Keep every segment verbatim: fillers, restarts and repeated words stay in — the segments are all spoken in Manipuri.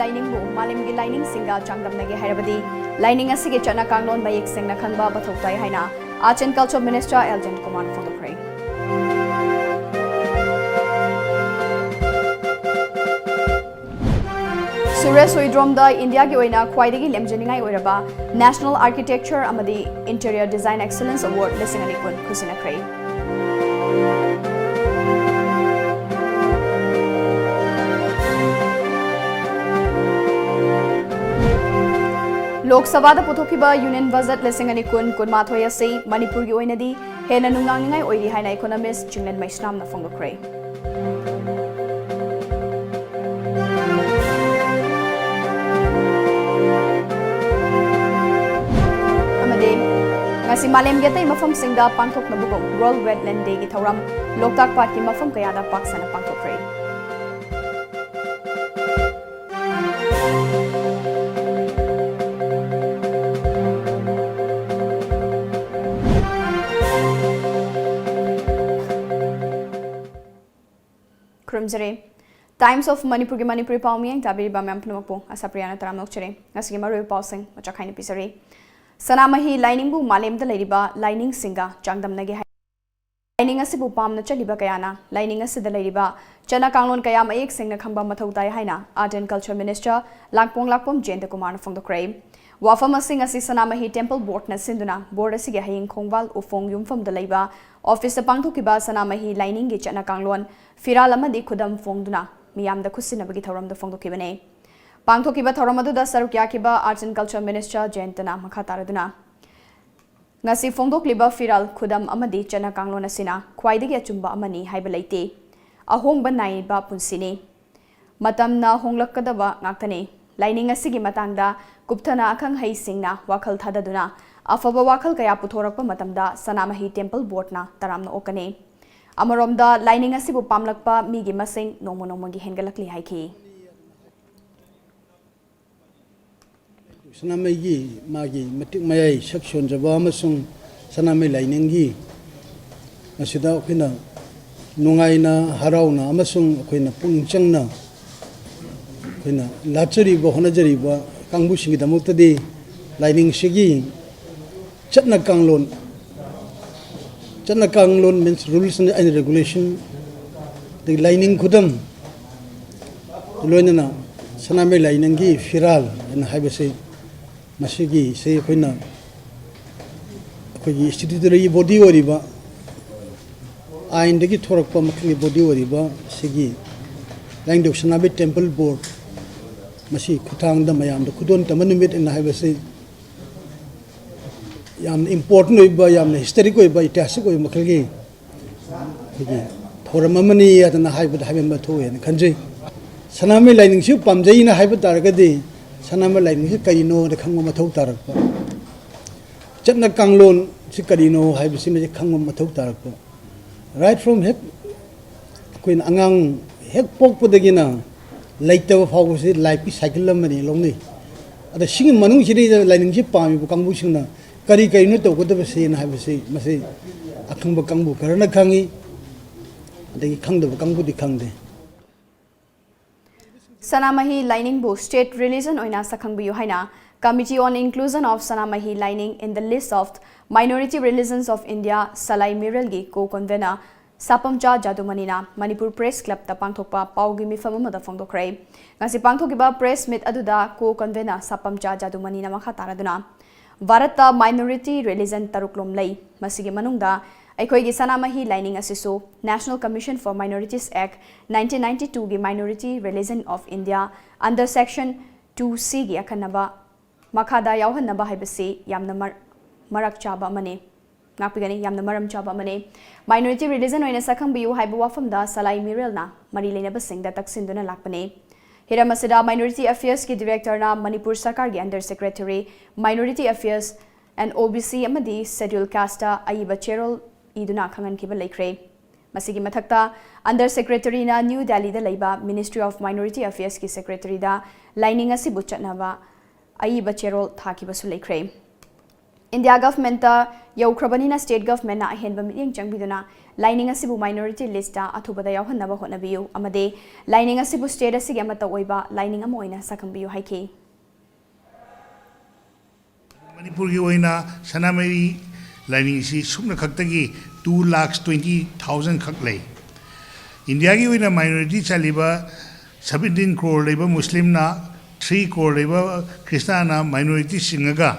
ꯂꯥꯏꯅꯤꯡꯕꯨ ꯃꯥꯂꯦꯝꯒꯤ ꯂꯥꯏꯅꯤꯡꯁꯤꯡꯒ ꯆꯥꯡꯗꯝꯅꯒꯦ ꯍꯥꯏꯔꯕꯗꯤ, ꯂꯥꯏꯅꯤꯡ ꯑꯁꯤꯒꯤ ꯆꯠꯅ ꯀꯥꯡꯂꯣꯟ ꯃꯌꯦꯛ ꯁꯦꯡꯅ ꯈꯪꯕ ꯃꯊꯧ ꯇꯥꯏ ꯍꯥꯏꯅ Arts and Culture Minister L Jayanta ꯀꯨꯃꯥꯔꯅ ꯐꯣꯡꯗꯣꯛꯈ꯭ꯔꯦ꯫ ꯁꯨꯔꯦꯁ ꯍꯨꯏꯗ꯭ꯔꯣꯝꯗ ꯏꯟꯗꯤꯌꯥꯒꯤ ꯑꯣꯏꯅ ꯈ꯭ꯋꯥꯏꯗꯒꯤ ꯂꯦꯝꯖꯅꯤꯡꯉꯥꯏ ꯑꯣꯏꯔꯕ National Architecture ꯑꯃꯗꯤ Interior Design Excellence Award ꯂꯤꯁꯤꯡ ꯑꯅꯤ ꯀꯨꯟ ꯈꯨꯖꯤꯟꯅꯈ꯭ꯔꯦ꯫ ꯂꯣꯛ ꯁꯚꯥꯗ ꯄꯨꯊꯣꯛꯈꯤꯕ Union Budget ꯂꯤꯁꯤꯡ ꯑꯅꯤ ꯀꯨꯟ ꯀꯨꯟꯃꯥꯊꯣꯏ ꯑꯁꯤ ꯃꯅꯤꯄꯨꯔꯒꯤ ꯑꯣꯏꯅꯗꯤ ꯍꯦꯟꯅ ꯅꯨꯡꯅꯥꯡꯅꯤꯡꯉꯥꯏ ꯑꯣꯏꯔꯤ ꯍꯥꯏꯅ economist ꯆꯤꯡꯂꯦꯟ ꯃꯩꯁꯅꯥꯝꯅ ꯐꯣꯡꯗꯣꯛꯈ꯭ꯔꯦ꯫ ꯑꯃꯗꯤ ꯉꯁꯤ ꯃꯥꯂꯦꯝꯒꯤ ꯑꯇꯩ ꯃꯐꯝꯁꯤꯡꯗ ꯄꯥꯡꯊꯣꯛꯅꯕꯒꯨꯝ World Wetland Dayꯒꯤ ꯊꯧꯔꯝ ꯂꯣꯛꯇꯥꯛ ꯄꯥꯠꯀꯤ ꯃꯐꯝ ꯀꯌꯥꯗ ꯄꯥꯛ ꯁꯟꯅ ꯄꯥꯡꯊꯣꯛꯈ꯭ꯔꯦ꯫ ꯈꯨꯔꯨꯝꯖꯔꯤ꯫ Times of Manipurꯒꯤ ꯃꯅꯤꯄꯨꯔꯤ ꯄꯥꯎ ꯃꯤꯌꯦꯡ ꯇꯥꯕꯤꯔꯤꯕ ꯃꯌꯥꯝ ꯄꯨꯝꯅꯃꯛꯄꯨ ꯑꯁꯥꯄ꯭ꯔꯤꯌꯥꯅ ꯇꯔꯥꯝꯅ ꯑꯣꯛꯆꯔꯤ꯫ ꯉꯁꯤꯒꯤ ꯃꯔꯨꯑꯣꯏꯕ ꯄꯥꯎꯁꯤꯡ ꯃꯆꯥꯛ ꯈꯥꯏꯅ ꯄꯤꯖꯔꯤ꯫ ꯁꯅꯥꯃꯍꯤ ꯂꯥꯏꯅꯤꯡꯕꯨ ꯃꯥꯂꯦꯝꯗ ꯂꯩꯔꯤꯕ ꯂꯥꯏꯅꯤꯡꯁꯤꯡꯒ ꯆꯥꯡꯗꯝꯅꯒꯦ ꯍꯥꯏ꯫ ꯂꯥꯏꯅꯤꯡ ꯑꯁꯤꯕꯨ ꯄꯥꯝꯅ ꯆꯠꯂꯤꯕ ꯀꯌꯥꯅ ꯂꯥꯏꯅꯤꯡ ꯑꯁꯤꯗ ꯂꯩꯔꯤꯕ ꯆꯠꯅ ꯀꯥꯡꯂꯣꯟ ꯀꯌꯥ ꯃꯌꯦꯛ ꯁꯦꯡꯅ ꯈꯪꯕ ꯃꯊꯧ ꯇꯥꯏ ꯍꯥꯏꯅ Art and Culture Minister ꯂꯥꯡꯄꯣꯡ ꯂꯥꯛꯄꯝ ꯖꯌꯟꯇ ꯀꯨꯃꯥꯔꯅ ꯐꯣꯡꯗꯣꯛꯈ꯭ꯔꯦ꯫ ꯋꯥꯐꯝ ꯑꯁꯤ ꯉꯁꯤ ꯁꯅꯥꯃꯍꯤ Temple Boardꯅ ꯁꯤꯟꯗꯨꯅ board ꯑꯁꯤꯒꯤ ꯍꯌꯤꯡ ꯈꯣꯡꯕꯥꯜ ꯎꯐꯣꯡ ꯌꯨꯝꯐꯝꯗ ꯂꯩꯕ officeꯇ ꯄꯥꯡꯊꯣꯛꯈꯤꯕ ꯁꯅꯥꯃꯍꯤ ꯂꯥꯏꯅꯤꯡꯒꯤ ꯆꯠꯅ ꯀꯥꯡꯂꯣꯟ, ꯐꯤꯔꯥꯜ ꯑꯃꯗꯤ ꯈꯨꯗꯝ ꯐꯣꯡꯗꯨꯅ ꯃꯤꯌꯥꯝꯗ ꯈꯨꯠꯁꯤꯟꯅꯕꯒꯤ ꯊꯧꯔꯝꯗ ꯐꯣꯡꯗꯣꯛꯈꯤꯕꯅꯤ꯫ ꯄꯥꯡꯊꯣꯛꯈꯤꯕ ꯊꯧꯔꯝ ꯑꯗꯨꯗ ꯁꯔꯨꯛ ꯌꯥꯈꯤꯕ Arts and Culture Minister ꯖꯌꯟꯇꯅ ꯃꯈꯥ ꯇꯥꯔꯗꯨꯅ, ꯉꯁꯤ ꯐꯣꯡꯗꯣꯛꯂꯤꯕ ꯐꯤꯔꯥꯜ, ꯈꯨꯗꯝ ꯑꯃꯗꯤ ꯆꯠꯅ ꯀꯥꯡꯂꯣꯟ ꯑꯁꯤꯅ ꯈ꯭ꯋꯥꯏꯗꯒꯤ ꯑꯆꯨꯝꯕ ꯑꯃꯅꯤ ꯍꯥꯏꯕ ꯂꯩꯇꯦ꯫ ꯑꯍꯣꯡꯕ ꯅꯥꯏꯕ ꯄꯨꯟꯁꯤꯅꯤ꯫ ꯃꯇꯝꯅ ꯍꯣꯡꯂꯛꯀꯗꯕ ꯉꯥꯛꯇꯅꯤ꯫ ꯂꯥꯏꯅꯤꯡ ꯑꯁꯤꯒꯤ ꯃꯇꯥꯡꯗ ꯀꯨꯞꯊꯅ ꯑꯈꯪ ꯑꯍꯩꯁꯤꯡꯅ ꯋꯥꯈꯜ ꯊꯥꯗꯗꯨꯅ ꯑꯐꯕ ꯋꯥꯈꯜ ꯀꯌꯥ ꯄꯨꯊꯣꯔꯛꯄ ꯃꯇꯝꯗ ꯁꯅꯥꯃꯍꯤ Temple Boardꯅ ꯇꯔꯥꯝꯅ ꯑꯣꯛꯀꯅꯤ꯫ ꯑꯃꯔꯣꯝꯗ ꯂꯥꯏꯅꯤꯡ ꯑꯁꯤꯕꯨ ꯄꯥꯝꯂꯛꯄ ꯃꯤꯒꯤ ꯃꯁꯤꯡ ꯅꯣꯡꯃ ꯅꯣꯡꯃꯒꯤ ꯍꯦꯟꯒꯠꯂꯛꯂꯤ ꯍꯥꯏꯈꯤ꯫ ꯁꯅꯥꯃꯍꯤꯒꯤ ꯃꯥꯒꯤ ꯃꯇꯤꯛ ꯃꯌꯥꯏ ꯁꯛ ꯁꯣꯟꯖꯕ ꯑꯃꯁꯨꯡ ꯁꯅꯥꯃꯍꯤ ꯂꯥꯏꯅꯤꯡꯒꯤ ꯃꯁꯤꯗ ꯑꯩꯈꯣꯏꯅ ꯅꯨꯡꯉꯥꯏꯅ, ꯍꯔꯥꯎꯅ ꯑꯃꯁꯨꯡ ꯑꯩꯈꯣꯏꯅ ꯄꯨꯛꯅꯤꯡ ꯆꯪꯅ ꯑꯩꯈꯣꯏꯅ ꯂꯥꯠꯆꯔꯤꯕ, ꯍꯣꯠꯅꯖꯔꯤꯕ ꯀꯥꯡꯕꯨꯁꯤꯡꯒꯤꯗꯃꯛꯇꯗꯤ ꯂꯥꯏꯅꯤꯡꯁꯤꯒꯤ ꯆꯠꯅ ꯀꯥꯡꯂꯣꯟ, ꯆꯠꯅ ꯀꯥꯡꯂꯣꯟ means rules and regulation, ꯑꯗꯒꯤ ꯂꯥꯏꯅꯤꯡ ꯈꯨꯗꯝ, ꯂꯣꯏꯅꯅ ꯁꯅꯥꯃꯍꯤ ꯂꯥꯏꯅꯤꯡꯒꯤ ꯐꯤꯔꯥꯜ ꯍꯥꯏꯅ ꯍꯥꯏꯕꯁꯤ, ꯃꯁꯤꯒꯤꯁꯤ ꯑꯩꯈꯣꯏꯅ ꯑꯩꯈꯣꯏꯒꯤ statutory body ꯑꯣꯏꯔꯤꯕ, ꯑꯥꯏꯟꯗꯒꯤ ꯊꯣꯔꯛꯄ ꯃꯈꯜꯒꯤ body ꯑꯣꯏꯔꯤꯕ ꯁꯤꯒꯤ ꯂꯥꯏꯅꯤꯡꯊꯧ ꯁꯅꯥꯃꯍꯤ temple board, ꯃꯁꯤ ꯈꯨꯠꯊꯥꯡꯗ ꯃꯌꯥꯝꯗ ꯈꯨꯗꯣꯜ ꯇꯝꯕ ꯅꯨꯃꯤꯠ ꯑꯅ ꯍꯥꯏꯕꯁꯤ ꯌꯥꯝꯅ important ꯑꯣꯏꯕ, ꯌꯥꯝꯅ historic ꯑꯣꯏꯕ, ꯏꯇꯤꯍꯥꯁꯤꯛ ꯑꯣꯏꯕ ꯃꯈꯜꯒꯤ ꯑꯩꯈꯣꯏꯒꯤ ꯊꯧꯔꯝ ꯑꯃꯅꯤ ꯍꯥꯏꯗꯅ ꯍꯥꯏꯕꯗ ꯍꯥꯏꯕ ꯑꯃ ꯊꯣꯛꯑꯦꯅ ꯈꯟꯖꯩ꯫ ꯁꯅꯥꯃꯍꯤ ꯂꯥꯏꯅꯤꯡꯁꯤ ꯄꯥꯝꯖꯩꯅ ꯍꯥꯏꯕ ꯇꯥꯔꯒꯗꯤ ꯁꯅꯥꯃꯍꯤ ꯂꯥꯏꯅꯤꯡꯁꯤ ꯀꯔꯤꯅꯣꯗ ꯈꯪꯕ ꯃꯊꯧ ꯇꯥꯔꯛꯄ, ꯆꯠꯅ ꯀꯥꯡꯂꯣꯟꯁꯤ ꯀꯔꯤꯅꯣ ꯍꯥꯏꯕꯁꯤꯃꯁꯤ ꯈꯪꯕ ꯃꯊꯧ ꯇꯥꯔꯛꯄ꯫ Right from ꯍꯦꯛ ꯑꯩꯈꯣꯏꯅ ꯑꯉꯥꯡ ꯍꯦꯛ ꯄꯣꯛꯄꯗꯒꯤꯅ ꯂꯩꯇꯕ ꯐꯥꯎꯕꯁꯤ ꯂꯥꯏꯐꯀꯤ ꯁꯥꯏꯀꯜ ꯑꯃꯅꯤ ꯂꯧꯅꯩ꯫ ꯑꯗ ꯁꯤꯒꯤ ꯃꯅꯨꯡꯁꯤꯗꯩꯗ ꯂꯥꯏꯅꯤꯡꯁꯤ ꯄꯥꯝꯃꯤꯕ ꯀꯥꯡꯕꯨꯁꯤꯡꯅ ꯀꯔꯤ ꯀꯔꯤꯅꯣ ꯇꯧꯒꯗꯕꯁꯦꯅ ꯍꯥꯏꯕꯁꯤ ꯃꯁꯤ ꯑꯈꯪꯕ ꯀꯥꯡꯕꯨ ꯈꯔꯅ ꯈꯪꯉꯤ, ꯑꯗꯒꯤ ꯈꯪꯗꯕ ꯀꯥꯡꯕꯨꯗꯤ ꯈꯪꯗꯦ꯫ ꯁꯅꯥꯃꯍꯤ ꯂꯥꯏꯅꯤꯡꯕꯨ state religion ꯑꯣꯏꯅ ꯁꯛꯈꯪꯕꯤꯌꯨ ꯍꯥꯏꯅ Committee on Inclusion of Sanamahi Laining in the List of Minority Religions of India, Salai ꯃꯤꯔꯦꯜꯒꯤ co-convener ꯁꯥꯄꯝꯆꯥ ꯖꯥꯗꯨꯃꯅꯤꯅ Manipur Press Clubꯇ ꯄꯥꯡꯊꯣꯛꯄ ꯄꯥꯎꯒꯤ ꯃꯤꯐꯝ ꯑꯃꯗ ꯐꯣꯡꯗꯣꯛꯈ꯭ꯔꯦ꯫ ꯉꯁꯤ ꯄꯥꯡꯊꯣꯛꯈꯤꯕ press meet ꯑꯗꯨꯗ co-convener ꯁꯥꯄꯝꯆꯥ ꯖꯥꯗꯨꯃꯅꯤꯅ ꯃꯈꯥ ꯇꯥꯔꯗꯨꯅ, ꯚꯥꯔꯠꯇ minority religion ꯇꯔꯨꯛꯂꯣꯝ ꯂꯩ꯫ ꯃꯁꯤꯒꯤ ꯃꯅꯨꯡꯗ ꯑꯩꯈꯣꯏꯒꯤ ꯁꯅꯥꯃꯍꯤ ꯂꯥꯏꯅꯤꯡ ꯑꯁꯤꯁꯨ National Commission for Minorities Act nineteen ninety twoꯒꯤ Minority Religion of India under section two Cꯒꯤ ꯑꯈꯟꯅꯕ ꯃꯈꯥꯗ ꯌꯥꯎꯍꯟꯅꯕ ꯍꯥꯏꯕꯁꯤ ꯌꯥꯝꯅ ꯃꯔ-, ꯃꯔꯛ ꯆꯥꯕ ꯑꯃꯅꯤ꯫ ꯉꯥꯛꯄꯤꯒꯅꯤ, ꯌꯥꯝꯅ ꯃꯔꯝ ꯆꯥꯕ ꯑꯃꯅꯤ꯫ Minority religion ꯑꯣꯏꯅ ꯁꯛꯈꯪꯕꯤꯌꯨ ꯍꯥꯏꯕ ꯋꯥꯐꯝꯗ ꯁꯂꯥꯏ ꯃꯤꯔꯦꯜꯅ ꯃꯔꯤ ꯂꯩꯅꯕꯁꯤꯡꯗ ꯇꯛꯁꯤꯟꯗꯨꯅ ꯂꯥꯛꯄꯅꯤ꯫ ꯍꯤꯔꯝ ꯑꯁꯤꯗ Minority Affairsꯀꯤ Directorꯅ ꯃꯅꯤꯄꯨꯔ ꯁꯔꯀꯥꯔꯒꯤ Under Secretary, Minority Affairs and OBC ꯑꯃꯗꯤ Scheduled Casteꯇ ꯑꯏꯕ ꯆꯦꯔꯣꯜ ꯏꯗꯨꯅ ꯈꯪꯍꯟꯈꯤꯕ ꯂꯩꯈ꯭ꯔꯦ꯫ ꯃꯁꯤꯒꯤ ꯃꯊꯛꯇ, Under Secretaryꯅ ꯅ꯭ꯌꯨ ꯗꯦꯜꯂꯤꯗ ꯂꯩꯕ Ministry of Minority Affairsꯀꯤ Secretaryꯗ ꯂꯥꯏꯅꯤꯡ ꯑꯁꯤꯕꯨ ꯆꯠꯅꯕ ꯑꯏꯕ ꯆꯦꯔꯣꯜ ꯊꯥꯈꯤꯕꯁꯨ ꯂꯩꯈ꯭ꯔꯦ꯫ India Governmentꯇ ꯌꯧꯈ꯭ꯔꯕꯅꯤꯅ State Governmentꯅ ꯑꯍꯦꯟꯕ ꯃꯤꯠꯌꯦꯡ ꯆꯪꯕꯤꯗꯨꯅ ꯂꯥꯏꯅꯤꯡ ꯑꯁꯤꯕꯨ minority list ꯑꯊꯨꯕꯗ ꯌꯥꯎꯍꯟꯅꯕ ꯍꯣꯠꯅꯕꯤꯌꯨ ꯑꯃꯗꯤ ꯂꯥꯏꯅꯤꯡ ꯑꯁꯤꯕꯨ state ꯑꯁꯤꯒꯤ ꯑꯃꯠꯇ ꯑꯣꯏꯕ ꯂꯥꯏꯅꯤꯡ ꯑꯃ ꯑꯣꯏꯅ ꯁꯛꯈꯪꯕꯤꯌꯨ ꯍꯥꯏꯈꯤ꯫ ꯃꯅꯤꯄꯨꯔꯒꯤ ꯑꯣꯏꯅ ꯁꯅꯥꯃꯍꯤ ꯂꯥꯏꯅꯤꯡꯁꯤ ꯁꯨꯞꯅ ꯈꯛꯇꯒꯤ two lakhs twenty thousand ꯈꯛ ꯂꯩ꯫ ꯏꯟꯗꯤꯌꯥꯒꯤ ꯑꯣꯏꯅ minority ꯆꯜꯂꯤꯕ seventeen crore ꯂꯩꯕ ꯃꯨꯁꯂꯤꯝꯅ, three crore ꯂꯩꯕ ꯈ꯭ꯔꯤꯁꯇꯥꯟꯅ minority ꯆꯤꯡꯉꯒ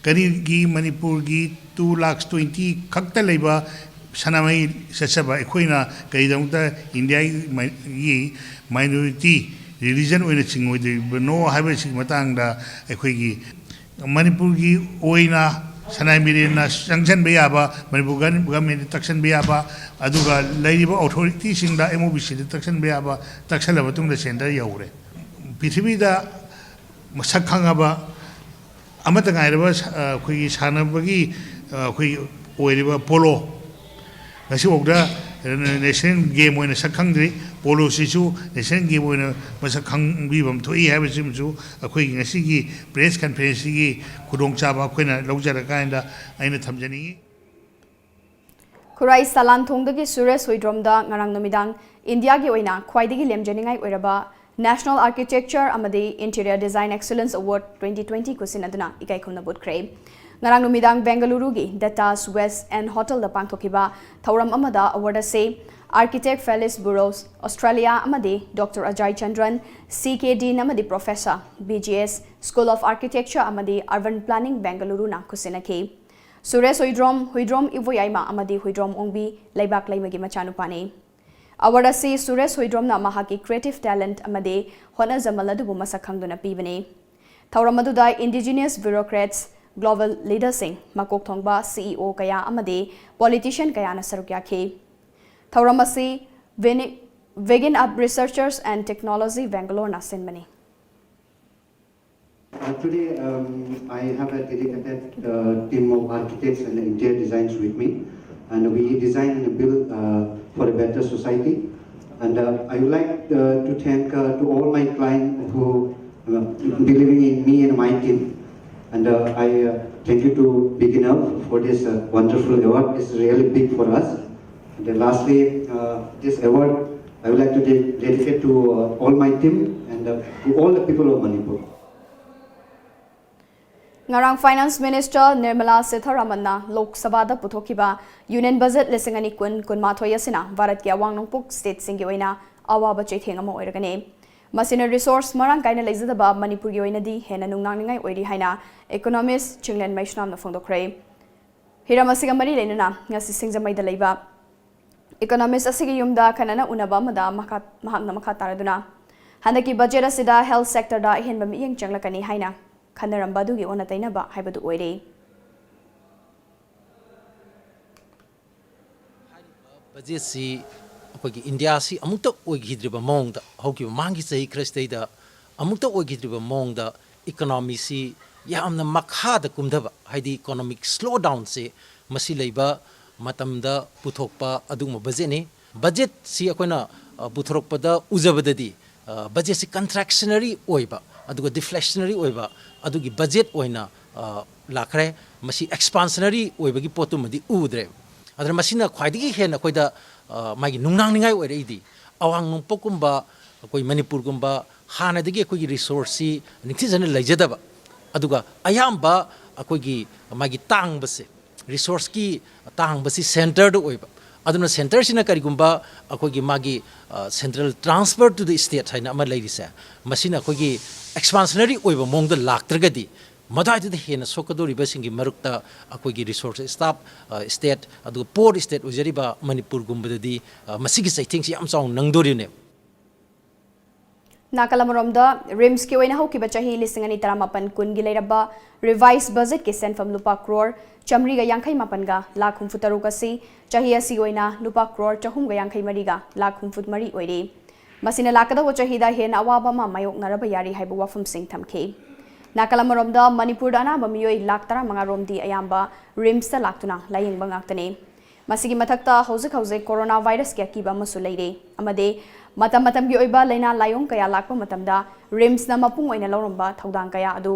ꯀꯔꯤꯒꯤ ꯃꯅꯤꯄꯨꯔꯒꯤ two lakhs twenty ꯈꯛꯇ ꯂꯩꯕ ꯁꯅꯥꯃꯍꯤ ꯆꯠꯆꯕ ꯑꯩꯈꯣꯏꯅ ꯀꯔꯤꯗꯃꯛꯇ ꯏꯟꯗꯤꯌꯥꯒꯤ ꯃꯥꯏ-, ꯒꯤ minority religion ꯑꯣꯏꯅ ꯆꯤꯡꯉꯣꯏꯗꯣꯔꯤꯕꯅꯣ ꯍꯥꯏꯕꯁꯤꯒꯤ ꯃꯇꯥꯡꯗ ꯑꯩꯈꯣꯏꯒꯤ ꯃꯅꯤꯄꯨꯔꯒꯤ ꯑꯣꯏꯅ ꯁꯅꯥ ꯃꯤꯔꯦꯟꯅ ꯆꯪꯁꯤꯟꯕ ꯌꯥꯕ, ꯃꯅꯤꯄꯨꯔ ꯒꯚꯔꯟ-, ꯒꯚꯔꯟꯃꯦꯟꯗ ꯇꯛꯁꯤꯟꯕ ꯌꯥꯕ, ꯑꯗꯨꯒ ꯂꯩꯔꯤꯕ ꯑꯣꯊꯣꯔꯤꯇꯤꯁꯤꯡꯗ, MOBCꯗ ꯇꯛꯁꯤꯟꯕ ꯌꯥꯕ, ꯇꯛꯁꯤꯜꯂꯕ ꯃꯇꯨꯡꯗ ꯁꯦꯟꯇꯔ ꯌꯧꯔꯦ꯫ ꯄ꯭ꯔꯤꯊꯤꯕꯤꯗ ꯃꯁꯛ ꯈꯪꯉꯕ ꯑꯃꯠꯇ ꯉꯥꯏꯔꯕ ꯁ-, ꯑ, ꯑꯩꯈꯣꯏꯒꯤ ꯁꯥꯟꯅꯕꯒꯤ, ꯑ, ꯑꯩꯈꯣꯏꯒꯤ ꯑꯣꯏꯔꯤꯕ ꯄꯣꯂꯣ, ꯉꯁꯤꯐꯥꯎꯗ ꯅꯦꯁꯅꯦꯜ ꯒꯦꯝ ꯑꯣꯏꯅ ꯁꯛ ꯈꯪꯗ꯭ꯔꯤ꯫ ꯄꯣꯂꯣꯁꯤꯁꯨ ꯅꯦꯁꯅꯦꯜ ꯒꯦꯝ ꯑꯣꯏꯅ ꯃꯁꯛ ꯈꯪꯕꯤꯕ ꯑꯃ ꯊꯣꯛꯏ ꯍꯥꯏꯕꯁꯤꯃꯁꯨ ꯑꯩꯈꯣꯏꯒꯤ ꯉꯁꯤꯒꯤ ꯄ꯭ꯔꯦꯁ ꯀꯟꯐꯔꯦꯟꯁꯁꯤꯒꯤ ꯈꯨꯗꯣꯡꯆꯥꯕ ꯑꯩꯈꯣꯏꯅ ꯂꯧꯖꯔꯀꯥꯟꯗ ꯑꯩꯅ ꯊꯝꯖꯅꯤꯡꯉꯤ꯫ ꯈꯨꯔꯥꯏ ꯁꯂꯥꯟꯊꯣꯡꯗꯒꯤ ꯁꯨꯔꯦꯁ ꯍꯨꯏꯗ꯭ꯔꯣꯝꯗ ꯉꯔꯥꯡ ꯅꯨꯃꯤꯗꯥꯡ ꯏꯟꯗꯤꯌꯥꯒꯤ ꯑꯣꯏꯅ ꯈ꯭ꯋꯥꯏꯗꯒꯤ ꯂꯦꯝꯖꯅꯤꯡꯉꯥꯏ ꯑꯣꯏꯔꯕ National Architecture ꯑꯃꯗꯤ Interior Design Excellence Award twenty twenty ꯈꯨꯁꯤꯟꯅꯗꯨꯅ ꯏꯀꯥꯏ ꯈꯨꯝꯅꯕ ꯎꯠꯈ꯭ꯔꯦ꯫ ꯉꯔꯥꯡ ꯅꯨꯃꯤꯗꯥꯡ ꯕꯦꯡꯒꯂꯨꯔꯨꯒꯤ Datta's West End Hotelꯗ ꯄꯥꯡꯊꯣꯛꯈꯤꯕ ꯊꯧꯔꯝ ꯑꯃꯗ award ꯑꯁꯤ Architect Felice Burrows, Australia, ꯑꯃꯗꯤ Doctor Ajay Chandran, C K Dean ꯑꯃꯗꯤ Professor, B G S, School of Architecture ꯑꯃꯗꯤ Urban Planning, Bengaluruꯅ ꯈꯨꯠꯁꯤꯟꯅꯈꯤ꯫ ꯁꯨꯔꯦꯁ ꯍꯨꯏꯗ꯭ꯔꯣꯝ, ꯍꯨꯏꯗ꯭ꯔꯣꯝ ꯏꯕꯣꯌꯥꯏꯃ ꯑꯃꯗꯤ ꯍꯨꯏꯗ꯭ꯔꯣꯝ ꯑꯣꯡꯕꯤ ꯂꯩꯕꯥꯛ ꯂꯩꯃꯒꯤ ꯃꯆꯥꯅꯨꯄꯥꯅꯤ꯫ Award ꯑꯁꯤ ꯁꯨꯔꯦꯁ ꯍꯨꯏꯗ꯭ꯔꯣꯝꯅ ꯃꯍꯥꯛꯀꯤ creative talent ꯑꯃꯗꯤ ꯍꯣꯠꯅꯖꯃꯜ ꯑꯗꯨꯕꯨ ꯃꯁꯛ ꯈꯪꯗꯨꯅ ꯄꯤꯕꯅꯤ꯫ ꯊꯧꯔꯝ ꯑꯗꯨꯗ indigenous bureaucrats, global leaderꯁꯤꯡ, ꯃꯀꯣꯛ ꯊꯣꯡꯕ C E O ꯀꯌꯥ ꯑꯃꯗꯤ politician ꯀꯌꯥꯅ ꯁꯔꯨꯛ ꯌꯥꯈꯤ꯫ ꯊꯧꯔꯝ ꯑꯁꯤ Vini-, Wiggin Up Researchers and Technology Bangaloreꯅ ꯁꯤꯟꯕꯅꯤ꯫ Uh, today, um, I have a dedicated uh, team of architects and interior designs with me, and we design and build uh, for a better society. And uh, I would like uh, to thank uh, to all my clients who uh, believing in me and my team. And uh, I uh, thank you to Begin Up for this uh, wonderful award. It's really big for us. And then lastly, uh, this award I would like to de- dedicate to uh, all my team and uh, to all the people of Manipur. ꯉꯔꯥꯡ Finance Minister Nirmala Sitharamanꯅ Lok Sabhaꯗ ꯄꯨꯊꯣꯛꯈꯤꯕ Union Budget ꯂꯤꯁꯤꯡ ꯑꯅꯤ ꯀꯨꯟ ꯀꯨꯟꯃꯥꯊꯣꯏ ꯑꯁꯤꯅ ꯚꯥꯔꯠꯀꯤ ꯑꯋꯥꯡ ꯅꯣꯡꯄꯣꯛ stateꯁꯤꯡꯒꯤ ꯑꯣꯏꯅ ꯑꯋꯥꯕ ꯆꯩꯊꯦꯡ ꯑꯃ ꯑꯣꯏꯔꯒꯅꯤ꯫ ꯃꯁꯤꯅ resource ꯃꯔꯥꯡ ꯀꯥꯏꯅ ꯂꯩꯖꯗꯕ ꯃꯅꯤꯄꯨꯔꯒꯤ ꯑꯣꯏꯅꯗꯤ ꯍꯦꯟꯅ ꯅꯨꯡꯅꯥꯡꯅꯤꯡꯉꯥꯏ ꯑꯣꯏꯔꯤ ꯍꯥꯏꯅ economist ꯆꯤꯡꯂꯦꯟ ꯃꯩꯁꯅꯥꯝꯅ ꯐꯣꯡꯗꯣꯛꯈ꯭ꯔꯦ꯫ ꯍꯤꯔꯝ ꯑꯁꯤꯒ ꯃꯔꯤ ꯂꯩꯅꯅ ꯉꯁꯤ ꯁꯤꯡꯖꯃꯩꯗ ꯂꯩꯕ economist ꯑꯁꯤꯒꯤ ꯌꯨꯝꯗ ꯈꯟꯅꯅ ꯎꯅꯕ ꯑꯃꯗ ꯃꯈꯥ- ꯃꯍꯥꯛꯅ ꯃꯈꯥ ꯇꯥꯔꯗꯨꯅ, ꯍꯟꯗꯛꯀꯤ budget ꯑꯁꯤꯗ health sectorꯗ ꯑꯍꯦꯟꯕ ꯃꯤꯠꯌꯦꯡ ꯆꯪꯂꯛꯀꯅꯤ ꯍꯥꯏꯅ ꯈꯟꯅꯔꯝꯕ ꯑꯗꯨꯒꯤ ꯑꯣꯟꯅ ꯇꯩꯅꯕ ꯍꯥꯏꯕꯗꯨ ꯑꯣꯏꯔꯦ꯫ ꯕꯖꯦꯠꯁꯤ ꯑꯩꯈꯣꯏꯒꯤ ꯏꯟꯗꯤꯌꯥꯁꯤ ꯑꯃꯨꯛꯇ ꯑꯣꯏꯈꯤꯗ꯭ꯔꯤꯕ ꯃꯑꯣꯡꯗ, ꯍꯧꯈꯤꯕ ꯃꯃꯥꯡꯒꯤ ꯆꯍꯤ ꯈꯔꯁꯤꯗꯩꯗ ꯑꯃꯨꯛꯇ ꯑꯣꯏꯈꯤꯗ꯭ꯔꯤꯕ ꯃꯑꯣꯡꯗ economyꯁꯤ ꯌꯥꯝꯅ ꯃꯈꯥꯗ ꯀꯨꯝꯊꯕ, ꯍꯥꯏꯗꯤ economic slowdownꯁꯦ ꯃꯁꯤ ꯂꯩꯕ ꯃꯇꯝꯗ ꯄꯨꯊꯣꯛꯄ ꯑꯗꯨꯒꯨꯝꯕ ꯕꯖꯦꯠꯅꯤ꯫ ꯕꯖꯦꯠꯁꯤ ꯑꯩꯈꯣꯏꯅ ꯑ, ꯄꯨꯊꯣꯔꯛꯄꯗ ꯎꯖꯕꯗꯗꯤ, ꯑ, ꯕꯖꯦꯠꯁꯤ contractionary ꯑꯣꯏꯕ, ꯑꯗꯨꯒ deflationary ꯑꯣꯏꯕ, ꯑꯗꯨꯒꯤ ꯕꯖꯦꯠ ꯑꯣꯏꯅ ꯑ, ꯂꯥꯛꯈ꯭ꯔꯦ꯫ ꯃꯁꯤ expansionary ꯑꯣꯏꯕꯒꯤ ꯄꯣꯠꯇꯨꯃꯗꯤ ꯎꯗ꯭ꯔꯦ꯫ ꯑꯗꯨꯅ ꯃꯁꯤꯅ ꯈ꯭ꯋꯥꯏꯗꯒꯤ ꯍꯦꯟꯅ ꯑꯩꯈꯣꯏꯗ ꯑ, ꯃꯥꯒꯤ ꯅꯨꯡꯅꯥꯡꯅꯤꯡꯉꯥꯏ ꯑꯣꯏꯔꯛꯏꯗꯤ, ꯑꯋꯥꯡ ꯅꯣꯡꯄꯣꯛꯀꯨꯝꯕ, ꯑꯩꯈꯣꯏ ꯃꯅꯤꯄꯨꯔꯒꯨꯝꯕ ꯍꯥꯟꯅꯗꯒꯤ ꯑꯩꯈꯣꯏꯒꯤ resourceꯁꯤ ꯅꯤꯡꯊꯤꯖꯅ ꯂꯩꯖꯗꯕ, ꯑꯗꯨꯒ ꯑꯌꯥꯝꯕ ꯑꯩꯈꯣꯏꯒꯤ ꯃꯥꯒꯤ ꯇꯥꯡꯕꯁꯦ, resourceꯀꯤ ꯇꯥꯡꯕꯁꯤ centreꯗ ꯑꯣꯏꯕ, ꯑꯗꯨꯅ centreꯁꯤꯅ ꯀꯔꯤꯒꯨꯝꯕ ꯑꯩꯈꯣꯏꯒꯤ ꯃꯥꯒꯤ ꯑ, central transfer to the state ꯍꯥꯏꯅ ꯑꯃ ꯂꯩꯔꯤꯁꯦ, ꯃꯁꯤꯅ ꯑꯩꯈꯣꯏꯒꯤ expansionary ꯑꯣꯏꯕ ꯃꯑꯣꯡꯗ ꯂꯥꯛꯇ꯭ꯔꯒꯗꯤ, ꯃꯗꯥꯏꯗꯨꯗ ꯍꯦꯟꯅ ꯁꯣꯛꯀꯗꯧꯔꯤꯕꯁꯤꯡꯒꯤ ꯃꯔꯛꯇ ꯑꯩꯈꯣꯏꯒꯤ resource starved state, ꯑꯗꯨꯒ poor state ꯑꯣꯏꯖꯔꯤꯕ ꯃꯅꯤꯄꯨꯔꯒꯨꯝꯕꯗꯗꯤ, ꯑ, ꯃꯁꯤꯒꯤ ꯆꯩꯊꯦꯡꯁꯤ ꯌꯥꯝ ꯆꯥꯎꯅ ꯅꯪꯗꯣꯔꯤꯕꯅꯦꯕ꯫ ꯅꯥꯀꯜ ꯑꯃꯔꯣꯝꯗ, RIMSꯀꯤ ꯑꯣꯏꯅ ꯍꯧꯈꯤꯕ ꯆꯍꯤ ꯂꯤꯁꯤꯡ ꯑꯅꯤ ꯇꯔꯥꯃꯥꯄꯟ ꯀꯨꯟꯒꯤ ꯂꯩꯔꯝꯕ revised budgetꯀꯤ ꯁꯦꯟꯐꯝ ꯂꯨꯄꯥ ꯀ꯭ꯔꯣꯔ ꯆꯥꯃꯔꯤꯒ ꯌꯥꯡꯈꯩ ꯃꯥꯄꯟꯒ ꯂꯥꯈ ꯍꯨꯝꯐꯨ ꯇꯔꯨꯛ ꯑꯁꯤ ꯆꯍꯤ ꯑꯁꯤꯒꯤ ꯑꯣꯏꯅ ꯂꯨꯄꯥ ꯀ꯭ꯔꯣꯔ ꯆꯍꯨꯝꯒ ꯌꯥꯡꯈꯩ ꯃꯔꯤꯒ ꯂꯥꯈ ꯍꯨꯝꯐꯨ ꯃꯔꯤ ꯑꯣꯏꯔꯤ꯫ ꯃꯁꯤꯅ ꯂꯥꯛꯀꯗꯧꯕ ꯆꯍꯤꯗ ꯍꯦꯟꯅ ꯑꯋꯥꯕ ꯑꯃ ꯃꯥꯌꯣꯛꯅꯔꯕ ꯌꯥꯔꯤ ꯍꯥꯏꯕ ꯋꯥꯐꯝꯁꯤꯡ ꯊꯝꯈꯤ꯫ ꯅꯥꯀꯜ ꯑꯃꯔꯣꯝꯗ, ꯃꯅꯤꯄꯨꯔꯗ ꯑꯅꯥꯕ ꯃꯤꯑꯣꯏ ꯂꯥꯈ ꯇꯔꯥꯃꯉꯥ ꯔꯣꯝꯗꯤ ꯑꯌꯥꯝꯕ RIMSꯇ ꯂꯥꯛꯇꯨꯅ ꯂꯥꯌꯦꯡꯕ ꯉꯥꯛꯇꯅꯤ꯫ ꯃꯁꯤꯒꯤ ꯃꯊꯛꯇ ꯍꯧꯖꯤꯛ ꯍꯧꯖꯤꯛ coronavirusꯀꯤ ꯑꯀꯤꯕ ꯑꯃꯁꯨ ꯂꯩꯔꯤ ꯑꯃꯗꯤ ꯃꯇꯝ ꯃꯇꯝꯒꯤ ꯑꯣꯏꯕ ꯂꯥꯏꯅꯥ ꯂꯥꯏꯑꯣꯡ ꯀꯌꯥ ꯂꯥꯛꯄ ꯃꯇꯝꯗ RIMSꯅ ꯃꯄꯨꯡ ꯑꯣꯏꯅ ꯂꯧꯔꯝꯕ ꯊꯧꯗꯥꯡ ꯀꯌꯥ ꯑꯗꯨ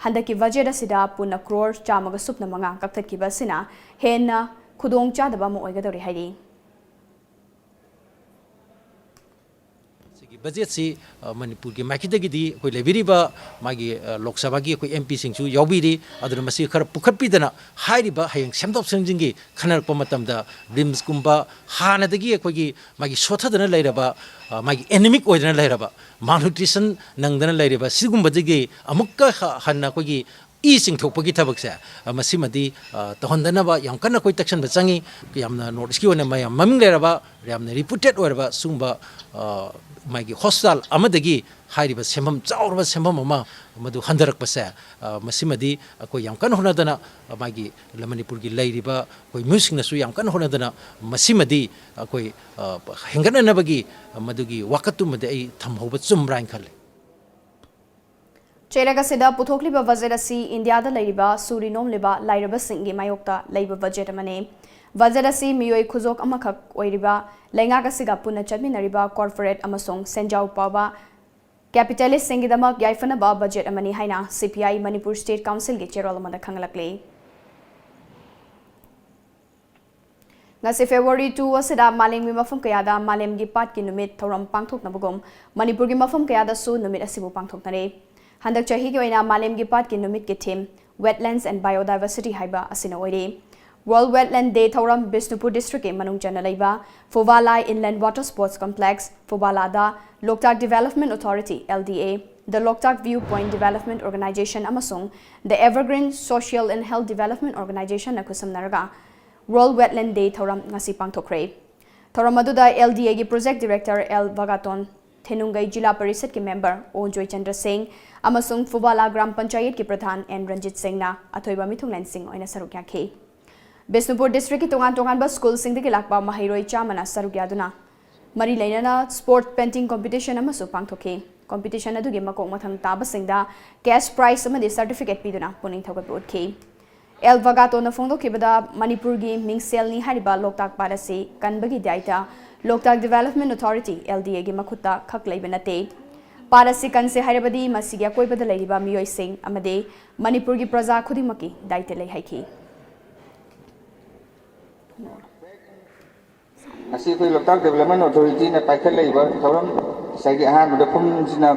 ꯍꯟꯗꯛꯀꯤ budget ꯑꯁꯤꯗ ꯄꯨꯟꯅ ꯀ꯭ꯔꯣꯔ ꯆꯥꯝꯃꯒ ꯁꯨꯞꯅ ꯃꯉꯥ ꯀꯛꯊꯠꯈꯤꯕ ꯑꯁꯤꯅ ꯍꯦꯟꯅ ꯈꯨꯗꯣꯡ ꯆꯥꯗꯕ ꯑꯃ ꯑꯣꯏꯒꯗꯧꯔꯤ ꯍꯥꯏꯔꯤ꯫ ꯕꯖꯦꯠꯁꯤ ꯃꯅꯤꯄꯨꯔꯒꯤ ꯃꯥꯏꯀꯩꯗꯒꯤꯗꯤ ꯑꯩꯈꯣꯏ ꯂꯩꯕꯤꯔꯤꯕ ꯃꯥꯒꯤ ꯂꯣꯛ ꯁꯚꯥꯒꯤ ꯑꯩꯈꯣꯏ ꯑꯦꯝ ꯄꯤꯁꯤꯡꯁꯨ ꯌꯥꯎꯕꯤꯔꯤ꯫ ꯑꯗꯨꯅ ꯃꯁꯤ ꯈꯔ ꯄꯨꯈꯠꯄꯤꯗꯅ ꯍꯥꯏꯔꯤꯕ ꯍꯌꯦꯡ ꯁꯦꯝꯗꯣꯛ ꯁꯦꯝꯖꯤꯟꯒꯤ ꯈꯟꯅꯔꯛꯄ ꯃꯇꯝꯗ ꯔꯤꯝꯁꯀꯨꯝꯕ ꯍꯥꯟꯅꯗꯒꯤ ꯑꯩꯈꯣꯏꯒꯤ ꯃꯥꯒꯤ ꯁꯣꯠꯊꯗꯅ ꯂꯩꯔꯕ, ꯃꯥꯒꯤ ꯑꯦꯅꯤꯃꯤꯛ ꯑꯣꯏꯗꯅ ꯂꯩꯔꯕ, ꯃꯥꯜꯅ꯭ꯌꯨꯇ꯭ꯔꯤꯁꯟ ꯅꯪꯗꯅ ꯂꯩꯔꯤꯕ ꯁꯤꯒꯨꯝꯕꯗꯒꯤ ꯑꯃꯨꯛꯀ ꯍꯟꯅ ꯑꯩꯈꯣꯏꯒꯤ ꯏ ꯆꯤꯡꯊꯣꯛꯄꯒꯤ ꯊꯕꯛꯁꯦ, ꯃꯁꯤꯃꯗꯤ ꯇꯧꯍꯟꯗꯅꯕ ꯌꯥꯝ ꯀꯟꯅ ꯑꯩꯈꯣꯏ ꯇꯛꯁꯟꯕ ꯆꯪꯉꯤ꯫ ꯌꯥꯝꯅ ꯅꯣꯔꯠ ꯏꯁꯀꯤ ꯑꯣꯏꯅ ꯃꯌꯥꯝ ꯃꯃꯤꯡ ꯂꯩꯔꯕ, ꯌꯥꯝꯅ ꯔꯤꯄ꯭ꯌꯨꯇꯦꯠ ꯑꯣꯏꯔꯕ ꯁꯤꯒꯨꯝꯕ ꯃꯥꯒꯤ ꯍꯣꯁꯄꯤꯇꯥꯜ ꯑꯃꯗꯒꯤ ꯍꯥꯏꯔꯤꯕ ꯁꯦꯟꯐꯝ, ꯆꯥꯎꯔꯕ ꯁꯦꯟꯐꯝ ꯑꯃ ꯃꯗꯨ ꯍꯟꯊꯔꯛꯄꯁꯦ, ꯃꯁꯤꯃꯗꯤ ꯑꯩꯈꯣꯏ ꯌꯥꯝ ꯀꯟꯅ ꯍꯣꯠꯅꯗꯅ, ꯃꯥꯒꯤ ꯃꯅꯤꯄꯨꯔꯒꯤ ꯂꯩꯔꯤꯕ ꯑꯩꯈꯣꯏ ꯃꯤꯑꯣꯏꯁꯤꯡꯅꯁꯨ ꯌꯥꯝ ꯀꯟꯅ ꯍꯣꯠꯅꯗꯅ ꯃꯁꯤꯃꯗꯤ ꯑꯩꯈꯣꯏ ꯍꯦꯟꯒꯠꯅꯅꯕꯒꯤ ꯃꯗꯨꯒꯤ ꯋꯥꯀꯠꯇꯨꯃꯗꯤ ꯑꯩ ꯊꯝꯍꯧꯕ ꯆꯨꯝꯕ꯭ꯔꯥ ꯍꯥꯏꯅ ꯈꯜꯂꯤ꯫ ꯆꯩꯔꯛ ꯑꯁꯤꯗ ꯄꯨꯊꯣꯛꯂꯤꯕ ꯕꯖꯦꯠ ꯑꯁꯤ ꯏꯟꯗꯤꯌꯥꯗ ꯂꯩꯔꯤꯕ ꯁꯨꯔꯤ ꯅꯣꯝꯂꯤꯕ ꯂꯥꯏꯔꯕꯁꯤꯡꯒꯤ ꯃꯥꯌꯣꯛꯇ ꯂꯩꯕ ꯕꯖꯦꯠ ꯑꯃꯅꯤ꯫ ꯕꯖꯦꯠ ꯑꯁꯤ ꯃꯤꯑꯣꯏ ꯈꯨꯖꯣꯛ ꯑꯃꯈꯛ ꯑꯣꯏꯔꯤꯕ ꯂꯩꯉꯥꯛ ꯑꯁꯤꯒ ꯄꯨꯟꯅ ꯆꯠꯃꯤꯟꯅꯔꯤꯕ ꯀꯣꯔꯄꯣꯔꯦꯠ ꯑꯃꯁꯨꯡ ꯁꯦꯟꯖꯥꯎ ꯄꯥꯕ ꯀꯦꯄꯤꯇꯦꯂꯤꯁꯁꯤꯡꯒꯤꯗꯃꯛ ꯌꯥꯏꯐꯅꯕ ꯕꯖꯦꯠ ꯑꯃꯅꯤ ꯍꯥꯏꯅ ꯁꯤ ꯄꯤ ꯑꯥꯏ ꯃꯅꯤꯄꯨꯔ ꯁ꯭ꯇꯦꯠ ꯀꯥꯎꯟꯁꯤꯜꯒꯤ ꯆꯦꯔꯣꯜ ꯑꯃꯗ ꯈꯪꯂꯛꯂꯤ꯫ ꯉꯁꯤ ꯐꯦꯕ꯭ꯔꯨꯋꯥꯔꯤ two ꯑꯁꯤꯗ ꯃꯥꯂꯦꯝꯒꯤ ꯃꯐꯝ ꯀꯌꯥꯗ ꯃꯥꯂꯦꯝꯒꯤ ꯄꯥꯠꯀꯤ ꯅꯨꯃꯤꯠ ꯊꯧꯔꯝ ꯄꯥꯡꯊꯣꯛꯅꯕꯒꯨꯝ ꯃꯅꯤꯄꯨꯔꯒꯤ ꯃꯐꯝ ꯀꯌꯥꯗꯁꯨ ꯅꯨꯃꯤꯠ ꯑꯁꯤꯕꯨ ꯄꯥꯡꯊꯣꯛꯅꯔꯤ꯫ ꯍꯟꯗꯛ ꯆꯍꯤꯒꯤ ꯑꯣꯏꯅ ꯃꯥꯂꯦꯝꯒꯤ ꯄꯥꯠꯀꯤ ꯅꯨꯃꯤꯠꯀꯤ theme Wetlands and Biodiversity ꯍꯥꯏꯕ ꯑꯁꯤꯅ ꯑꯣꯏꯔꯤ꯫ World Wetland Day ꯊꯧꯔꯝ ꯕꯤꯁꯅꯨꯄꯨꯔ ꯗꯤꯁꯇ꯭ꯔꯤꯛꯀꯤ ꯃꯅꯨꯡ ꯆꯟꯅ ꯂꯩꯕ ꯐꯨꯕꯥꯂꯥ Inland Water Sports Complex, ꯐꯨꯕꯥꯂꯥꯗ Loktak Development Authority, L D A, The Loktak View Point Development Organization ꯑꯃꯁꯨꯡ The Evergreen Social and Health Development Organizationꯅ ꯈꯨꯠꯁꯝꯅꯔꯒ World Wetland Day ꯊꯧꯔꯝ ꯉꯁꯤ ꯄꯥꯡꯊꯣꯛꯈ꯭ꯔꯦ꯫ ꯊꯧꯔꯝ ꯑꯗꯨꯗ L D Aꯒꯤ Project Director L ꯚꯒꯥꯇꯣꯟ, ꯊꯦꯅꯨꯡꯒꯩ ꯖꯤꯂꯥ ꯄꯔꯤꯁꯠꯀꯤ member O ꯖꯣꯏꯆꯟꯗ꯭ꯔ ꯁꯤꯡ ꯑꯃꯁꯨꯡ ꯐꯨꯕꯥꯂꯥ ꯒ꯭ꯔꯥꯝ ꯄꯟꯆꯥꯌꯠꯀꯤ ꯄ꯭ꯔꯙꯥꯟ ꯑꯦꯟ ꯔꯟꯖꯤꯠ ꯁꯤꯡꯅ ꯑꯊꯣꯏꯕ ꯃꯤꯊꯨꯡꯂꯦꯟꯁꯤꯡ ꯑꯣꯏꯅ ꯁꯔꯨꯛ ꯌꯥꯈꯤ꯫ ꯕꯤꯁꯅꯨꯄꯨꯔ ꯗꯤꯁꯇ꯭ꯔꯤꯛꯀꯤ ꯇꯣꯉꯥꯟ ꯇꯣꯉꯥꯟꯕ ꯁ꯭ꯀꯨꯜꯁꯤꯡꯗꯒꯤ ꯂꯥꯛꯄ ꯃꯍꯩꯔꯣꯏ ꯆꯥꯝꯃꯅ ꯁꯔꯨꯛ ꯌꯥꯗꯨꯅ ꯃꯔꯤ ꯂꯩꯅꯅ sport painting competition ꯑꯃꯁꯨ ꯄꯥꯡꯊꯣꯛꯈꯤ꯫ Competition ꯑꯗꯨꯒꯤ ꯃꯀꯣꯛ ꯃꯊꯪ ꯇꯥꯕꯁꯤꯡꯗ cash prize ꯑꯃꯗꯤ certificate ꯄꯤꯗꯨꯅ ꯄꯨꯛꯅꯤꯡ ꯊꯧꯒꯠꯄ ꯎꯠꯈꯤ꯫ ꯑꯦꯜ ꯚꯒꯥꯇꯣꯅ ꯐꯣꯡꯗꯣꯛꯈꯤꯕꯗ, ꯃꯅꯤꯄꯨꯔꯒꯤ ꯃꯤꯡꯁꯦꯜꯅꯤ ꯍꯥꯏꯔꯤꯕ ꯂꯣꯛꯇꯥꯛ ꯄꯥꯠ ꯑꯁꯤ ꯀꯟꯕꯒꯤ ꯗꯥꯏꯇ Loktak Development Authority, L D Aꯒꯤ ꯃꯈꯨꯠꯇ ꯈꯛ ꯂꯩꯕ ꯅꯠꯇꯦ꯫ ꯄꯥꯠ ꯑꯁꯤ ꯀꯟꯁꯦ ꯍꯥꯏꯔꯕꯗꯤ ꯃꯁꯤꯒꯤ ꯑꯀꯣꯏꯕꯗ ꯂꯩꯔꯤꯕ ꯃꯤꯑꯣꯏꯁꯤꯡ ꯑꯃꯗꯤ ꯃꯅꯤꯄꯨꯔꯒꯤ ꯄ꯭ꯔꯖꯥ ꯈꯨꯗꯤꯡꯃꯛꯀꯤ ꯗꯥꯏꯇ ꯂꯩ ꯍꯥꯏꯈꯤ꯫ ꯉꯁꯤ ꯑꯩꯈꯣꯏ ꯂꯣꯛꯇꯥꯛ ꯗꯦꯕꯂꯞꯃꯦꯟ ꯑꯣꯊꯣꯔꯤꯇꯤꯅ ꯄꯥꯏꯈꯠꯂꯛꯏꯕ ꯊꯧꯔꯝ ꯉꯁꯥꯏꯒꯤ ꯑꯍꯥꯟꯕꯗ ꯐꯨꯝꯁꯤꯅ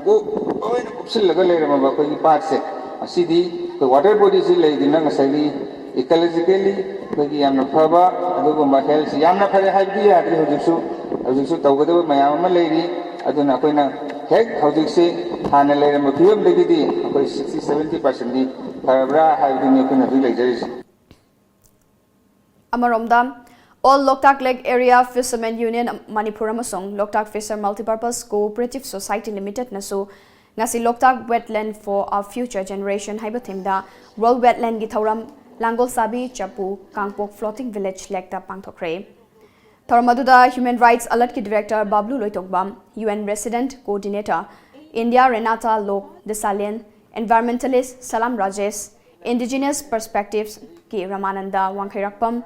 ꯀꯣꯛ ꯂꯣꯏꯅ ꯀꯨꯞꯁꯤꯜꯂꯒ ꯂꯩꯔꯝꯃꯕ ꯑꯩꯈꯣꯏꯒꯤ ꯄꯥꯠꯁꯦ, ꯉꯁꯤꯗꯤ ꯑꯩꯈꯣꯏ ꯋꯥꯇꯔ ꯕꯣꯗꯤꯁꯤ ꯂꯩꯗꯨꯅ ꯉꯁꯥꯏꯒꯤ ꯏꯀꯣꯂꯣꯖꯤꯀꯦꯜꯂꯤ ꯑꯩꯈꯣꯏꯒꯤ ꯌꯥꯝꯅ ꯐꯕ, ꯑꯗꯨꯒꯨꯝꯕ ꯍꯦꯜꯊꯁꯤ ꯌꯥꯝꯅ ꯐꯔꯦ ꯍꯥꯏꯕꯗꯤ ꯌꯥꯗ꯭ꯔꯤ꯫ ꯍꯧꯖꯤꯛꯁꯨ ꯍꯧꯖꯤꯛꯁꯨ ꯇꯧꯒꯗꯕ ꯃꯌꯥꯝ ꯑꯃ ꯂꯩꯔꯤ꯫ ꯑꯗꯨꯅ ꯑꯩꯈꯣꯏꯅ ꯍꯦꯛ ꯍꯧꯖꯤꯛꯁꯤ ꯍꯥꯟꯅ ꯂꯩꯔꯝꯕ ꯐꯤꯕꯝꯗꯒꯤꯗꯤ ꯑꯩꯈꯣꯏ ꯁꯤꯛꯁꯇꯤ ꯁꯕꯦꯟꯇꯤ ꯄꯥꯔꯁꯦꯟꯗꯤ ꯐꯔꯕ꯭ꯔꯥ ꯍꯥꯏꯕꯗꯨꯅꯤ ꯑꯩꯈꯣꯏꯅ ꯍꯧꯖꯤꯛ ꯂꯩꯖꯔꯤꯁꯦ꯫ ꯑꯃꯔꯣꯝꯗ, All Loktak Lake Area Fishermen Union Manipur ꯑꯃꯁꯨꯡ Loktak Fisher Multipurpose Cooperative Society Limitedꯅꯁꯨ ꯉꯁꯤ Loktak Wetland for a Future Generation ꯍꯥꯏꯕ themeꯗ World Wetlandꯒꯤ ꯊꯧꯔꯝ ꯂꯥꯡꯒꯣꯜꯁꯥꯕꯤ ꯆꯥꯄꯨ ꯀꯥꯡꯄꯣꯛ Floating Village Lakeꯇ ꯄꯥꯡꯊꯣꯛꯈ꯭ꯔꯦ꯫ ꯊꯧꯔꯝ ꯑꯗꯨꯗ Human Rights Alertꯀꯤ Director ꯕꯥꯕ꯭ꯂꯨ ꯂꯣꯏꯇꯣꯡꯕꯝ, UN Resident Coordinator India Renata Lok Desalegn, Environmentalist Salam Rajesh, Indigenous Perspectivesꯀꯤ ꯔꯃꯥꯅꯟꯗ ꯋꯥꯡꯈꯩꯔꯥꯛꯄꯝ,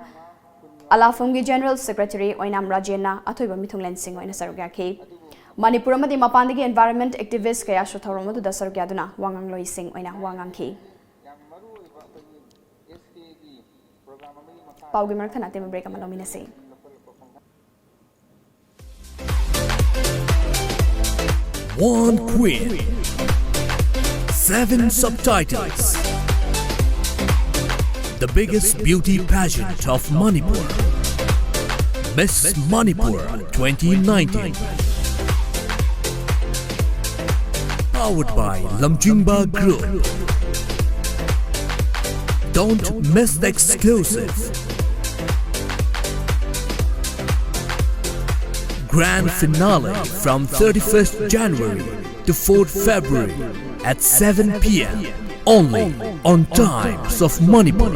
ꯑꯂꯥꯐꯝꯒꯤ General Secretary ꯑꯣꯏꯅꯥꯝ ꯔꯥꯖꯦꯟꯅ ꯑꯊꯣꯏꯕ ꯃꯤꯊꯨꯡꯂꯦꯟꯁꯤꯡ ꯑꯣꯏꯅ ꯁꯔꯨꯛ ꯌꯥꯈꯤ꯫ ꯃꯅꯤꯄꯨꯔ ꯑꯃꯗꯤ ꯃꯄꯥꯟꯗꯒꯤ environment activist ꯀꯌꯥꯁꯨ ꯊꯧꯔꯝ ꯑꯗꯨꯗ ꯁꯔꯨꯛ ꯌꯥꯗꯨꯅ ꯋꯥ ꯉꯥꯡꯂꯣꯏꯁꯤꯡ ꯑꯣꯏꯅ ꯋꯥ ꯉꯥꯡꯈꯤ꯫ ꯄꯥꯎꯒꯤ ꯃꯔꯛꯇ ꯑꯇꯦꯟꯕ break ꯑꯃ ꯂꯧꯃꯤꯟꯅꯁꯤ꯫ One queen, seven subtitles. The biggest beauty pageant of Manipur, Miss Manipur twenty nineteen. Powered by Lamjingba Group. Don't miss the exclusive grand finale from thirty-first January to fourth February at seven p m, only on Times of Manipur.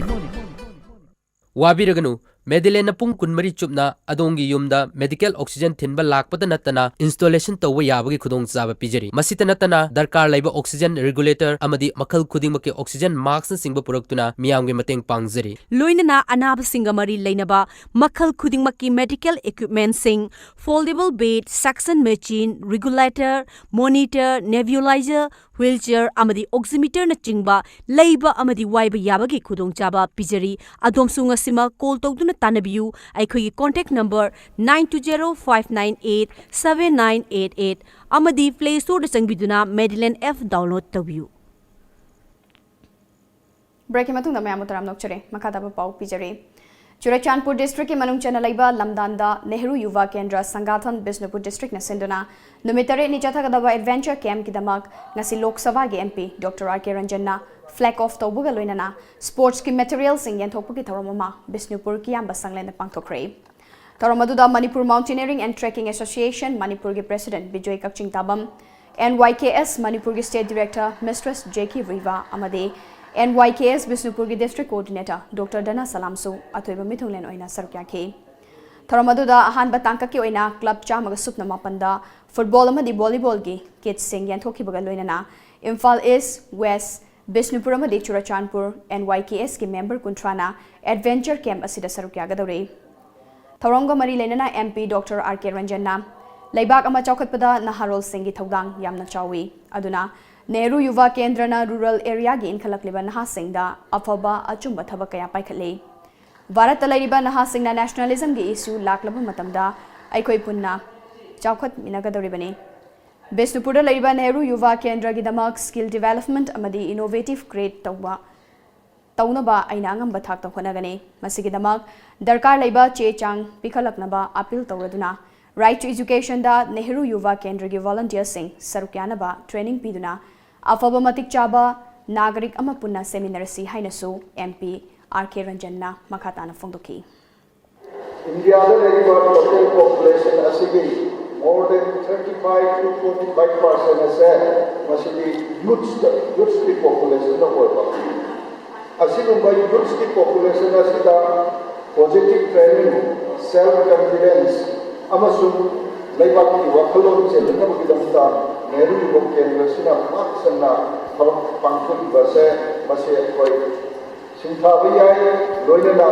ꯋꯥꯕꯤꯔꯒꯅꯨ, ꯃꯦꯗꯤꯂꯦꯟꯅ ꯄꯨꯡ ꯀꯨꯟꯃꯔꯤ ꯆꯨꯞꯅ ꯑꯗꯣꯝꯒꯤ ꯌꯨꯝꯗ medical oxygen ꯊꯤꯟꯕ ꯂꯥꯛꯄꯗ ꯅꯠꯇꯅ installation ꯇꯧꯕ ꯌꯥꯕꯒꯤ ꯈꯨꯗꯣꯡꯆꯥꯕ ꯄꯤꯖꯔꯤ꯫ ꯃꯁꯤꯇ ꯅꯠꯇꯅ, ꯗꯔꯀꯥꯔ ꯂꯩꯕ oxygen regulator ꯑꯃꯗꯤ ꯃꯈꯜ ꯈꯨꯗꯤꯡꯃꯛꯀꯤ oxygen maskꯅꯆꯤꯡꯕ ꯄꯨꯔꯛꯇꯨꯅ ꯃꯤꯌꯥꯝꯒꯤ ꯃꯇꯦꯡ ꯄꯥꯡꯖꯔꯤ꯫ ꯂꯣꯏꯅꯅ ꯑꯅꯥꯕꯁꯤꯡꯒ ꯃꯔꯤ ꯂꯩꯅꯕ ꯃꯈꯜ ꯈꯨꯗꯤꯡꯃꯛꯀꯤ medical equipmentꯁꯤꯡ, foldable bed, suction machine, regulator, monitor, nebulizer, wheelchair ꯑꯃꯗꯤ oximeterꯅꯆꯤꯡꯕ ꯂꯩꯕ ꯑꯃꯗꯤ ꯋꯥꯏꯕ ꯌꯥꯕꯒꯤ ꯈꯨꯗꯣꯡꯆꯥꯕ ꯄꯤꯖꯔꯤ꯫ ꯑꯗꯣꯝꯁꯨ ꯉꯁꯤꯃꯛ call ꯇꯧꯗꯨꯅ ꯇꯥꯟꯅꯕꯤꯌꯨ꯫ ꯑꯩꯈꯣꯏꯒꯤ contact number nine two zero five nine eight seven nine eight eight ꯑꯃꯗꯤ Play Storeꯗ ꯆꯪꯕꯤꯗꯨꯅ Medilane app download ꯇꯧꯕꯤꯌꯨ꯫ Breakꯀꯤ ꯃꯇꯨꯡꯗ ꯃꯌꯥꯝꯕꯨ ꯇꯔꯥꯝꯅ ꯑꯣꯛꯆꯔꯤ꯫ ꯃꯈꯥ ꯇꯥꯕ ꯄꯥꯎ ꯄꯤꯖꯔꯤ꯫ ꯆꯨꯔꯆꯥꯟꯄꯨꯔ districtꯀꯤ ꯃꯅꯨꯡ ꯆꯟꯅ ꯂꯩꯕ ꯂꯝꯗꯥꯟꯗ ꯅꯦꯍꯔꯨ ꯌꯨꯚꯥ ꯀꯦꯟꯗ꯭ꯔ ꯁꯪꯒꯥꯊꯟ ꯕꯤꯁꯅꯨꯄꯨꯔ districtꯅ ꯁꯤꯟꯗꯨꯅ ꯅꯨꯃꯤꯠ ꯇꯔꯦꯠꯅꯤ ꯆꯠꯊꯒꯗꯕ adventure campꯀꯤꯗꯃꯛ ꯉꯁꯤ ꯂꯣꯛ ꯁꯚꯥꯒꯤ MP Doctor R K ꯔꯟꯖꯟꯅ flag off ꯇꯧꯕꯒ ꯂꯣꯏꯅꯅ sportsꯀꯤ materialꯁꯤꯡ ꯌꯦꯟꯊꯣꯛꯄꯒꯤ ꯊꯧꯔꯝ ꯑꯃ ꯕꯤꯁꯅꯨꯄꯨꯔ ꯀꯤꯌꯥꯝꯕ ꯁꯪꯂꯦꯟꯗ ꯄꯥꯡꯊꯣꯛꯈ꯭ꯔꯦ꯫ ꯊꯧꯔꯝ ꯑꯗꯨꯗ Manipur Mountaineering and Trekking Association ꯃꯅꯤꯄꯨꯔꯒꯤ president ꯕꯤꯖꯣꯏ ꯀꯛꯆꯤꯡ ꯇꯥꯕꯝ, NYKS ꯃꯅꯤꯄꯨꯔꯒꯤ state director Mistress J K ꯔꯤꯚꯥ ꯑꯃꯗꯤ NYKS ꯕꯤꯁꯅꯨꯄꯨꯔꯒꯤ district coordinator Doctor ꯗꯅꯥ ꯁꯂꯥꯝꯁꯨ ꯑꯊꯣꯏꯕ ꯃꯤꯊꯨꯡꯂꯦꯟ ꯑꯣꯏꯅ ꯁꯔꯨꯛ ꯌꯥꯈꯤ꯫ ꯊꯧꯔꯝ ꯑꯗꯨꯗ ꯑꯍꯥꯟꯕ ꯇꯥꯡꯀꯛꯀꯤ ꯑꯣꯏꯅ club ꯆꯥꯝꯃꯒ ꯁꯨꯞꯅ ꯃꯥꯄꯟꯗ football ꯑꯃꯗꯤ volleyballꯒꯤ kitꯁꯤꯡ ꯌꯦꯟꯊꯣꯛꯈꯤꯕꯒ ꯂꯣꯏꯅꯅ ꯏꯝꯐꯥꯜ East, West, ꯕꯤꯁꯅꯨꯄꯨꯔ ꯑꯃꯗꯤ ꯆꯨꯔꯆꯥꯟꯄꯨꯔ NYKSꯀꯤ member ꯀꯨꯟꯊ꯭ꯔꯥꯅ adventure camp ꯑꯁꯤꯗ ꯁꯔꯨꯛ ꯌꯥꯒꯗꯧꯔꯤ꯫ ꯊꯧꯔꯝꯒ ꯃꯔꯤ ꯂꯩꯅꯅ MP Doctor R K ꯔꯟꯖꯟꯅ ꯂꯩꯕꯥꯛ ꯑꯃ ꯆꯥꯎꯈꯠꯄꯗ ꯅꯍꯥꯔꯣꯜꯁꯤꯡꯒꯤ ꯊꯧꯗꯥꯡ ꯌꯥꯝꯅ ꯆꯥꯎꯏ꯫ ꯑꯗꯨꯅ ꯅꯦꯍꯔꯨ ꯌꯨꯚꯥ ꯀꯦꯟꯗ꯭ꯔꯅ rural areaꯒꯤ ꯏꯟꯈꯠꯂꯛꯂꯤꯕ ꯅꯍꯥꯁꯤꯡꯗ ꯑꯐꯕ ꯑꯆꯨꯝꯕ ꯊꯕꯛ ꯀꯌꯥ ꯄꯥꯏꯈꯠꯂꯤ꯫ ꯚꯥꯔꯠꯇ ꯂꯩꯔꯤꯕ ꯅꯍꯥꯁꯤꯡꯅ nationalismꯒꯤ issue ꯂꯥꯛꯂꯕ ꯃꯇꯝꯗ ꯑꯩꯈꯣꯏ ꯄꯨꯟꯅ ꯆꯥꯎꯈꯠꯃꯤꯟꯅꯒꯗꯧꯔꯤꯕꯅꯤ꯫ ꯕꯤꯁꯅꯨꯄꯨꯔꯗ ꯂꯩꯔꯤꯕ ꯅꯦꯍꯔꯨ ꯌꯨꯚꯥ ꯀꯦꯟꯗ꯭ꯔꯒꯤꯗꯃꯛ skill development ꯑꯃꯗꯤ innovative create ꯇꯧꯕ, ꯇꯧꯅꯕ ꯑꯩꯅ ꯑꯉꯝꯕ ꯊꯥꯛꯇ ꯍꯣꯠꯅꯒꯅꯤ꯫ ꯃꯁꯤꯒꯤꯗꯃꯛ ꯗꯔꯀꯥꯔ ꯂꯩꯕ ꯆꯦ ꯆꯥꯡ ꯄꯤꯈꯠꯂꯛꯅꯕ appeal ꯇꯧꯔꯗꯨꯅ Right to Educationꯗ ꯅꯦꯍꯔꯨ ꯌꯨꯚꯥ ꯀꯦꯟꯗ꯭ꯔꯒꯤ volunteerꯁꯤꯡ ꯁꯔꯨꯛ ꯌꯥꯅꯕ training ꯄꯤꯗꯨꯅ ꯑꯐꯕ ꯃꯇꯤꯛ ꯆꯥꯕ ꯅꯥꯒꯔꯤꯛ ꯑꯃ ꯄꯨꯟꯅ ꯁꯦꯝꯃꯤꯟꯅꯔꯁꯤ ꯍꯥꯏꯅꯁꯨ MP R K ꯔꯟꯖꯟꯅ ꯃꯈꯥ ꯇꯥꯅ ꯐꯣꯡꯗꯣꯛꯈꯤ꯫ ꯏꯟꯗꯤꯌꯥꯗ ꯂꯩꯔꯤꯕ total population ꯑꯁꯤꯒꯤ more than thirty five to forty five percent ꯑꯁꯦ ꯃꯁꯤꯗꯤ youths, youthsꯀꯤ populationꯅ ꯑꯣꯏꯕ꯫ ꯑꯁꯤꯒꯨꯝꯕ youthsꯀꯤ population ꯑꯁꯤꯗ positive training, self confidence ꯑꯃꯁꯨꯡ ꯂꯩꯕꯥꯛꯀꯤ ꯋꯥꯈꯜꯂꯣꯟ ꯆꯦꯜꯍꯟꯅꯕꯒꯤꯗꯃꯛꯇ ꯅꯦꯍꯔꯨ ꯌꯨꯚꯥ ꯀꯦꯟꯗ꯭ꯔꯁꯤꯅ ꯄꯥꯛ ꯁꯟꯅ ꯊꯕꯛ ꯄꯥꯡꯊꯣꯛꯂꯤꯕꯁꯦ ꯃꯁꯤ ꯑꯩꯈꯣꯏ ꯁꯤꯡꯊꯥꯕ ꯌꯥꯏ꯫ ꯂꯣꯏꯅꯅ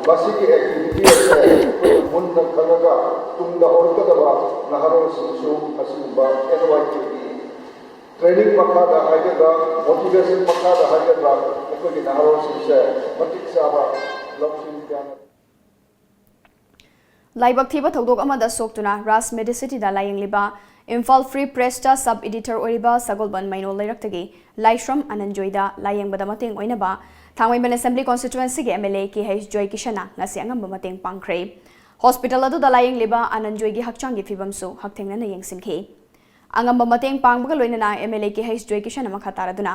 ꯃꯁꯤꯒꯤ activity ꯑꯁꯦ ꯑꯩꯈꯣꯏꯅ ꯃꯨꯟꯅ ꯈꯪꯉꯒ ꯇꯨꯡꯗ ꯍꯧꯔꯛꯀꯗꯕ ꯅꯍꯥꯔꯣꯜꯁꯤꯡꯁꯨ ꯑꯁꯤꯒꯨꯝꯕ NYKꯒꯤ Training ꯃꯈꯥꯗ ꯍꯥꯏꯒꯗ꯭ꯔꯥ, motivation ꯃꯈꯥꯗ ꯍꯥꯏꯒꯗ꯭ꯔꯥ, ꯑꯩꯈꯣꯏꯒꯤ ꯅꯍꯥꯔꯣꯜꯁꯤꯡꯁꯦ ꯃꯇꯤꯛ ꯆꯥꯕ ꯂꯧꯁꯤꯡ ꯀꯌꯥꯅ ꯂꯥꯏꯕꯛ ꯊꯤꯕ ꯊꯧꯗꯣꯛ ꯑꯃꯗ ꯁꯣꯛꯇꯨꯅ ꯔꯥꯖ ꯃꯦꯗꯤꯁꯤꯇꯤꯗ ꯂꯥꯌꯦꯡꯂꯤꯕ Imphal free press sub editor ꯑꯣꯏꯔꯤꯕ ꯁꯒꯣꯜꯕꯟ ꯃꯩꯅꯣ ꯂꯩꯔꯛꯇꯒꯤ ꯂꯥꯏꯁ꯭ꯔꯝ ꯑꯅꯟꯖꯣꯏꯗ ꯂꯥꯌꯦꯡꯕꯗ ꯃꯇꯦꯡ ꯑꯣꯏꯅꯕ ꯊꯥꯡꯃꯩꯕꯟ ꯑꯦꯁꯦꯝꯕ꯭ꯂꯤ ꯀꯣꯟꯁꯇꯤꯇ꯭ꯋꯦꯟꯁꯤꯒꯤ M L A K H ꯖꯣꯏꯀꯤꯁꯟꯅ ꯉꯁꯤ ꯑꯉꯝꯕ ꯃꯇꯦꯡ ꯄꯥꯡꯈ꯭ꯔꯦ꯫ ꯍꯣꯁꯄꯤꯇꯥꯜ ꯑꯗꯨꯗ ꯂꯥꯌꯦꯡꯂꯤꯕ ꯑꯅꯟꯖꯣꯏꯒꯤ ꯍꯛꯆꯥꯡꯒꯤ ꯐꯤꯕꯝꯁꯨ ꯍꯛꯊꯦꯡꯅꯅ ꯌꯦꯡꯁꯤꯟꯈꯤ꯫ ꯑꯉꯝꯕ ꯃꯇꯦꯡ ꯄꯥꯡꯕꯒ ꯂꯣꯏꯅꯅ M L A K H ꯖꯣꯏꯀꯤꯁꯟꯅ ꯃꯈꯥ ꯇꯥꯔꯗꯨꯅ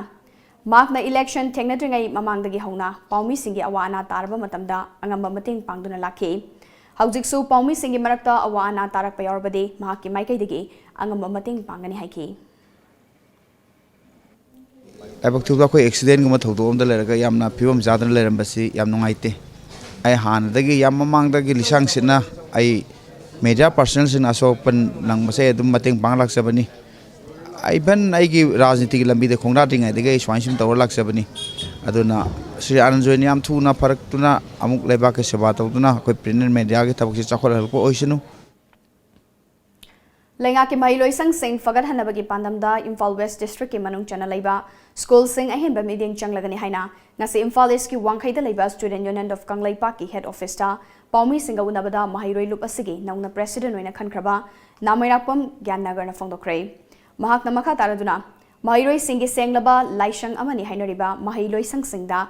ꯃꯍꯥꯛꯅ ꯏꯂꯦꯛꯁꯟ ꯊꯦꯡꯅꯗ꯭ꯔꯤꯉꯩ ꯃꯃꯥꯡꯗꯒꯤ ꯍꯧꯅ ꯄꯥꯎꯃꯤꯁꯤꯡꯒꯤ ꯑꯋꯥ ꯑꯅꯥ ꯇꯥꯔꯕ ꯃꯇꯝꯗ ꯑꯉꯝꯕ ꯃꯇꯦꯡ ꯄꯥꯡꯗꯨꯅ ꯂꯥꯛꯈꯤ꯫ ꯍꯧꯖꯤꯛꯁꯨ ꯄꯥꯎꯃꯤꯁꯤꯡꯒꯤ ꯃꯔꯛꯇ ꯑꯋꯥ ꯑꯅꯥ ꯇꯥꯔꯛꯄ ꯌꯥꯎꯔꯕꯗꯤ ꯃꯍꯥꯛꯀꯤ ꯃꯥꯏꯀꯩꯗꯒꯤ ꯑꯉꯝꯕ ꯃꯇꯦꯡ ꯄꯥꯡꯒꯅꯤ ꯍꯥꯏꯈꯤ꯫ ꯂꯥꯏꯕꯛ ꯊꯤꯕꯗ ꯑꯩꯈꯣꯏ ꯑꯦꯛꯁꯤꯗꯦꯟꯒꯨꯝꯕ ꯊꯧꯗꯣꯛ ꯑꯃꯗ ꯂꯩꯔꯒ ꯌꯥꯝꯅ ꯐꯤꯕꯝ ꯆꯥꯗꯅ ꯂꯩꯔꯝꯕꯁꯤ ꯌꯥꯝ ꯅꯨꯡꯉꯥꯏꯇꯦ꯫ ꯑꯩ ꯍꯥꯟꯅꯗꯒꯤ ꯌꯥꯝ ꯃꯃꯥꯡꯗꯒꯤ ꯂꯤꯁꯥꯡ ꯁꯤꯠꯅ ꯑꯩ ꯃꯦꯗꯤꯌꯥ ꯄꯥꯔꯁꯅꯦꯜꯁꯤꯡꯅ ꯑꯁꯣꯛ ꯑꯄꯟ ꯅꯪꯕꯁꯦ ꯑꯩ ꯑꯗꯨꯝ ꯃꯇꯦꯡ ꯄꯥꯡ ꯂꯥꯛꯆꯕꯅꯤ꯫ ꯏꯚꯟ ꯑꯩꯒꯤ ꯔꯥꯖꯅꯤꯇꯤꯒꯤ ꯂꯝꯕꯤꯗ ꯈꯣꯡꯗꯥꯗ꯭ꯔꯤꯉꯩꯗꯒꯤ ꯑꯩ ꯁꯨꯃꯥꯏꯅ ꯁꯨꯝ ꯇꯧꯔ ꯂꯥꯛꯆꯕꯅꯤ꯫ ꯑꯗꯨꯅ ꯁ꯭ꯔꯤ ꯑꯅꯟꯖꯣꯏꯅ ꯌꯥꯝ ꯊꯨꯅ ꯐꯔꯛꯇꯨꯅ ꯑꯃꯨꯛ ꯂꯩꯕꯥꯛꯀꯤ ꯁꯦꯕꯥ ꯇꯧꯗꯨꯅ ꯑꯩꯈꯣꯏ ꯄ꯭ꯔꯤꯟ ꯑꯦꯟ ꯃꯦꯗꯤꯌꯥꯒꯤ ꯊꯕꯛꯁꯤ ꯆꯥꯎꯈꯠꯍꯜꯂꯛꯄ ꯑꯣꯏꯁꯅꯨ꯫ ꯂꯩꯉꯥꯛꯀꯤ ꯃꯍꯩꯂꯣꯏꯁꯪꯁꯤꯡ ꯐꯒꯠꯍꯟꯅꯕꯒꯤ ꯄꯥꯟꯗꯝꯗ ꯏꯝꯐꯥꯜ ꯋꯦꯁ ꯗꯤꯁꯇ꯭ꯔꯤꯛꯀꯤ ꯃꯅꯨꯡ ꯆꯟꯅ ꯂꯩꯕ ꯁ꯭ꯀꯨꯜꯁꯤꯡ ꯑꯍꯦꯟꯕ ꯃꯤꯠꯌꯦꯡ ꯆꯪꯂꯒꯅꯤ ꯍꯥꯏꯅ ꯉꯁꯤ ꯏꯝꯐꯥꯜ ꯏꯁꯀꯤ ꯋꯥꯡꯈꯩꯗ ꯂꯩꯕ Student Union of ꯀꯪꯂꯩꯄꯥꯛꯀꯤ ꯍꯦꯗ ꯑꯣꯐꯤꯁꯇ ꯄꯥꯎꯃꯤꯁꯤꯡꯒ ꯎꯅꯕꯗ ꯃꯍꯩꯔꯣꯏ ꯂꯨꯞ ꯑꯁꯤꯒꯤ ꯅꯧꯅ ꯄ꯭ꯔꯦꯁꯤꯗꯦꯟ ꯑꯣꯏꯅ ꯈꯟꯈ꯭ꯔꯕ ꯅꯥꯃꯩꯔꯥꯛꯄꯝ ꯒ꯭ꯌꯥꯟꯅꯒꯔꯅ ꯐꯣꯡꯗꯣꯛꯈ꯭ꯔꯦ꯫ ꯃꯍꯥꯛꯅ ꯃꯈꯥ ꯇꯥꯔꯗꯨꯅ ꯃꯍꯩꯔꯣꯏꯁꯤꯡꯒꯤ ꯁꯦꯡꯂꯕ ꯂꯥꯏꯁꯪ ꯑꯃꯅꯤ ꯍꯥꯏꯅꯔꯤꯕ ꯃꯍꯩꯂꯣꯏꯁꯪꯁꯤꯡꯗ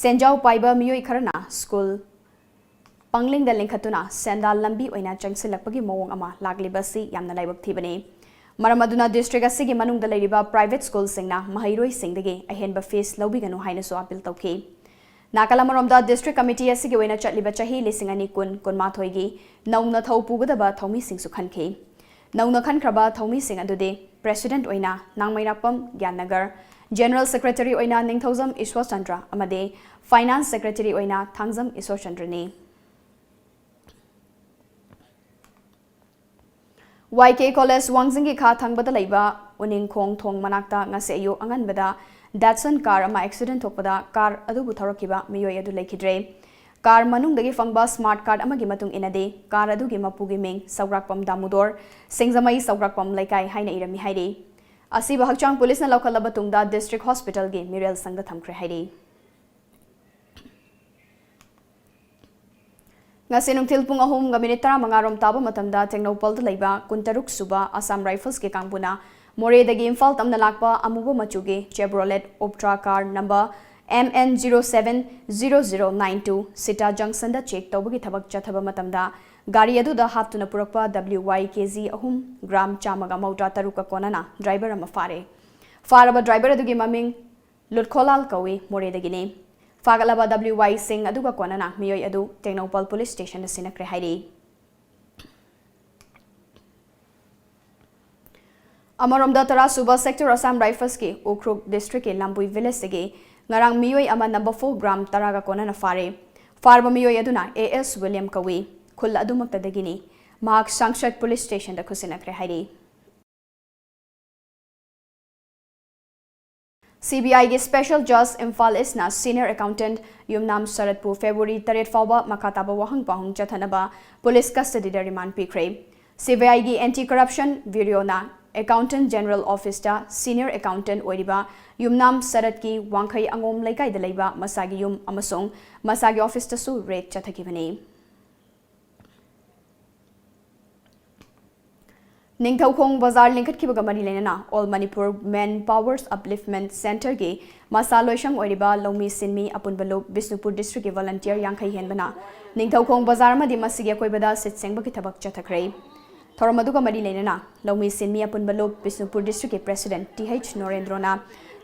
ꯁꯦꯟꯖꯥꯎ ꯄꯥꯏꯕ ꯃꯤꯑꯣꯏ ꯈꯔꯅ ꯁ꯭ꯀꯨꯜ ꯄꯪꯂꯤꯡꯗ ꯂꯤꯡꯈꯠꯇꯨꯅ ꯁꯦꯟꯗꯥꯜ ꯂꯝꯕꯤ ꯑꯣꯏꯅ ꯆꯪꯁꯤꯜꯂꯛꯄꯒꯤ ꯃꯑꯣꯡ ꯑꯃ ꯂꯥꯛꯂꯤꯕ ꯑꯁꯤ ꯌꯥꯝꯅ ꯂꯥꯏꯕꯛ ꯊꯤꯕꯅꯤ꯫ ꯃꯔꯝ ꯑꯗꯨꯅ ꯗꯤꯁꯇ꯭ꯔꯤꯛ ꯑꯁꯤꯒꯤ ꯃꯅꯨꯡꯗ ꯂꯩꯔꯤꯕ ꯄ꯭ꯔꯥꯏꯚꯦꯠ ꯁ꯭ꯀꯨꯜꯁꯤꯡꯅ ꯃꯍꯩꯔꯣꯏꯁꯤꯡꯗꯒꯤ ꯑꯍꯦꯟꯕ ꯐꯤꯁ ꯂꯧꯕꯤꯒꯅꯨ ꯍꯥꯏꯅꯁꯨ ꯑꯥꯄꯤꯜ ꯇꯧꯈꯤ꯫ ꯅꯥꯀꯜ ꯑꯃꯔꯣꯝꯗ ꯗꯤꯁꯇ꯭ꯔꯤꯛ ꯀꯃꯤꯇꯤ ꯑꯁꯤꯒꯤ ꯑꯣꯏꯅ ꯆꯠꯂꯤꯕ ꯆꯍꯤ ꯂꯤꯁꯤꯡ ꯑꯅꯤ ꯀꯨꯟ ꯀꯨꯟꯃꯥꯊꯣꯏꯒꯤ ꯅꯧꯅ ꯊꯧ ꯄꯨꯒꯗꯕ ꯊꯧꯃꯤꯁꯤꯡꯁꯨ ꯈꯟꯈꯤ꯫ ꯅꯧꯅ ꯈꯟꯈ꯭ꯔꯕ ꯊꯧꯃꯤꯁꯤꯡ ꯑꯗꯨꯗꯤ ꯄ꯭ꯔꯦꯁꯤꯗꯦꯟꯠ ꯑꯣꯏꯅ ꯅꯥꯡꯃꯩꯔꯥꯛꯄꯝ ꯒ꯭ꯌꯥꯟꯅꯒꯔ, ꯖꯦꯅꯔꯦꯜ ꯁꯦꯀ꯭ꯔꯦꯇꯔꯤ ꯑꯣꯏꯅ ꯅꯤꯡꯊꯧꯖꯝ ꯏꯁ꯭ꯋꯔꯆꯟꯗ꯭ꯔ ꯑꯃꯗꯤ ꯐꯥꯏꯅꯥꯟꯁ ꯁꯦꯀ꯭ꯔꯦꯇꯔꯤ ꯑꯣꯏꯅ ꯊꯥꯡꯖꯝ ꯏꯁ꯭ꯋꯔꯆꯟꯗ꯭ꯔꯅꯤ꯫ ꯋꯥꯏ ꯀꯦ ꯀꯣꯂꯦꯖ ꯋꯥꯡꯖꯤꯡꯒꯤ ꯈꯥ ꯊꯪꯕꯗ ꯂꯩꯕ ꯎꯅꯤꯡꯈꯣꯡ ꯊꯣꯡ ꯃꯅꯥꯛꯇ ꯉꯁꯤ ꯑꯌꯨꯛ ꯑꯉꯟꯕꯗ ꯗꯦꯠꯁꯟ ꯀꯥꯔ ꯑꯃ ꯑꯦꯛꯁꯤꯗꯦꯟꯠ ꯊꯣꯛꯄꯗ ꯀꯥꯔ ꯑꯗꯨꯕꯨ ꯊꯧꯔꯛꯈꯤꯕ ꯃꯤꯑꯣꯏ ꯑꯗꯨ ꯂꯩꯈꯤꯗ꯭ꯔꯦ꯫ ꯀꯥꯔ ꯃꯅꯨꯡꯗꯒꯤ ꯐꯪꯕ ꯁ꯭ꯃꯥꯔꯠ ꯀꯥꯔꯗ ꯑꯃꯒꯤ ꯃꯇꯨꯡ ꯏꯟꯅꯗꯤ ꯀꯥꯔ ꯑꯗꯨꯒꯤ ꯃꯄꯨꯒꯤ ꯃꯤꯡ ꯁꯧꯒ꯭ꯔꯥꯛꯄꯝ ꯗꯥꯃꯨꯗꯣꯔ, ꯁꯤꯡꯖꯃꯩ ꯁꯧꯒ꯭ꯔꯥꯛꯄꯝ ꯂꯩꯀꯥꯏ ꯍꯥꯏꯅ ꯏꯔꯝꯃꯤ ꯍꯥꯏꯔꯤ꯫ ꯑꯁꯤꯕ ꯍꯛꯆꯥꯡ ꯄꯨꯂꯤꯁꯅ ꯂꯧꯈꯠꯂꯕ ꯇꯨꯡꯗ district hospitalꯒꯤ ꯃꯤꯔꯦꯜ ꯁꯪꯗ ꯊꯝꯈ꯭ꯔꯦ ꯍꯥꯏꯔꯤ꯫ ꯉꯁꯤ ꯅꯨꯡꯊꯤꯜ ꯄꯨꯡ ꯑꯍꯨꯝꯒ minute ꯇꯔꯥꯃꯉꯥ ꯔꯣꯝ ꯇꯥꯕ ꯃꯇꯝꯗ ꯇꯦꯡꯅꯧꯄꯜꯗ ꯂꯩꯕ ꯀꯨꯟꯇꯔꯨꯛ ꯁꯨꯕ Assam Riflesꯀꯤ ꯀꯥꯡꯕꯨꯅ ꯃꯣꯔꯦꯗꯒꯤ ꯏꯝꯐꯥꯜ ꯇꯝꯅ ꯂꯥꯛꯄ ꯑꯃꯨꯕ ꯃꯆꯨꯒꯤ Chevrolet Optra car number M N zero seven zero zero nine two Sita Junctionꯗ check ꯇꯧꯕꯒꯤ ꯊꯕꯛ ꯆꯠꯊꯕ ꯃꯇꯝꯗ ꯒꯥꯔꯤ ꯑꯗꯨꯗ ꯍꯥꯞꯇꯨꯅ ꯄꯨꯔꯛꯄ W Y K G ꯑꯍꯨꯝ, gram ꯆꯥꯝꯃꯒ ꯃꯧꯗ꯭ꯔꯥ ꯇꯔꯨꯛꯀ ꯀꯣꯟꯅꯅ driver ꯑꯃ ꯐꯥꯔꯦ꯫ ꯐꯥꯔꯕ driver ꯑꯗꯨꯒꯤ ꯃꯃꯤꯡ ꯂꯨꯠꯈꯣꯂꯥꯜ ꯀꯧꯏ, ꯃꯣꯔꯦꯗꯒꯤꯅꯤ꯫ ꯐꯥꯒꯠꯂꯕ W Y ꯁꯤꯡ ꯑꯗꯨꯒ ꯀꯣꯟꯅꯅ ꯃꯤꯑꯣꯏ ꯑꯗꯨ ꯇꯦꯡꯅꯧꯄꯜ police stationꯗ ꯁꯤꯟꯅꯈ꯭ꯔꯦ ꯍꯥꯏꯔꯤ꯫ ꯑꯃꯔꯣꯝꯗ, ꯇꯔꯥ ꯁꯨꯕ sector Assam Riflesꯀꯤ ꯎꯈ꯭ꯔꯨꯜ districtꯀꯤ ꯂꯝꯕꯨꯏ villageꯇꯒꯤ ꯉꯔꯥꯡ ꯃꯤꯑꯣꯏ ꯑꯃ number four gram ꯇꯔꯥꯒ ꯀꯣꯟꯅꯅ ꯐꯥꯔꯦ꯫ ꯐꯥꯔꯕ ꯃꯤꯑꯣꯏ ꯑꯗꯨꯅ A S William ꯀꯧꯏ, ꯈꯨꯜ ꯑꯗꯨꯃꯛꯇꯗꯒꯤꯅꯤ꯫ ꯃꯍꯥꯛ ꯁꯪꯁꯠ police stationꯗ ꯈꯨꯠꯁꯤꯟꯅꯈ꯭ꯔꯦ ꯍꯥꯏꯔꯤ꯫ CBIꯒꯤ special judge Imphal Eastꯅ senior accountant ꯌꯨꯝꯅꯥꯝ ꯁꯔꯠꯄꯨ February ꯇꯔꯦꯠ ꯐꯥꯎꯕ ꯃꯈꯥ ꯇꯥꯕ ꯋꯥꯍꯪ ꯄꯥꯎꯍꯪ ꯆꯠꯊꯅꯕ police custodyꯗ remand ꯄꯤꯈ꯭ꯔꯦ꯫ CBIꯒꯤ Anti Corruption Bureauꯅ Accountant General Officeꯇ senior accountant ꯑꯣꯏꯔꯤꯕ ꯌꯨꯝꯅꯥꯝ ꯁꯔꯠꯀꯤ ꯋꯥꯡꯈꯩ ꯑꯉꯣꯝ ꯂꯩꯀꯥꯏꯗ ꯂꯩꯕ ꯃꯁꯥꯒꯤ ꯌꯨꯝ ꯑꯃꯁꯨꯡ ꯃꯁꯥꯒꯤ officeꯇꯁꯨ raid ꯆꯠꯊꯈꯤꯕꯅꯤ꯫ ꯅꯤꯡꯊꯧꯈꯣꯡ ꯕꯖꯥꯔ ꯂꯤꯡꯈꯠꯈꯤꯕꯒ ꯃꯔꯤ ꯂꯩꯅꯅ All Manipur Men Powers Upliftment Centreꯒꯤ ꯃꯁꯥ ꯂꯣꯏꯁꯪ ꯑꯣꯏꯔꯤꯕ ꯂꯧꯃꯤ ꯁꯤꯟꯃꯤ ꯑꯄꯨꯟꯕ ꯂꯨꯞ ꯕꯤꯁꯅꯨꯄꯨꯔ districtꯀꯤ volunteer ꯌꯥꯡꯈꯩ ꯍꯦꯟꯕꯅ ꯅꯤꯡꯊꯧꯈꯣꯡ ꯕꯖꯥꯔ ꯑꯃꯗꯤ ꯃꯁꯤꯒꯤ ꯑꯀꯣꯏꯕꯗ ꯁꯤꯠ ꯁꯦꯡꯕꯒꯤ ꯊꯕꯛ ꯆꯠꯊꯈ꯭ꯔꯦ꯫ ꯊꯧꯔꯝ ꯑꯗꯨꯒ ꯃꯔꯤ ꯂꯩꯅꯅ ꯂꯧꯃꯤ ꯁꯤꯟꯃꯤ ꯑꯄꯨꯟꯕ ꯂꯨꯞ Bishnupur districtꯀꯤ president T H ꯅꯣꯔꯦꯟꯗ꯭ꯔꯣꯅ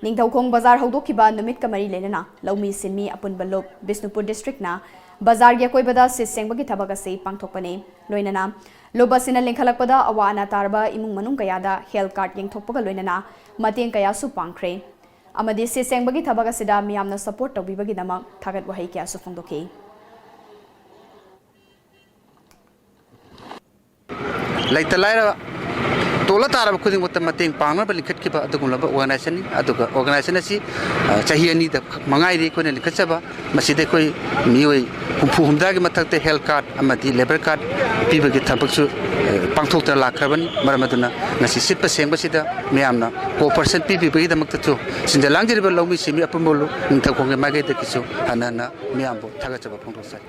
Ningthoukhong ꯕꯖꯥꯔ ꯍꯧꯗꯣꯛꯈꯤꯕ ꯅꯨꯃꯤꯠꯀ ꯃꯔꯤ ꯂꯩꯅꯅ ꯂꯧꯃꯤ ꯁꯤꯟꯃꯤ ꯑꯄꯨꯟꯕ ꯂꯨꯞ ꯕꯤꯁꯅꯨꯄꯨꯔ districtꯅ ꯕꯖꯥꯔꯒꯤ ꯑꯀꯣꯏꯕꯗ ꯁꯤꯠ ꯁꯦꯡꯕꯒꯤ ꯊꯕꯛ ꯑꯁꯤ ꯄꯥꯡꯊꯣꯛꯄꯅꯤ꯫ ꯂꯣꯏꯅꯅ ꯂꯨꯞ ꯑꯁꯤꯅ ꯂꯤꯡꯈꯠꯂꯛꯄꯗ ꯑꯋꯥ ꯑꯅꯥ ꯇꯥꯔꯕ ꯏꯃꯨꯡ ꯃꯅꯨꯡ ꯀꯌꯥꯗ health card ꯌꯦꯡꯊꯣꯛꯄꯒ ꯂꯣꯏꯅꯅ ꯃꯇꯦꯡ ꯀꯌꯥꯁꯨ ꯄꯥꯡꯈ꯭ꯔꯦ ꯑꯃꯗꯤ ꯁꯤꯠ ꯁꯦꯡꯕꯒꯤ ꯊꯕꯛ ꯑꯁꯤꯗ ꯃꯤꯌꯥꯝꯅ support ꯇꯧꯕꯤꯕꯒꯤꯗꯃꯛ ꯊꯥꯒꯠ ꯋꯥꯍꯩ ꯀꯌꯥꯁꯨ ꯐꯣꯡꯗꯣꯛꯈꯤ꯫ ꯂꯩꯇ ꯂꯥꯏꯔ ꯇꯣꯜꯂ ꯇꯥꯔꯕ ꯈꯨꯗꯤꯡꯃꯛꯇ ꯃꯇꯦꯡ ꯄꯥꯡꯅꯕ ꯂꯤꯡꯈꯠꯈꯤꯕ ꯑꯗꯨꯒꯨꯝꯂꯕ organization ꯅꯤ꯫ ꯑꯗꯨꯒ organization ꯑꯁꯤ, ꯑ, ꯆꯍꯤ ꯑꯅꯤꯗ ꯃꯉꯥꯏꯔꯤ ꯑꯩꯈꯣꯏꯅ ꯂꯤꯡꯈꯠꯆꯕ꯫ ꯃꯁꯤꯗ ꯑꯩꯈꯣꯏ ꯃꯤꯑꯣꯏ ꯍꯨꯝꯐꯨ ꯍꯨꯝꯗ꯭ꯔꯥꯒꯤ ꯃꯊꯛꯇ health card ꯑꯃꯗꯤ labour card ꯄꯤꯕꯒꯤ ꯊꯕꯛꯁꯨ, ꯑ, ꯄꯥꯡꯊꯣꯛꯇꯨꯅ ꯂꯥꯛꯈ꯭ꯔꯕꯅꯤ꯫ ꯃꯔꯝ ꯑꯗꯨꯅ ꯉꯁꯤ ꯁꯤꯠꯄ ꯁꯦꯡꯕꯁꯤꯗ ꯃꯤꯌꯥꯝꯅ cooperation ꯄꯤꯕꯤꯕꯒꯤꯗꯃꯛꯇꯁꯨ ꯁꯤꯟꯖ ꯂꯥꯡꯖꯔꯤꯕ ꯂꯧꯃꯤ ꯁꯤꯟꯃꯤ ꯑꯄꯨꯝꯕꯕꯨ ꯅꯤꯡꯊꯧꯈꯣꯡꯒꯤ ꯃꯥꯏꯀꯩꯗꯒꯤꯁꯨ ꯍꯟꯅ ꯍꯟꯅ ꯃꯤꯌꯥꯝꯕꯨ ꯊꯥꯒꯠꯆꯕ ꯐꯣꯡꯗꯣꯛꯆꯔꯤ꯫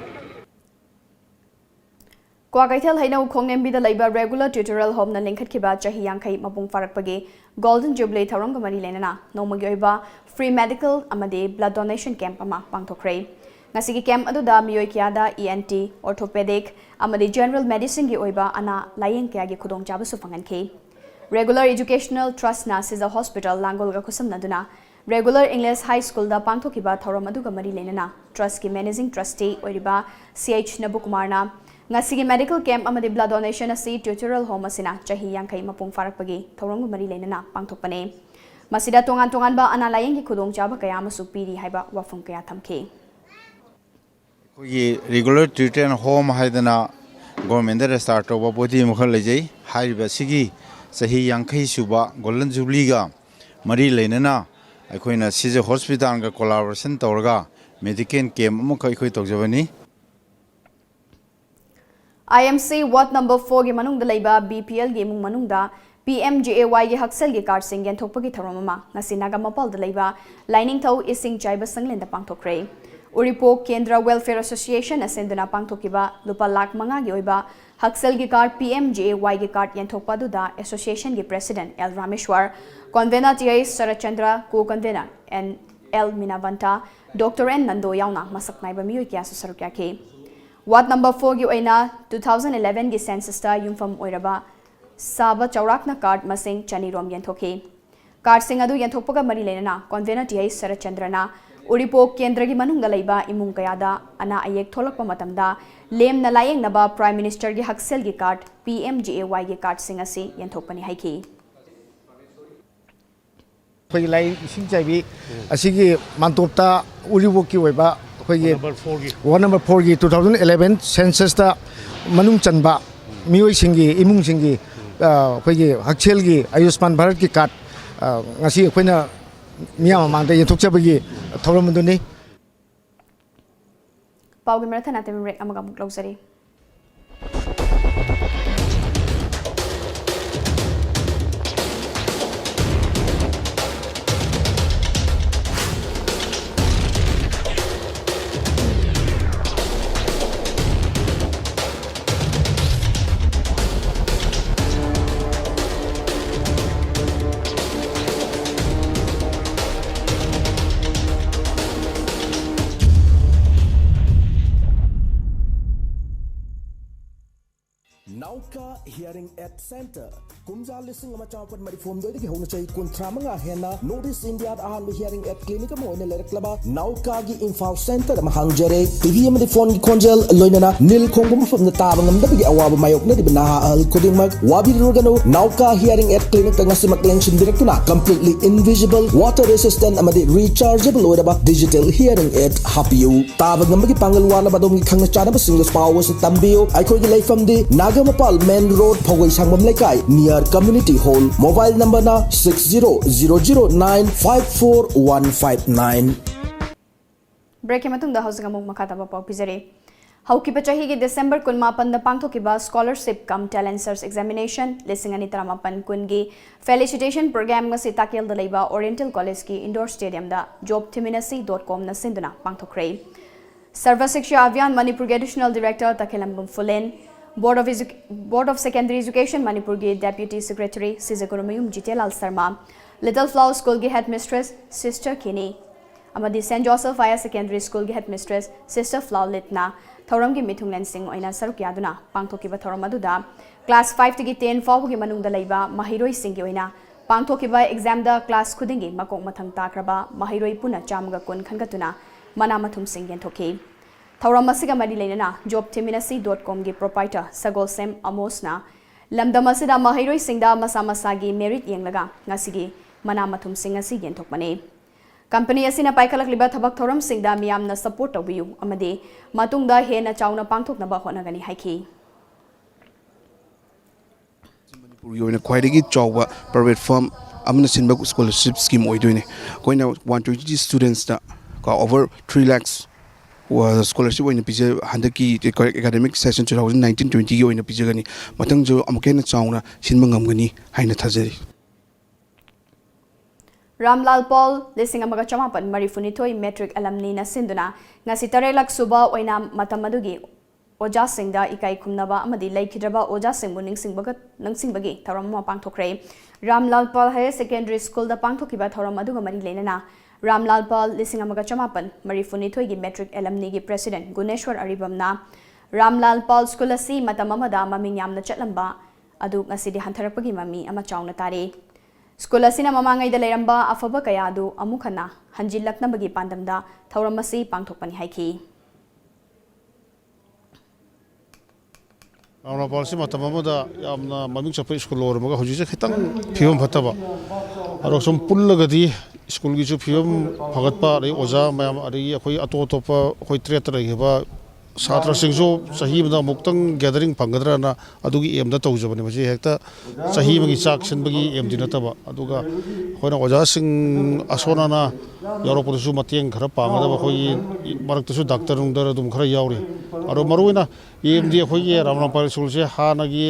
ꯀ꯭ꯋꯥꯀꯩꯊꯦꯜ ꯍꯩꯅꯧ ꯈꯣꯡꯅꯦꯝꯕꯤꯗ ꯂꯩꯕ Regular Tutorial Home ꯅ ꯂꯤꯡꯈꯠꯈꯤꯕ ꯆꯍꯤ ꯌꯥꯡꯈꯩ ꯃꯄꯨꯡ ꯐꯥꯔꯛꯄꯒꯤ Golden Jubilee ꯊꯧꯔꯝꯒ ꯃꯔꯤ ꯂꯩꯅꯅ ꯅꯣꯡꯃꯒꯤ ꯑꯣꯏꯕ free medical ꯑꯃꯗꯤ blood donation camp ꯑꯃ ꯄꯥꯡꯊꯣꯛꯈ꯭ꯔꯦ꯫ ꯉꯁꯤꯒꯤ camp ꯑꯗꯨꯗ ꯃꯤꯑꯣꯏ ꯀꯌꯥꯗ E N T, orthopedic ꯑꯃꯗꯤ general medicine ꯒꯤ ꯑꯣꯏꯕ ꯑꯅꯥ ꯂꯥꯌꯦꯡ ꯀꯌꯥꯒꯤ ꯈꯨꯗꯣꯡꯆꯥꯕꯁꯨ ꯐꯪꯍꯟꯈꯤ꯫ Regular Educational Trust ꯅ ꯁꯤꯖ Hospital ꯂꯥꯡꯒꯣꯜꯒ ꯈꯨꯠꯁꯝꯅꯗꯨꯅ Regular English High School ꯗ ꯄꯥꯡꯊꯣꯛꯈꯤꯕ ꯊꯧꯔꯝ ꯑꯗꯨꯒ ꯃꯔꯤ ꯂꯩꯅꯅ Trust ꯀꯤ Managing Trustee ꯑꯣꯏꯔꯤꯕ C H ꯅꯕꯨꯀꯨꯃꯥꯔꯅ ꯉꯁꯤꯒꯤ medical camp ꯑꯃꯗꯤ blood donation ꯑꯁꯤ Tutorial Home ꯑꯁꯤꯅ ꯆꯍꯤ ꯌꯥꯡꯈꯩ ꯃꯄꯨꯡ ꯐꯥꯔꯛꯄꯒꯤ ꯊꯧꯔꯝꯒ ꯃꯔꯤ ꯂꯩꯅꯅ ꯄꯥꯡꯊꯣꯛꯄꯅꯤ꯫ ꯃꯁꯤꯗ ꯇꯣꯉꯥꯟ ꯇꯣꯉꯥꯟꯕ ꯑꯅꯥ ꯂꯥꯌꯦꯡꯒꯤ ꯈꯨꯗꯣꯡꯆꯥꯕ ꯀꯌꯥ ꯑꯃꯁꯨ ꯄꯤꯔꯤ ꯍꯥꯏꯕ ꯋꯥꯐꯝ ꯀꯌꯥ ꯊꯝꯈꯤ꯫ ꯑꯩꯈꯣꯏꯒꯤ Regular Tutorial Home ꯍꯥꯏꯗꯅ government ꯗ register ꯇꯧꯕ body ꯑꯃꯈꯛ ꯂꯩꯖꯩ꯫ ꯍꯥꯏꯔꯤꯕ ꯑꯁꯤꯒꯤ ꯆꯍꯤ ꯌꯥꯡꯈꯩ ꯁꯨꯕ Golden Jubilee ꯒ ꯃꯔꯤ ꯂꯩꯅꯅ ꯑꯩꯈꯣꯏꯅ ꯁꯤꯖ Hospital ꯒ collaboration ꯇꯧꯔꯒ medical camp ꯑꯃꯈꯛ ꯑꯩꯈꯣꯏ ꯇꯧꯖꯕꯅꯤ꯫ I M C Ward number four ꯒꯤ ꯃꯅꯨꯡꯗ ꯂꯩꯕ B P L ꯒꯤ ꯏꯃꯨꯡ ꯃꯅꯨꯡꯗ P M G A Y ꯒꯤ ꯍꯛꯁꯦꯜꯒꯤ card ꯁꯤꯡ ꯌꯦꯟꯊꯣꯛꯄꯒꯤ ꯊꯧꯔꯝ ꯑꯃ ꯉꯁꯤ ꯅꯥꯒꯥꯃꯄꯥꯜꯗ ꯂꯩꯕ ꯂꯥꯏꯅꯤꯡꯊꯧ ꯏꯁꯤꯡ ꯆꯥꯏꯕ ꯁꯪꯂꯦꯟꯗ ꯄꯥꯡꯊꯣꯛꯈ꯭ꯔꯦ꯫ ꯎꯔꯤꯄꯣꯛ ꯀꯦꯟꯗ꯭ꯔ Welfare Association ꯅ ꯁꯤꯟꯗꯨꯅ ꯄꯥꯡꯊꯣꯛꯈꯤꯕ ꯂꯨꯄꯥ ꯂꯥꯈ ꯃꯉꯥꯒꯤ ꯑꯣꯏꯕ ꯍꯛꯁꯦꯜꯒꯤ card, P M G A Y ꯒꯤ card ꯌꯦꯟꯊꯣꯛꯄ ꯑꯗꯨꯗ association ꯒꯤ president L ꯔꯥꯃꯦꯁ꯭ꯋꯔ, convener T I Saratchandra, co-convener N L ꯃꯤꯅꯥꯕꯟꯇ, Doctor N Nando ꯌꯥꯎꯅ ꯃꯁꯛ ꯅꯥꯏꯕ ꯃꯤꯑꯣꯏ ꯀꯌꯥꯁꯨ ꯁꯔꯨꯛ ꯌꯥꯈꯤ꯫ Ward number four ꯒꯤ ꯑꯣꯏꯅ two thousand eleven ꯒꯤ census ꯇ ꯌꯨꯝꯐꯝ ꯑꯣꯏꯔꯕ ꯁꯥꯕ ꯆꯥꯎꯔꯥꯛꯅ card ꯃꯁꯤꯡ ꯆꯅꯤ ꯔꯣꯝ ꯌꯦꯟꯊꯣꯛꯈꯤ꯫ Card ꯁꯤꯡ ꯑꯗꯨ ꯌꯦꯟꯊꯣꯛꯄꯒ ꯃꯔꯤ ꯂꯩꯅꯅ convener T I ꯁꯔꯠꯆꯟꯗ꯭ꯔꯅ ꯎꯔꯤꯄꯣꯛ ꯀꯦꯟꯗ꯭ꯔꯒꯤ ꯃꯅꯨꯡꯗ ꯂꯩꯕ ꯏꯃꯨꯡ ꯀꯌꯥꯗ ꯑꯅꯥ ꯑꯌꯦꯛ ꯊꯣꯛꯂꯛꯄ ꯃꯇꯝꯗ ꯂꯦꯝꯅ ꯂꯥꯌꯦꯡꯅꯕ Prime Minister ꯒꯤ ꯍꯛꯁꯦꯜꯒꯤ card, P M G A Y ꯒꯤ card ꯁꯤꯡ ꯑꯁꯤ ꯌꯦꯟꯊꯣꯛꯄꯅꯤ ꯍꯥꯏꯈꯤ꯫ ꯑꯩꯈꯣꯏꯒꯤ ꯂꯥꯏ ꯏꯁꯤꯡ ꯆꯥꯏꯕꯤ ꯑꯁꯤꯒꯤ ꯃꯥꯟꯇꯣꯞꯇ ꯎꯔꯤꯄꯣꯛꯀꯤ ꯑꯣꯏꯕ ꯑꯩꯈꯣꯏꯒꯤ Ward number four ꯒꯤ꯫ Ward number four ꯒꯤ two thousand eleven census ꯇ ꯃꯅꯨꯡ ꯆꯟꯕ ꯃꯤꯑꯣꯏꯁꯤꯡꯒꯤ, ꯏꯃꯨꯡꯁꯤꯡꯒꯤ ꯑꯩꯈꯣꯏꯒꯤ ꯍꯛꯁꯦꯜꯒꯤ ꯑꯌꯨꯁꯃꯥꯟ ꯚꯥꯔꯠꯀꯤ ꯀꯥꯔꯗ ꯉꯁꯤ ꯑꯩꯈꯣꯏꯅ ꯃꯤꯌꯥꯝ ꯃꯃꯥꯡꯗ ꯌꯦꯟꯊꯣꯛꯆꯕꯒꯤ ꯊꯧꯔꯝ ꯑꯗꯨꯅꯤ꯫ ꯄꯥꯎꯒꯤ ꯃꯔꯛ ꯊꯠꯅ ꯇꯦꯃꯤꯡ ꯕ꯭ꯔꯦꯛ ꯑꯃꯒ ꯑꯃꯨꯛ ꯂꯧꯖꯔꯤ꯫ Nauka Hearing Aid Center. ꯀꯨꯝꯖꯥ ꯂꯤꯁꯤꯡ ꯑꯃ ꯆꯥꯃꯥꯄꯟ ꯃꯔꯤꯐꯨ ꯍꯨꯝꯗꯣꯏꯗꯒꯤ ꯍꯧꯅ ꯆꯍꯤ ꯀꯨꯟꯊ꯭ꯔꯥ ꯃꯉꯥ ꯍꯦꯟꯅ North East Indiaꯗ ꯑꯍꯥꯟꯕ hearing aid clinic ꯑꯃ ꯑꯣꯏꯅ ꯂꯩꯔꯛꯂꯕ ꯅꯥꯎꯀꯥꯒꯤ ꯏꯝꯐꯥꯜ center ꯑꯃ ꯍꯥꯡꯖꯔꯦ꯫ ꯇꯤꯚꯤ ꯑꯃꯗꯤ phoneꯒꯤ ꯈꯣꯟꯖꯦꯜ, ꯂꯣꯏꯅꯅ ꯅꯤꯜ ꯈꯣꯡꯕ ꯃꯐꯝꯗ ꯇꯥꯕ ꯉꯝꯗꯕꯒꯤ ꯑꯋꯥꯕ ꯃꯥꯌꯣꯛꯅꯔꯤꯕ ꯅꯍꯥ ꯑꯍꯜ ꯈꯨꯗꯤꯡꯃꯛ ꯋꯥꯕꯤꯔꯨꯔꯒꯅꯨ꯫ ꯅꯥꯎꯀꯥ hearing aid clinicꯇ ꯉꯁꯤꯃꯛ ꯂꯦꯡꯁꯤꯟꯕꯤꯔꯛꯇꯨꯅ completely invisible, water resistant ꯑꯃꯗꯤ rechargeable ꯑꯣꯏꯔꯕ digital hearing aid ꯍꯥꯞꯄꯤꯌꯨ꯫ ꯇꯥꯕ ꯉꯝꯕꯒꯤ ꯄꯥꯡꯒꯜ ꯋꯥꯠꯂꯕ ꯑꯗꯣꯝꯒꯤ ꯈꯪꯅ ꯆꯥꯟꯅꯕꯁꯤꯡꯗ ꯄꯥꯎ ꯑꯁꯤ ꯇꯝꯕꯤꯌꯨ꯫ ꯑꯩꯈꯣꯏꯒꯤ ꯂꯩꯐꯝꯗꯤ ꯅꯥꯒꯥꯃꯄꯥꯜ main road, ꯐꯧꯒꯩ ꯁꯪꯕꯝ ꯂꯩꯀꯥꯏ, near community hall꯫ Mobile numberꯅ six zero zero zero nine five four one five nine꯫ Breakꯀꯤ ꯃꯇꯨꯡꯗ ꯍꯧꯖꯤꯛ ꯑꯃꯨꯛ ꯃꯈꯥ ꯇꯥꯕ ꯄꯥꯎ ꯄꯤꯖꯔꯤ꯫ ꯍꯧꯈꯤꯕ ꯆꯍꯤꯒꯤ December ꯀꯨꯟꯃꯥꯄꯟꯗ ꯄꯥꯡꯊꯣꯛꯈꯤꯕ scholarship cum talent search examination ꯂꯤꯁꯤꯡ ꯑꯅꯤ ꯇꯔꯥꯃꯥꯄꯟ ꯀꯨꯟꯒꯤ felicitation program ꯉꯁꯤ ꯇꯥꯀꯦꯜꯗ ꯂꯩꯕ Oriental Collegeꯀꯤ indoor stadiumꯗ job thiminasi dot comꯅ ꯁꯤꯟꯗꯨꯅ ꯄꯥꯡꯊꯣꯛꯈ꯭ꯔꯦ꯫ Sarva Shiksha Abhiyan Manipurꯒꯤ additional director ꯇꯈꯦꯂꯝꯕꯝ ꯐꯨꯂꯦꯟ, Board of Edu-, Board of Secondary Education ꯃꯅꯤꯄꯨꯔꯒꯤ deputy secretary ꯁꯤꯖꯒꯨꯔꯨꯃꯌꯨꯝ ꯖꯤꯇꯦꯂꯥꯜ Sharma, Little Flower Schoolꯒꯤ headmistress sister ꯀꯤꯅꯤ ꯑꯃꯗꯤ Saint Joseph Higher Secondary Schoolꯒꯤ headmistress sister ꯐ꯭ꯂꯥꯎꯂꯤꯠꯅ ꯊꯧꯔꯝꯒꯤ ꯃꯤꯊꯨꯡꯂꯦꯟꯁꯤꯡ ꯑꯣꯏꯅ ꯁꯔꯨꯛ ꯌꯥꯗꯨꯅ ꯄꯥꯡꯊꯣꯛꯈꯤꯕ ꯊꯧꯔꯝ ꯑꯗꯨꯗ class fiveꯇꯒꯤ ten ꯐꯥꯎꯕꯒꯤ ꯃꯅꯨꯡꯗ ꯂꯩꯕ ꯃꯍꯩꯔꯣꯏꯁꯤꯡꯒꯤ ꯑꯣꯏꯅ ꯄꯥꯡꯊꯣꯛꯈꯤꯕ examꯗ class ꯈꯨꯗꯤꯡꯒꯤ ꯃꯀꯣꯛ ꯃꯊꯪ ꯇꯥꯈ꯭ꯔꯕ ꯃꯍꯩꯔꯣꯏ ꯄꯨꯟꯅ ꯆꯥꯝꯃꯒ ꯀꯨꯟ ꯈꯟꯒꯠꯇꯨꯅ ꯃꯅꯥ ꯃꯊꯨꯝꯁꯤꯡ ꯌꯦꯟꯊꯣꯛꯈꯤ꯫ ꯊꯧꯔꯝ ꯑꯁꯤꯒ ꯃꯔꯤ ꯂꯩꯅꯅ job thiminasi dot comꯒꯤ proprietor ꯁꯒꯣꯜꯁꯦꯝ ꯑꯃꯣꯁꯅ ꯂꯝꯗꯝ ꯑꯁꯤꯗ ꯃꯍꯩꯔꯣꯏꯁꯤꯡꯗ ꯃꯁꯥ ꯃꯁꯥꯒꯤ merit ꯌꯦꯡꯂꯒ ꯉꯁꯤꯒꯤ ꯃꯅꯥ ꯃꯊꯨꯝꯁꯤꯡ ꯑꯁꯤ ꯌꯦꯟꯊꯣꯛꯄꯅꯤ꯫ Company ꯑꯁꯤꯅ ꯄꯥꯏꯈꯠꯂꯛꯂꯤꯕ ꯊꯕꯛ ꯊꯧꯔꯝꯁꯤꯡꯗ ꯃꯤꯌꯥꯝꯅ support ꯇꯧꯕꯤꯌꯨ ꯑꯃꯗꯤ ꯃꯇꯨꯡꯗ ꯍꯦꯟꯅ ꯆꯥꯎꯅ ꯄꯥꯡꯊꯣꯛꯅꯕ ꯍꯣꯠꯅꯒꯅꯤ ꯍꯥꯏꯈꯤ꯫ ꯃꯅꯤꯄꯨꯔꯒꯤ ꯑꯣꯏꯅ ꯈ꯭ꯋꯥꯏꯗꯒꯤ ꯆꯥꯎꯕ private firm ꯑꯃꯅ ꯁꯤꯟꯕ scholarship scheme ꯑꯣꯏꯗꯣꯏꯅꯦ꯫ ꯑꯩꯈꯣꯏꯅ one twenty students ꯇ ꯀꯣ over three lakhs scholarship ꯑꯣꯏꯅ ꯄꯤꯖ ꯍꯟꯗꯛꯀꯤ academic session two thousand nineteen twenty ꯒꯤ ꯑꯣꯏꯅ ꯄꯤꯖꯒꯅꯤ꯫ ꯃꯊꯪꯁꯨ ꯑꯃꯨꯛꯀ ꯍꯦꯟꯅ ꯆꯥꯎꯅ ꯁꯤꯟꯕ ꯉꯝꯒꯅꯤ ꯍꯥꯏꯅ ꯊꯥꯖꯔꯤ꯫ ꯔꯥꯝꯂꯥꯜ ꯄꯥꯜ ꯂꯤꯁꯤꯡ ꯑꯃꯒ ꯆꯃꯥꯄꯟ ꯃꯔꯤꯐꯨꯅꯤꯊꯣꯏ matric alumni ꯅ ꯁꯤꯟꯗꯨꯅ ꯉꯁꯤ ꯇꯔꯦꯠꯂꯛ ꯁꯨꯕ ꯑꯣꯏꯅ ꯃꯇꯝ ꯑꯗꯨꯒꯤ ꯑꯣꯖꯥꯁꯤꯡꯗ ꯏꯀꯥꯏ ꯈꯨꯝꯅꯕ ꯑꯃꯗꯤ ꯂꯩꯈꯤꯗ꯭ꯔꯕ ꯑꯣꯖꯥꯁꯤꯡꯕꯨ ꯅꯤꯡꯁꯤꯡꯕꯒ ꯅꯤꯡꯁꯤꯡꯕꯒꯤ ꯊꯧꯔꯝ ꯑꯃ ꯄꯥꯡꯊꯣꯛꯈ꯭ꯔꯦ꯫ ꯔꯥꯝꯂꯥꯜ ꯄꯥꯜ higher secondary school ꯗ ꯄꯥꯡꯊꯣꯛꯈꯤꯕ ꯊꯧꯔꯝ ꯑꯗꯨꯒ ꯃꯔꯤ ꯂꯩꯅꯅ ꯔꯥꯝꯂꯥꯜ ꯄꯥꯜ ꯂꯤꯁꯤꯡ ꯑꯃꯒ ꯆꯃꯥꯄꯟ ꯃꯔꯤꯐꯨꯅꯤꯊꯣꯏꯒꯤ matric alumni ꯒꯤ president ꯒꯨꯅꯦꯁ꯭ꯋꯔ ꯑꯔꯤꯕꯝꯅ ꯔꯥꯝꯂꯥꯜ ꯄꯥꯜ school ꯑꯁꯤ ꯃꯇꯝ ꯑꯃꯗ ꯃꯃꯤꯡ ꯌꯥꯝꯅ ꯆꯠꯂꯝꯕ ꯑꯗꯨ ꯉꯁꯤꯗꯤ ꯍꯟꯊꯔꯛꯄꯒꯤ ꯃꯃꯤ ꯑꯃ ꯆꯥꯎꯅ ꯇꯥꯔꯤ꯫ School ꯑꯁꯤꯅ ꯃꯃꯥꯡꯉꯩꯗ ꯂꯩꯔꯝꯕ ꯑꯐꯕ ꯀꯌꯥ ꯑꯗꯨ ꯑꯃꯨꯛ ꯍꯟꯅ ꯍꯟꯖꯤꯜꯂꯛꯅꯕꯒꯤ ꯄꯥꯟꯗꯝꯗ ꯊꯧꯔꯝ ꯑꯁꯤ ꯄꯥꯡꯊꯣꯛꯄꯅꯤ ꯍꯥꯏꯈꯤ꯫ ꯔꯥꯝꯂꯥꯜ ꯄꯥꯜ ꯑꯁꯤ ꯃꯇꯝ ꯑꯃꯗ ꯌꯥꯝꯅ ꯃꯃꯤꯡ ꯆꯠꯄ school ꯑꯣꯏꯔꯝꯃꯒ ꯍꯧꯖꯤꯛꯁꯦ ꯈꯤꯇꯪ ꯐꯤꯕꯝ ꯐꯠꯇꯕ꯫ ꯑꯗꯣ ꯁꯨꯝ ꯄꯨꯜꯂꯒꯗꯤ school ꯒꯤꯁꯨ ꯐꯤꯕꯝ ꯐꯒꯠꯄ, ꯑꯗꯒꯤ ꯑꯣꯖꯥ ꯃꯌꯥꯝ, ꯑꯗꯒꯤ ꯑꯩꯈꯣꯏ ꯑꯇꯣꯞ ꯑꯇꯣꯞꯄ ꯑꯩꯈꯣꯏ trade ꯇ ꯂꯩꯈꯤꯕ ꯁꯥꯇ꯭ꯔꯁꯤꯡꯁꯨ ꯆꯍꯤ ꯑꯃꯗ ꯑꯃꯨꯛꯇꯪ gathering ꯐꯪꯒꯗ꯭ꯔꯅ ꯑꯗꯨꯒꯤ aim ꯗ ꯇꯧꯖꯕꯅꯤ꯫ ꯃꯁꯤ ꯍꯦꯛꯇ ꯆꯍꯤ ꯑꯃꯒꯤ ꯆꯥꯛ ꯁꯤꯟꯕꯒꯤ aim ꯗꯤ ꯅꯠꯇꯕ꯫ ꯑꯗꯨꯒ ꯑꯩꯈꯣꯏꯅ ꯑꯣꯖꯥꯁꯤꯡ ꯑꯁꯣꯟ ꯑꯅꯥ ꯌꯥꯎꯔꯛꯄꯗꯁꯨ ꯃꯇꯦꯡ ꯈꯔ ꯄꯥꯡꯒꯗꯕ, ꯑꯩꯈꯣꯏꯒꯤ ꯃꯔꯛꯇꯁꯨ doctor ꯅꯨꯡꯗꯔ ꯑꯗꯨꯝ ꯈꯔ ꯌꯥꯎꯔꯤ꯫ ꯑꯗꯣ ꯃꯔꯨꯑꯣꯏꯅ aim ꯗꯤ ꯑꯩꯈꯣꯏꯒꯤ ꯔꯥꯝꯂꯥꯜ ꯄꯥꯜ school ꯁꯦ ꯍꯥꯟꯅꯒꯤ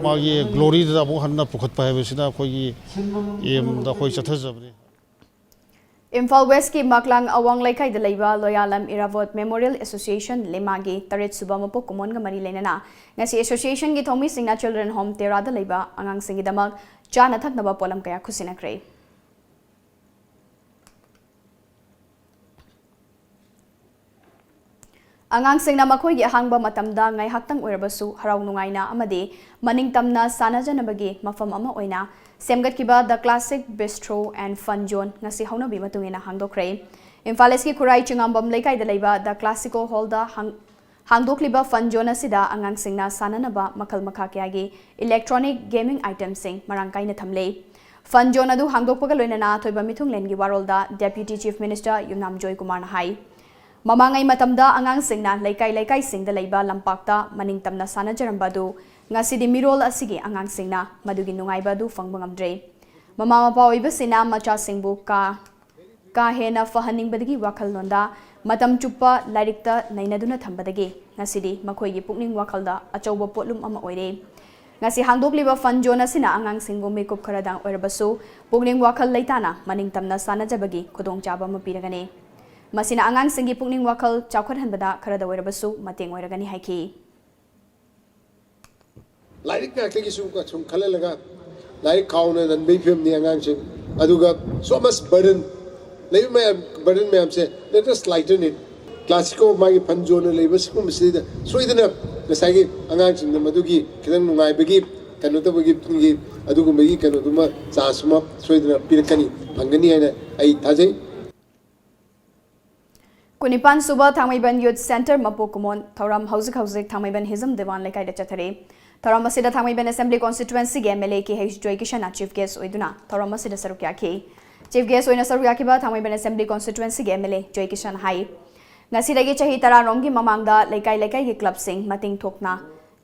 ꯃꯥꯒꯤ glory ꯗ ꯑꯃꯨꯛ ꯍꯟꯅ ꯄꯨꯈꯠꯄ ꯍꯥꯏꯕꯁꯤꯅ ꯑꯩꯈꯣꯏꯒꯤ aim ꯗ ꯑꯩꯈꯣꯏ ꯆꯠꯊꯖꯕꯅꯤ꯫ ꯏꯝꯐꯥꯜ West ꯀꯤ ꯃꯥꯛꯂꯥꯡ ꯑꯋꯥꯡ ꯂꯩꯀꯥꯏꯗ ꯂꯩꯕ ꯂꯣꯌꯥꯂꯝ ꯏꯔꯥꯕꯣꯠ Memorial Association ꯂꯤꯃꯥꯒꯤ ꯇꯔꯦꯠ ꯁꯨꯕ ꯃꯄꯣꯛ ꯀꯨꯝꯑꯣꯟꯒ ꯃꯔꯤ ꯂꯩꯅꯅ ꯉꯁꯤ association ꯒꯤ ꯊꯧꯃꯤꯁꯤꯡꯅ Children Home ꯇꯦꯔꯥꯗ ꯂꯩꯕ ꯑꯉꯥꯡꯁꯤꯡꯒꯤꯗꯃꯛ ꯆꯥꯅ ꯊꯛꯅꯕ ꯄꯣꯠꯂꯝ ꯀꯌꯥ ꯈꯨꯠꯁꯤꯟꯅꯈ꯭ꯔꯦ꯫ ꯑꯉꯥꯡꯁꯤꯡꯅ ꯃꯈꯣꯏꯒꯤ ꯑꯍꯥꯡꯕ ꯃꯇꯝꯗ ꯉꯥꯏꯍꯥꯛꯇꯪ ꯑꯣꯏꯔꯕꯁꯨ ꯍꯔꯥꯎ ꯅꯨꯡꯉꯥꯏꯅ ꯑꯃꯗꯤ ꯃꯅꯤꯡ ꯇꯝꯅ ꯁꯥꯟꯅꯖꯅꯕꯒꯤ ꯃꯐꯝ ꯑꯃ ꯑꯣꯏꯅ ꯁꯦꯝꯒꯠꯈꯤꯕ The Classic Bistro and Fun Zone ꯉꯁꯤ ꯍꯧꯅꯕꯤ ꯃꯇꯨꯡ ꯏꯟꯅ ꯍꯥꯡꯗꯣꯛꯈ꯭ꯔꯦ꯫ ꯏꯝꯐꯥꯜ East ꯀꯤ ꯈꯨꯔꯥꯏ ꯆꯤꯉꯥꯝꯕꯝ ꯂꯩꯀꯥꯏꯗ ꯂꯩꯕ The Classico Hall ꯗ ꯍꯥꯡ-, ꯍꯥꯡꯗꯣꯛꯂꯤꯕ Fun Zone ꯑꯁꯤꯗ ꯑꯉꯥꯡꯁꯤꯡꯅ ꯁꯥꯟꯅꯅꯕ ꯃꯈꯜ ꯃꯈꯥ ꯀꯌꯥꯒꯤ electronic gaming item ꯁꯤꯡ ꯃꯔꯥꯡ ꯀꯥꯏꯅ ꯊꯝꯂꯦ꯫ Fun Zone ꯑꯗꯨ ꯍꯥꯡꯗꯣꯛꯄꯒ ꯂꯣꯏꯅꯅ ꯑꯊꯣꯏꯕ ꯃꯤꯊꯨꯡꯂꯦꯟꯒꯤ ꯋꯥꯔꯣꯜꯗ Deputy Chief Minister ꯌꯨꯝꯅꯥꯝ ꯖꯣꯏꯀꯨꯃꯥꯔꯅ ꯍꯥꯏ꯫ ꯃꯃꯥꯡꯉꯩ ꯃꯇꯝꯗ ꯑꯉꯥꯡꯁꯤꯡꯅ ꯂꯩꯀꯥꯏ ꯂꯩꯀꯥꯏꯁꯤꯡꯗ ꯂꯩꯕ ꯂꯝꯄꯥꯛꯇ ꯃꯅꯤꯡ ꯇꯝꯅ ꯁꯥꯟꯅꯖꯔꯝꯕ ꯑꯗꯨ ꯉꯁꯤꯗꯤ ꯃꯤꯔꯣꯜ ꯑꯁꯤꯒꯤ ꯑꯉꯥꯡꯁꯤꯡꯅ ꯃꯗꯨꯒꯤ ꯅꯨꯡꯉꯥꯏꯕ ꯑꯗꯨ ꯐꯪꯕ ꯉꯝꯗ꯭ꯔꯦ꯫ ꯃꯃꯥ ꯃꯄꯥ ꯑꯣꯏꯕꯁꯤꯅ ꯃꯆꯥꯁꯤꯡꯕꯨ ꯀꯥ ꯀꯥ ꯍꯦꯟꯅ ꯐꯍꯟꯅꯤꯡꯕꯗꯒꯤ ꯋꯥꯈꯜꯂꯣꯟꯗ ꯃꯇꯝ ꯆꯨꯞꯄ ꯂꯥꯏꯔꯤꯛꯇ ꯅꯩꯅꯗꯨꯅ ꯊꯝꯕꯗꯒꯤ ꯉꯁꯤꯗꯤ ꯃꯈꯣꯏꯒꯤ ꯄꯨꯛꯅꯤꯡ ꯋꯥꯈꯜꯗ ꯑꯆꯧꯕ ꯄꯣꯠꯂꯨꯝ ꯑꯃ ꯑꯣꯏꯔꯦ꯫ ꯉꯁꯤ ꯍꯥꯡꯗꯣꯛꯂꯤꯕ fun zone ꯑꯁꯤꯅ ꯑꯉꯥꯡꯁꯤꯡꯕꯨ ꯃꯤꯀꯨꯞ ꯈꯔꯗꯪ ꯑꯣꯏꯔꯕꯁꯨ ꯄꯨꯛꯅꯤꯡ ꯋꯥꯈꯜ ꯂꯩꯇꯥꯅ ꯃꯅꯤꯡ ꯇꯝꯅ ꯁꯥꯟꯅꯖꯕꯒꯤ ꯈꯨꯗꯣꯡꯆꯥꯕ ꯑꯃ ꯄꯤꯔꯒꯅꯤ꯫ ꯃꯁꯤꯅ ꯑꯉꯥꯡꯁꯤꯡꯒꯤ ꯄꯨꯛꯅꯤꯡ ꯋꯥꯈꯜ ꯆꯥꯎꯈꯠꯍꯟꯕꯗ ꯈꯔꯗ ꯑꯣꯏꯔꯕꯁꯨ ꯃꯇꯦꯡ ꯑꯣꯏꯔꯒꯅꯤ ꯍꯥꯏꯈꯤ꯫ ꯂꯥꯏꯔꯤꯛ ꯉꯥꯛꯇꯒꯤꯁꯨ ꯁꯨꯝ ꯈꯜꯍꯜꯂꯒ ꯂꯥꯏꯔꯤꯛ ꯈꯥꯎꯅ ꯅꯟꯕꯒꯤ ꯐꯤꯕꯝꯅꯤ ꯑꯉꯥꯡꯁꯤꯡ꯫ ꯑꯗꯨꯒ so much burden, ꯂꯩꯕ ꯃꯌꯥꯝ, burden ꯃꯌꯥꯝꯁꯦ, let us lighten it꯫ Classico ꯃꯥꯒꯤ fun zone ꯂꯩꯕ ꯁꯤꯒꯨꯝꯕꯁꯤꯗ ꯁꯣꯏꯗꯅ ꯉꯁꯥꯏꯒꯤ ꯑꯉꯥꯡꯁꯤꯡꯗ ꯃꯗꯨꯒꯤ ꯈꯤꯇꯪ ꯅꯨꯡꯉꯥꯏꯕꯒꯤ ꯀꯩꯅꯣ ꯇꯧꯕꯒꯤ ꯑꯗꯨꯒꯨꯝꯕꯒꯤ ꯀꯩꯅꯣꯗꯨꯃ, chance ꯑꯃ ꯁꯣꯏꯗꯅ ꯄꯤꯔꯛꯀꯅꯤ, ꯐꯪꯒꯅꯤ ꯍꯥꯏꯅ ꯑꯩ ꯊꯥꯖꯩ꯫ ꯀꯨꯟꯅꯤꯄꯥꯟ ꯁꯨꯕ ꯊꯥꯡꯃꯩꯕꯟ Youth Centre ꯃꯄꯣꯛ ꯀꯨꯝꯑꯣꯟ ꯊꯧꯔꯝ ꯍꯧꯖꯤꯛ ꯍꯧꯖꯤꯛ ꯊꯥꯡꯃꯩꯕꯟ ꯍꯤꯖꯝ ꯗꯤꯋꯥꯟ ꯂꯩꯀꯥꯏꯗ ꯆꯠꯊꯔꯤ꯫ ꯊꯧꯔꯝ ꯑꯁꯤꯗ ꯊꯥꯡꯃꯩꯕꯟ Assembly Constituency ꯒꯤ MLA ꯀꯦ ꯑꯩꯆ ꯖꯣꯏꯀꯤꯁꯟꯅ chief guest ꯑꯣꯏꯗꯨꯅ ꯊꯧꯔꯝ ꯑꯁꯤꯗ ꯁꯔꯨꯛ ꯌꯥꯈꯤ꯫ Chief guest ꯑꯣꯏꯅ ꯁꯔꯨꯛ ꯌꯥꯈꯤꯕ ꯊꯥꯡꯃꯩꯕꯟ Assembly Constituency ꯒꯤ MLA ꯖꯣꯏꯀꯤꯁꯟ ꯍꯥꯏ, ꯉꯁꯤꯗꯒꯤ ꯆꯍꯤ ꯇꯔꯥ ꯔꯣꯝꯒꯤ ꯃꯃꯥꯡꯗ ꯂꯩꯀꯥꯏ ꯂꯩꯀꯥꯏꯒꯤ club ꯁꯤꯡ ꯃꯇꯤꯡ ꯊꯣꯛꯅ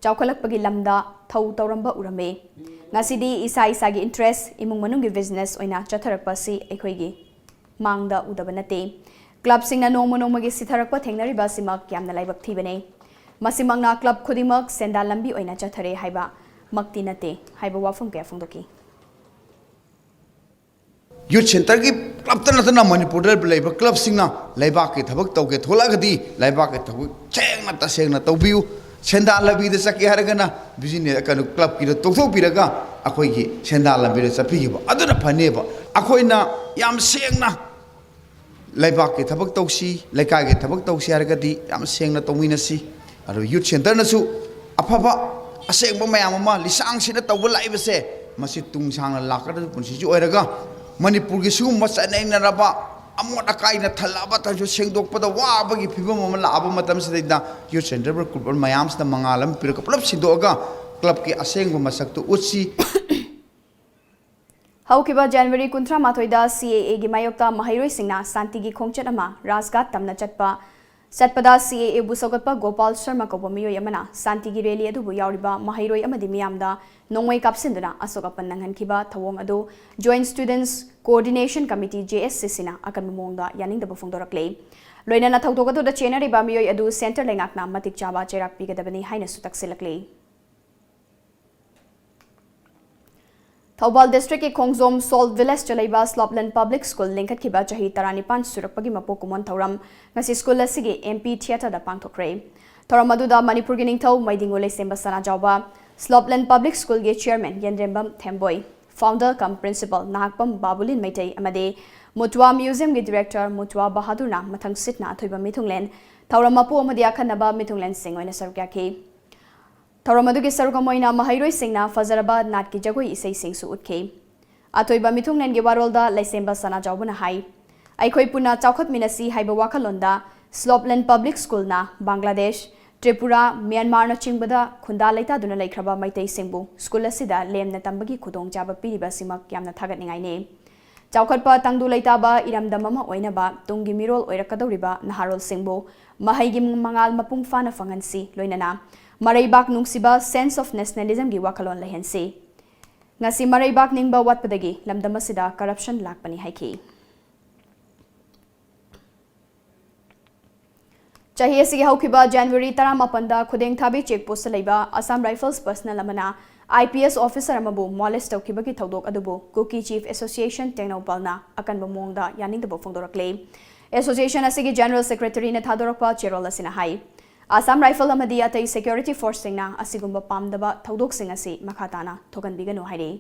ꯆꯥꯎꯈꯠꯂꯛꯄꯒꯤ ꯂꯝꯗ ꯊꯧ ꯇꯧꯔꯝꯕ ꯎꯔꯝꯃꯤ꯫ ꯉꯁꯤꯗꯤ ꯏꯁꯥ ꯏꯁꯥꯒꯤ interest, ꯏꯃꯨꯡ ꯃꯅꯨꯡꯒꯤ business ꯑꯣꯏꯅ ꯆꯠꯊꯔꯛꯄ ꯑꯁꯤ ꯑꯩꯈꯣꯏꯒꯤ ꯃꯥꯡꯗ ꯎꯗꯕ ꯅꯠꯇꯦ꯫ Club ꯁꯤꯡꯅ ꯅꯣꯡꯃ ꯅꯣꯡꯃꯒꯤ ꯁꯤꯊꯔꯛꯄ ꯊꯦꯡꯅꯔꯤꯕ ꯑꯁꯤꯃꯛ ꯌꯥꯝꯅ ꯂꯥꯏꯕꯛ ꯊꯤꯕꯅꯤ꯫ ꯃꯁꯤꯃꯛꯅ club ꯈꯨꯗꯤꯡꯃꯛ ꯁꯦꯟꯗꯥꯟ ꯂꯝꯕꯤ ꯑꯣꯏꯅ ꯆꯠꯊꯔꯦ ꯍꯥꯏꯕ ꯃꯛꯇꯤ ꯅꯠꯇꯦ ꯍꯥꯏꯕ ꯋꯥꯐꯝ ꯀꯌꯥ ꯐꯣꯡꯗꯣꯛꯈꯤ꯫ Youth Centre ꯒꯤ club ꯇ ꯅꯠꯇꯅ ꯃꯅꯤꯄꯨꯔꯗ ꯂꯩꯕ club ꯁꯤꯡꯅ ꯂꯩꯕꯥꯛꯀꯤ ꯊꯕꯛ ꯇꯧꯒꯦ ꯊꯣꯛꯂꯛꯑꯒꯗꯤ ꯂꯩꯕꯥꯛꯀꯤ ꯊꯕꯛ ꯁꯦꯡꯅ ꯇꯁꯦꯡꯅ ꯇꯧꯕꯤꯌꯨ꯫ ꯁꯦꯟꯗꯥꯟ ꯂꯝꯕꯤꯗ ꯆꯠꯀꯦ ꯍꯥꯏꯔꯒꯅ business ꯀꯩꯅꯣ club ꯀꯤꯗꯣ ꯇꯣꯛꯊꯣꯛꯄꯤꯔꯒ ꯑꯩꯈꯣꯏꯒꯤ ꯁꯦꯟꯗꯥꯟ ꯂꯝꯕꯤꯗ ꯆꯠꯄꯤꯈꯤꯕ ꯑꯗꯨꯅ ꯐꯅꯦꯕ꯫ ꯑꯩꯈꯣꯏꯅ ꯌꯥꯝ ꯁꯦꯡꯅ ꯂꯩꯕꯥꯛꯀꯤ ꯊꯕꯛ ꯇꯧꯁꯤ, ꯂꯩꯀꯥꯏꯒꯤ ꯊꯕꯛ ꯇꯧꯁꯤ ꯍꯥꯏꯔꯒꯗꯤ ꯌꯥꯝ ꯁꯦꯡꯅ ꯇꯧꯃꯤꯟꯅꯁꯤ꯫ ꯑꯗꯨ Youth Centre ꯅꯁꯨ ꯑꯐꯕ ꯑꯁꯦꯡꯕ ꯃꯌꯥꯝ ꯑꯃ ꯂꯤꯁꯥꯡꯁꯤꯟꯅ ꯇꯧꯕ ꯂꯥꯛꯏꯕꯁꯦ, ꯃꯁꯤ ꯇꯨꯡ ꯁꯥꯡꯅ ꯂꯥꯛꯀꯗꯕ ꯄꯨꯟꯁꯤꯁꯨ ꯑꯣꯏꯔꯒ ꯃꯅꯤꯄꯨꯔꯒꯤ ꯁꯤꯒꯨꯝꯕ ꯆꯠꯅꯩꯅꯔꯕ ꯑꯃꯣꯠ ꯑꯀꯥꯏꯅ ꯊꯜꯂꯛꯑꯕ ꯇꯥꯔꯁꯨ ꯁꯦꯡꯗꯣꯛꯄꯗ ꯋꯥꯕꯒꯤ ꯐꯤꯕꯝ ꯑꯃ ꯂꯥꯛꯑꯕ ꯃꯇꯝꯁꯤꯗꯩꯗ Youth Centre group ꯃꯌꯥꯝꯁꯤꯗ ꯃꯉꯥꯜ ꯑꯃ ꯄꯤꯔꯒ ꯄꯨꯂꯞ ꯁꯤꯟꯗꯣꯛꯑꯒ club ꯀꯤ ꯑꯁꯦꯡꯕ ꯃꯁꯛꯇꯨ ꯎꯠꯁꯤ꯫ ꯍꯧꯈꯤꯕ January ꯀꯨꯟꯊ꯭ꯔꯥ ꯃꯥꯊꯣꯏꯗ CAA ꯒꯤ ꯃꯥꯌꯣꯛꯇ ꯃꯍꯩꯔꯣꯏꯁꯤꯡꯅ ꯁꯥꯟꯇꯤꯒꯤ ꯈꯣꯡꯆꯠ ꯑꯃ ꯔꯥꯖꯒꯥꯠ ꯇꯝꯅ ꯆꯠꯄ ꯆꯠꯄꯗ ꯁꯤ ꯑꯦ ꯑꯦꯕꯨ ꯁꯧꯒꯠꯄ ꯒꯣꯄꯥꯜ ꯁꯔꯃ ꯀꯧꯕ ꯃꯤꯑꯣꯏ ꯑꯃꯅ ꯁꯥꯟꯇꯤꯒꯤ ꯔꯦꯂꯤ ꯑꯗꯨꯕꯨ ꯌꯥꯎꯔꯤꯕ ꯃꯍꯩꯔꯣꯏ ꯑꯃꯗꯤ ꯃꯤꯌꯥꯝꯗ ꯅꯣꯡꯃꯩ ꯀꯥꯞꯁꯤꯟꯗꯨꯅ ꯑꯁꯣꯛ ꯑꯄꯟ ꯅꯪꯍꯟꯈꯤꯕ ꯊꯧꯑꯣꯡ ꯑꯗꯨ Joint Students Coordination Committee, J S C C ꯅ ꯑꯀꯟꯕ ꯃꯑꯣꯡꯗ ꯌꯥꯅꯤꯡꯗꯕ ꯐꯣꯡꯗꯣꯔꯛꯂꯦ꯫ ꯂꯣꯏꯅꯅ ꯊꯧꯗꯣꯛ ꯑꯗꯨꯗ ꯆꯦꯟꯅꯔꯤꯕ ꯃꯤꯑꯣꯏ ꯑꯗꯨ center ꯂꯩꯉꯥꯛꯅ ꯃꯇꯤꯛ ꯆꯥꯕ ꯆꯩꯔꯥꯛ ꯄꯤꯒꯗꯕꯅꯤ ꯍꯥꯏꯅꯁꯨ ꯇꯛꯁꯤꯜꯂꯛꯂꯤ꯫ ꯊꯧꯕꯥꯜ district ꯀꯤ ꯈꯣꯡꯖꯣꯝ Salt Village ꯇ ꯂꯩꯕ Slopeland Public School ꯂꯤꯡꯈꯠꯈꯤꯕ ꯆꯍꯤ ꯇꯔꯥꯅꯤꯄꯥꯟ ꯁꯨꯔꯛꯄꯒꯤ ꯃꯄꯣꯛ ꯀꯨꯝꯑꯣꯟ ꯊꯧꯔꯝ ꯉꯁꯤ school ꯑꯁꯤꯒꯤ M P theatre ꯗ ꯄꯥꯡꯊꯣꯛꯈ꯭ꯔꯦ꯫ ꯊꯧꯔꯝ ꯑꯗꯨꯗ ꯃꯅꯤꯄꯨꯔꯒꯤ ꯅꯤꯡꯊꯧ ꯃꯩꯗꯤꯡꯉꯨ ꯂꯩꯁꯦꯝꯕ ꯁꯅꯥꯖꯥꯎꯕ, Slopeland Public School ꯒꯤ chairman ꯌꯦꯟꯗ꯭ꯔꯦꯝꯕꯝ ꯊꯦꯝꯕꯣꯏ, founder cum principal Nahakpam ꯕꯥꯕꯨꯂꯤꯟ Meitei ꯑꯃꯗꯤ ꯃꯨꯇ꯭ꯋꯥ museum ꯒꯤ director ꯃꯨꯇ꯭ꯋꯥ ꯕꯍꯥꯗꯨꯔꯅ ꯃꯊꯪꯁꯤꯠꯅ ꯑꯊꯣꯏꯕ ꯃꯤꯊꯨꯡꯂꯦꯟ, ꯊꯧꯔꯝ ꯃꯄꯨ ꯑꯃꯗꯤ ꯑꯈꯟꯅꯕ ꯃꯤꯊꯨꯡꯂꯦꯟꯁꯤꯡ ꯑꯣꯏꯅ ꯁꯔꯨꯛ ꯌꯥꯈꯤ꯫ ꯊꯧꯔꯝ ꯑꯗꯨꯒꯤ ꯁꯔꯨꯛ ꯑꯃ ꯑꯣꯏꯅ ꯃꯍꯩꯔꯣꯏꯁꯤꯡꯅ ꯐꯖꯔꯕ ꯅꯥꯠꯀꯤ ꯖꯒꯣꯏ ꯏꯁꯩꯁꯤꯡꯁꯨ ꯎꯠꯈꯤ꯫ ꯑꯊꯣꯏꯕ ꯃꯤꯊꯨꯡꯂꯦꯟꯒꯤ ꯋꯥꯔꯣꯜꯗ ꯂꯩꯁꯦꯝꯕ ꯁꯅꯥꯖꯥꯎꯕꯅ ꯍꯥꯏ, ꯑꯩꯈꯣꯏ ꯄꯨꯟꯅ ꯆꯥꯎꯈꯠꯃꯤꯟꯅꯁꯤ ꯍꯥꯏꯕ ꯋꯥꯈꯜꯂꯣꯟꯗ Slopeland Public School ꯅ ꯕꯪꯒ꯭ꯂꯥꯗꯦꯁ, ꯇ꯭ꯔꯤꯄꯨꯔꯥ, ꯃ꯭ꯌꯥꯟꯃꯥꯔꯅꯆꯤꯡꯕꯗ ꯈꯨꯟꯗꯥ ꯂꯩꯇꯥꯗꯨꯅ ꯂꯩꯈ꯭ꯔꯕ ꯃꯩꯇꯩꯁꯤꯡꯕꯨ school ꯑꯁꯤꯗ ꯂꯦꯝꯅ ꯇꯝꯕꯒꯤ ꯈꯨꯗꯣꯡꯆꯥꯕ ꯄꯤꯔꯤꯕ ꯑꯁꯤꯃꯛ ꯌꯥꯝꯅ ꯊꯥꯒꯠꯅꯤꯡꯉꯥꯏꯅꯤ꯫ ꯆꯥꯎꯈꯠꯄ ꯇꯪꯗꯨ ꯂꯩꯇꯥꯕ ꯏꯔꯝꯗꯝ ꯑꯃ ꯑꯣꯏꯅꯕ ꯇꯨꯡꯒꯤ ꯃꯤꯔꯣꯜ ꯑꯣꯏꯔꯛꯀꯗꯧꯔꯤꯕ ꯅꯍꯥꯔꯣꯜꯁꯤꯡꯕꯨ ꯃꯍꯩꯒꯤ ꯃꯉꯥꯜ ꯃꯄꯨꯡ ꯐꯥꯅ ꯐꯪꯍꯟꯁꯤ, ꯂꯣꯏꯅꯅ ꯃꯔꯩꯕꯥꯛ ꯅꯨꯡꯁꯤꯕ, sense of nationalism ꯒꯤ ꯋꯥꯈꯜꯂꯣꯟ ꯂꯩꯍꯟꯁꯤ꯫ ꯉꯁꯤ ꯃꯔꯩꯕꯥꯛ ꯅꯤꯡꯕ ꯋꯥꯠꯄꯗꯒꯤ ꯂꯝꯗꯝ ꯑꯁꯤꯗ corruption ꯂꯥꯛꯄꯅꯤ ꯍꯥꯏꯈꯤ꯫ ꯆꯍꯤ ꯑꯁꯤꯒꯤ ꯍꯧꯈꯤꯕ January ꯇꯔꯥꯃꯥꯄꯟꯗ ꯈꯨꯗꯦꯡꯊꯥꯕꯤ check post ꯇ ꯂꯩꯕ Assam Rifles personnel ꯑꯃꯅ I P S officer ꯑꯃꯕꯨ molest ꯇꯧꯈꯤꯕꯒꯤ ꯊꯧꯗꯣꯛ ꯑꯗꯨꯕꯨ Kuki Chief Association ꯇꯦꯡꯅꯧꯄꯜꯅ ꯑꯀꯟꯕ ꯃꯑꯣꯡꯗ ꯌꯥꯅꯤꯡꯗꯕ ꯐꯣꯡꯗꯣꯔꯛꯂꯦ꯫ Association ꯑꯁꯤꯒꯤ General Secretary ꯅ ꯊꯥꯗꯣꯔꯛꯄ ꯆꯦꯔꯣꯜ ꯑꯁꯤꯅ ꯍꯥꯏ, Assam Rifle ꯑꯃꯗꯤ ꯑꯇꯩ security force ꯁꯤꯡꯅ ꯑꯁꯤꯒꯨꯝꯕ ꯄꯥꯝꯗꯕ ꯊꯧꯗꯣꯛꯁꯤꯡ ꯑꯁꯤ ꯃꯈꯥ ꯇꯥꯅ ꯊꯣꯛꯍꯟꯕꯤꯒꯅꯨ ꯍꯥꯏꯔꯤ꯫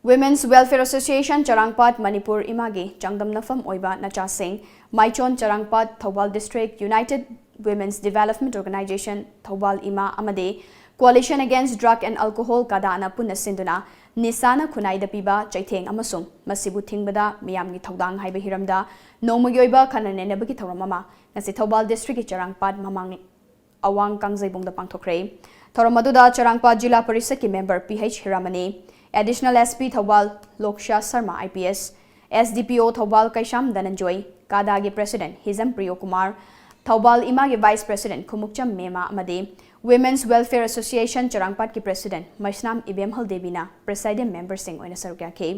Women's Welfare Association ꯆꯔꯥꯡꯄꯥꯠ ꯃꯅꯤꯄꯨꯔ ꯏꯃꯥꯒꯤ ꯆꯥꯡꯗꯝꯅꯐꯝ ꯑꯣꯏꯕ ꯅꯆꯥꯁꯤꯡ, ꯃꯥꯏꯆꯣꯟ ꯆꯔꯥꯡꯄꯥꯠ, Thoubal District, United Women's Development Organization Thoubal ꯏꯃꯥ ꯑꯃꯗꯤ Coalition Against Drug and Alcohol ꯀꯗꯥꯅ ꯄꯨꯟꯅ ꯁꯤꯟꯗꯨꯅ ꯅꯤꯁꯥꯅ ꯈꯨꯟꯅꯥꯏꯗ ꯄꯤꯕ ꯆꯩꯊꯦꯡ ꯑꯃꯁꯨꯡ ꯃꯁꯤꯕꯨ ꯊꯤꯡꯕꯗ ꯃꯤꯌꯥꯝꯒꯤ ꯊꯧꯗꯥꯡ ꯍꯥꯏꯕ ꯍꯤꯔꯝꯗ ꯅꯣꯡꯃꯒꯤ ꯑꯣꯏꯕ ꯈꯟꯅ ꯅꯩꯅꯕꯒꯤ ꯊꯧꯔꯝ ꯑꯃ ꯉꯁꯤ ꯊꯧꯕꯥꯜ District ꯀꯤ ꯆꯔꯥꯡꯄꯥꯠ ꯃꯃꯥꯡ ꯑꯋꯥꯡ ꯀꯥꯡꯖꯩꯕꯨꯡꯗ ꯄꯥꯡꯊꯣꯛꯈ꯭ꯔꯦ꯫ ꯊꯧꯔꯝ ꯑꯗꯨꯗ ꯆꯔꯥꯡꯄꯥꯠ ꯖꯤꯂꯥ ꯄꯔꯤꯁꯠꯀꯤ member P H ꯍꯤꯔꯥꯃꯅꯤ, Additional S P Thoubal ꯂꯣꯛꯁ꯭ꯌꯥ Sharma I P S, S D P ꯑꯣ ꯊꯧꯕꯥꯜ ꯀꯩꯁꯥꯝ ꯗꯅꯟꯖꯣꯏ, ꯀꯥꯗꯥꯒꯤ ꯄ꯭ꯔꯦꯁꯤꯗꯦꯟꯠ ꯍꯤꯖꯝ ꯄ꯭ꯔꯤꯌꯣ ꯀꯨꯃꯥꯔ, ꯊꯧꯕꯥꯜ ꯏꯃꯥꯒꯤ ꯚꯥꯏꯁ ꯄ꯭ꯔꯦꯁꯤꯗꯦꯟꯠ ꯈꯨꯃꯨꯛꯆꯝ ꯃꯦꯃꯥ ꯑꯃꯗꯤ Women's Welfare Association ꯆꯔꯥꯡꯄꯥꯠꯀꯤ ꯄ꯭ꯔꯦꯁꯤꯗꯦꯟꯠ ꯃꯩꯁꯅꯥꯝ ꯏꯕꯦꯝꯍꯜ ꯗꯦꯕꯤꯅ ꯄ꯭ꯔꯦꯁꯥꯏꯗꯤꯡ ꯃꯦꯝꯕꯔꯁꯤꯡ ꯑꯣꯏꯅ ꯁꯔꯨꯛ ꯌꯥꯈꯤ꯫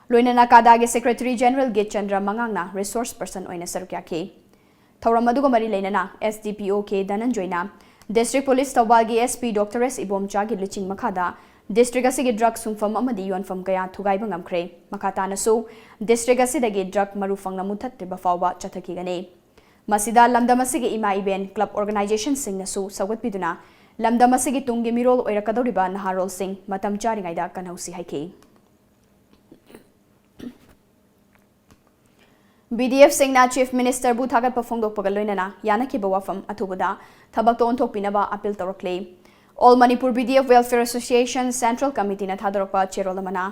ꯂꯣꯏꯅꯅ ꯀꯥꯗꯥꯒꯤ ꯁꯦꯀ꯭ꯔꯦꯇꯔꯤ ꯖꯦꯅꯔꯦꯜ ꯒꯤꯠꯆꯟꯗ꯭ꯔ ꯃꯉꯥꯡꯅ ꯔꯤꯁꯣꯔꯁ ꯄꯔꯁꯟ ꯑꯣꯏꯅ ꯁꯔꯨꯛ ꯌꯥꯈꯤ꯫ ꯊꯧꯔꯝ ꯑꯗꯨꯒ ꯃꯔꯤ ꯂꯩꯅꯅ ꯑꯦꯁ ꯗꯤ ꯄꯤ ꯑꯣ ꯀꯦ ꯗꯅꯟꯖꯣꯏꯅ ꯗꯤꯁꯇ꯭ꯔꯤꯛ ꯄꯨꯂꯤꯁ ꯊꯧꯕꯥꯜꯒꯤ ꯑꯦꯁ ꯄꯤ ꯗꯣꯛꯇꯔ ꯑꯦꯁ ꯏꯕꯣꯝꯆꯥꯒꯤ ꯂꯨꯆꯤꯡ ꯃꯈꯥꯗ ꯗꯤꯁꯇ꯭ꯔꯤꯛ ꯑꯁꯤꯒꯤ ꯗ꯭ꯔꯒ ꯁꯨꯡꯐꯝ ꯑꯃꯗꯤ ꯌꯣꯟꯐꯝ ꯀꯌꯥ ꯊꯨꯒꯥꯏꯕ ꯉꯝꯈ꯭ꯔꯦ꯫ ꯃꯈꯥ ꯇꯥꯅꯁꯨ ꯗꯤꯁꯇ꯭ꯔꯤꯛ ꯑꯁꯤꯗꯒꯤ ꯗ꯭ꯔꯒ ꯃꯔꯨ ꯐꯪꯅ ꯃꯨꯊꯠꯇ꯭ꯔꯤꯕ ꯐꯥꯎꯕ ꯆꯠꯊꯈꯤꯒꯅꯤ꯫ ꯃꯁꯤꯗ ꯂꯝꯗꯝ ꯑꯁꯤꯒꯤ ꯏꯃꯥ ꯏꯕꯦꯟ, ꯀ꯭ꯂꯕ ꯑꯣꯔꯒꯅꯥꯏꯖꯦꯁꯟꯁꯤꯡꯅꯁꯨ ꯁꯧꯒꯠꯄꯤꯗꯨꯅ ꯂꯝꯗꯝ ꯑꯁꯤꯒꯤ ꯇꯨꯡꯒꯤ ꯃꯤꯔꯣꯜ ꯑꯣꯏꯔꯛꯀꯗꯧꯔꯤꯕ ꯅꯍꯥꯔꯣꯜꯁꯤꯡ ꯃꯇꯝ ꯆꯥꯔꯤꯉꯩꯗ ꯀꯟꯍꯧꯁꯤ ꯍꯥꯏꯈꯤ꯫ ꯕꯤ ꯗꯤ ꯑꯦꯐꯁꯤꯡꯅ ꯆꯤꯐ ꯃꯤꯅꯤꯁꯇꯔꯕꯨ ꯊꯥꯒꯠꯄ ꯐꯣꯡꯗꯣꯛꯄꯒ ꯂꯣꯏꯅꯅ ꯌꯥꯅꯈꯤꯕ ꯋꯥꯐꯝ ꯑꯊꯨꯕꯗ ꯊꯕꯛꯇ ꯑꯣꯟꯊꯣꯛꯄꯤꯅꯕ ꯑꯄꯤꯜ ꯇꯧꯔꯛꯂꯤ꯫ All Manipur B D F Welfare Association Central Committeeꯅ ꯊꯥꯗꯣꯔꯛꯄ ꯆꯦꯔꯣꯜ ꯑꯃꯅ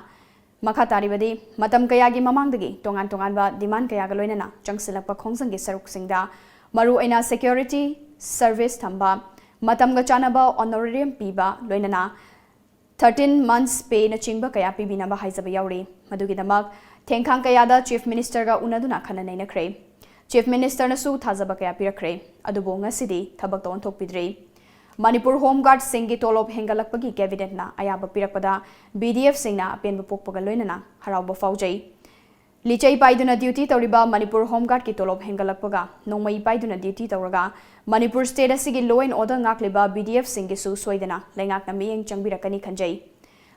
ꯃꯈꯥ ꯇꯥꯔꯤꯕꯗꯤ, ꯃꯇꯝ ꯀꯌꯥꯒꯤ ꯃꯃꯥꯡꯗꯒꯤ ꯇꯣꯉꯥꯟ ꯇꯣꯉꯥꯟꯕ ꯗꯤꯃꯥꯟ ꯀꯌꯥꯒ ꯂꯣꯏꯅꯅ ꯆꯪꯁꯤꯜꯂꯛꯄ ꯈꯣꯡꯖꯪꯒꯤ ꯁꯔꯨꯛꯁꯤꯡꯗ ꯃꯔꯨꯑꯣꯏꯅ ꯁꯦꯀ꯭ꯌꯨꯔꯤꯇꯤ ꯁꯔꯚꯤꯁ ꯊꯝꯕ, ꯃꯇꯝꯒ ꯆꯥꯟꯅꯕ ꯑꯣꯅꯔꯦꯔꯤꯌꯝ ꯄꯤꯕ, ꯂꯣꯏꯅꯅ ꯊꯥꯔꯇꯤꯟ ꯃꯟꯊꯁ ꯄꯦꯅꯆꯤꯡꯕ ꯀꯌꯥ ꯄꯤꯕꯤꯅꯕ ꯍꯥꯏꯖꯕ ꯌꯥꯎꯔꯤ꯫ ꯃꯗꯨꯒꯤꯗꯃꯛ ꯊꯦꯡꯈꯥꯡ ꯀꯌꯥꯗ ꯆꯤꯐ ꯃꯤꯅꯤꯁꯇꯔꯒ ꯎꯅꯗꯨꯅ ꯈꯟꯅ ꯅꯩꯅꯈ꯭ꯔꯦ꯫ ꯆꯤꯐ ꯃꯤꯅꯤꯁꯇꯔꯅꯁꯨ ꯊꯥꯖꯕ ꯀꯌꯥ ꯄꯤꯔꯛꯈ꯭ꯔꯦ, ꯑꯗꯨꯕꯨ ꯉꯁꯤꯗꯤ ꯊꯕꯛꯇ ꯑꯣꯟꯊꯣꯛꯄꯤꯗ꯭ꯔꯤ꯫ ꯃꯅꯤꯄꯨꯔ ꯍꯣꯝ ꯒꯥꯔꯗꯁꯤꯡꯒꯤ ꯇꯣꯂꯣꯞ ꯍꯦꯟꯒꯠꯂꯛꯄꯒꯤ ꯀꯦꯕꯤꯅꯦꯠꯅ ꯑꯌꯥꯕ ꯄꯤꯔꯛꯄꯗ ꯕꯤ ꯗꯤ ꯑꯦꯐꯁꯤꯡꯅ ꯑꯄꯦꯟꯕ ꯄꯣꯛꯄꯒ ꯂꯣꯏꯅꯅ ꯍꯔꯥꯎꯕ ꯐꯥꯎꯖꯩ꯫ ꯂꯤꯆꯩ ꯄꯥꯏꯗꯨꯅ ꯗ꯭ꯌꯨꯇꯤ ꯇꯧꯔꯤꯕ ꯃꯅꯤꯄꯨꯔ ꯍꯣꯝ ꯒꯥꯔꯗꯀꯤ ꯇꯣꯂꯣꯞ ꯍꯦꯟꯒꯠꯂꯛꯄꯒ ꯅꯣꯡꯃꯩ ꯄꯥꯏꯗꯨꯅ ꯗ꯭ꯌꯨꯇꯤ ꯇꯧꯔꯒ ꯃꯅꯤꯄꯨꯔ ꯁ꯭ꯇꯦꯠ ꯑꯁꯤꯒꯤ law and order ꯉꯥꯛꯂꯤꯕ ꯕꯤ ꯗꯤ ꯑꯦꯐꯁꯤꯡꯒꯤꯁꯨ ꯁꯣꯏꯗꯅ ꯂꯩꯉꯥꯛꯅ ꯃꯤꯠꯌꯦꯡ ꯆꯪꯕꯤꯔꯛꯀꯅꯤ ꯈꯟꯖꯩ꯫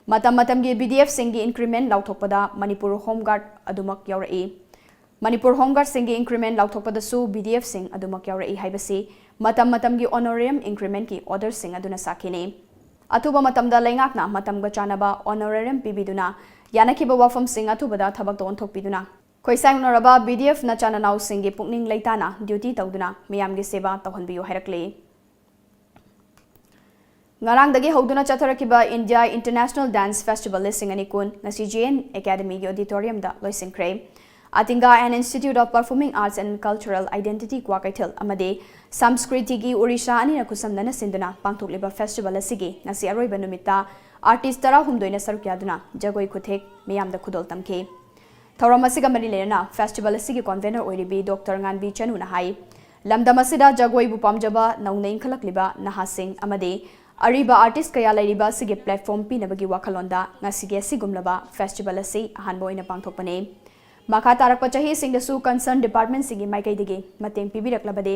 ꯃꯇꯝ ꯃꯇꯝꯒꯤ ꯕꯤ ꯗꯤ ꯑꯦꯐꯁꯤꯡꯒꯤ ꯏꯟꯀ꯭ꯔꯤꯃꯦꯟ ꯂꯥꯎꯊꯣꯛꯄꯗ ꯃꯅꯤꯄꯨꯔ ꯍꯣꯝ ꯒꯥꯔꯗ ꯑꯗꯨꯃꯛ ꯌꯥꯎꯔꯛꯏ꯫ ꯃꯅꯤꯄꯨꯔ ꯍꯣꯝ ꯒꯥꯔꯗꯁꯤꯡꯒꯤ ꯏꯟꯀ꯭ꯔꯤꯃꯦꯟ ꯂꯥꯎꯊꯣꯛꯄꯗꯁꯨ ꯕꯤ ꯗꯤ ꯑꯦꯐꯁꯤꯡ ꯑꯗꯨꯃꯛ ꯌꯥꯎꯔꯛꯏ ꯍꯥꯏꯕꯁꯤ ꯃꯇꯝ ꯃꯇꯝꯒꯤ ꯑꯣꯅꯔꯦꯔꯤꯌꯝ ꯏꯟꯀ꯭ꯔꯤꯃꯦꯟꯒꯤ ꯑꯣꯔꯗꯔꯁꯤꯡ ꯑꯗꯨꯅ ꯁꯥꯈꯤꯅꯤ꯫ ꯑꯊꯨꯕ ꯃꯇꯝꯗ ꯂꯩꯉꯥꯛꯅ ꯃꯇꯝꯒ ꯆꯥꯟꯅꯕ ꯑꯣꯅꯔꯦꯔꯤꯌꯝ ꯄꯤꯕꯤꯗꯨꯅ ꯌꯥꯅꯈꯤꯕ ꯋꯥꯐꯝꯁꯤꯡ ꯑꯊꯨꯕꯗ ꯊꯕꯛꯇ ꯑꯣꯟꯊꯣꯛꯄꯤꯗꯨꯅ ꯈꯣꯏꯁꯥꯏꯅꯔꯕ ꯕꯤ ꯗꯤ ꯑꯦꯐ ꯅꯆꯥ ꯅꯅꯥꯎꯁꯤꯡꯒꯤ ꯄꯨꯛꯅꯤꯡ ꯂꯩꯇꯥꯅ ꯗ꯭ꯌꯨꯇꯤ ꯇꯧꯗꯨꯅ ꯃꯤꯌꯥꯝꯒꯤ ꯁꯦꯕꯥ ꯇꯧꯍꯟꯕꯤꯌꯨ ꯍꯥꯏꯔꯛꯂꯤ꯫ ꯉꯔꯥꯡꯗꯒꯤ ꯍꯧꯗꯨꯅ ꯆꯠꯊꯔꯛꯈꯤꯕ India International Dance Festival ꯂꯤꯁꯤꯡ ꯑꯅꯤ ꯀꯨꯟ ꯉꯁꯤ ꯖꯦ ꯑꯦꯟ ꯑꯦꯀꯥꯗꯃꯤꯒꯤ ꯑꯣꯗꯤꯇꯣꯔꯤꯌꯝꯗ ꯂꯣꯏꯁꯤꯟꯈ꯭ꯔꯦ꯫ ꯑꯇꯤꯡꯒꯥ and Institute of Performing Arts and Cultural Identity Kwakeithel ꯑꯃꯗꯤ ꯁꯝꯁꯀ꯭ꯔꯤꯇꯤꯒꯤ ꯑꯣꯔꯤꯁꯥ ꯑꯅꯤꯅ ꯈꯨꯠꯁꯝꯅꯅ ꯁꯤꯟꯗꯨꯅ ꯄꯥꯡꯊꯣꯛꯂꯤꯕ ꯐꯦꯁꯇꯤꯚꯦꯜ ꯑꯁꯤꯒꯤ ꯉꯁꯤ ꯑꯔꯣꯏꯕ ꯅꯨꯃꯤꯠꯇ ꯑꯥꯔꯇꯤꯁ ꯇꯔꯥꯍꯨꯝꯗꯣꯏꯅ ꯁꯔꯨꯛ ꯌꯥꯗꯨꯅ ꯖꯒꯣꯏ ꯈꯨꯊꯦꯛ ꯃꯤꯌꯥꯝꯗ ꯈꯨꯗꯣꯜ ꯇꯝꯈꯤ꯫ ꯊꯧꯔꯝ ꯑꯁꯤꯒ ꯃꯔꯤ ꯂꯩꯅꯅ ꯐꯦꯁꯇꯤꯚꯦꯜ ꯑꯁꯤꯒꯤ ꯀꯣꯟꯚꯦꯅꯔ ꯑꯣꯏꯔꯤꯕꯤ ꯗꯣꯛꯇꯔ ꯉꯥꯟꯕꯤ ꯆꯅꯨꯅ ꯍꯥꯏ, ꯂꯝꯗꯝ ꯑꯁꯤꯗ ꯖꯒꯣꯏꯕꯨ ꯄꯥꯝꯖꯕ ꯅꯧꯅ ꯏꯟꯈꯠꯂꯛꯂꯤꯕ ꯅꯍꯥꯁꯤꯡ ꯑꯃꯗꯤ ꯑꯔꯤꯕ ꯑꯥꯔꯇꯤꯁ ꯀꯌꯥ ꯂꯩꯔꯤꯕ ꯑꯁꯤꯒꯤ ꯄ꯭ꯂꯦꯠꯐꯣꯝ ꯄꯤꯅꯕꯒꯤ ꯋꯥꯈꯜꯂꯣꯟꯗ ꯉꯁꯤꯒꯤ ꯑꯁꯤꯒꯨꯝꯂꯕ ꯐꯦꯁꯇꯤꯚꯦꯜ ꯑꯁꯤ ꯑꯍꯥꯟꯕ ꯑꯣꯏꯅ ꯄꯥꯡꯊꯣꯛꯄꯅꯤ꯫ ꯃꯈꯥ ꯇꯥꯔꯛꯄ ꯆꯍꯤꯁꯤꯡꯗꯁꯨ ꯀꯟꯁꯔꯟ ꯗꯤꯄꯥꯔꯠꯃꯦꯟꯁꯤꯡꯒꯤ ꯃꯥꯏꯀꯩꯗꯒꯤ ꯃꯇꯦꯡ ꯄꯤꯕꯤꯔꯛꯂꯕꯗꯤ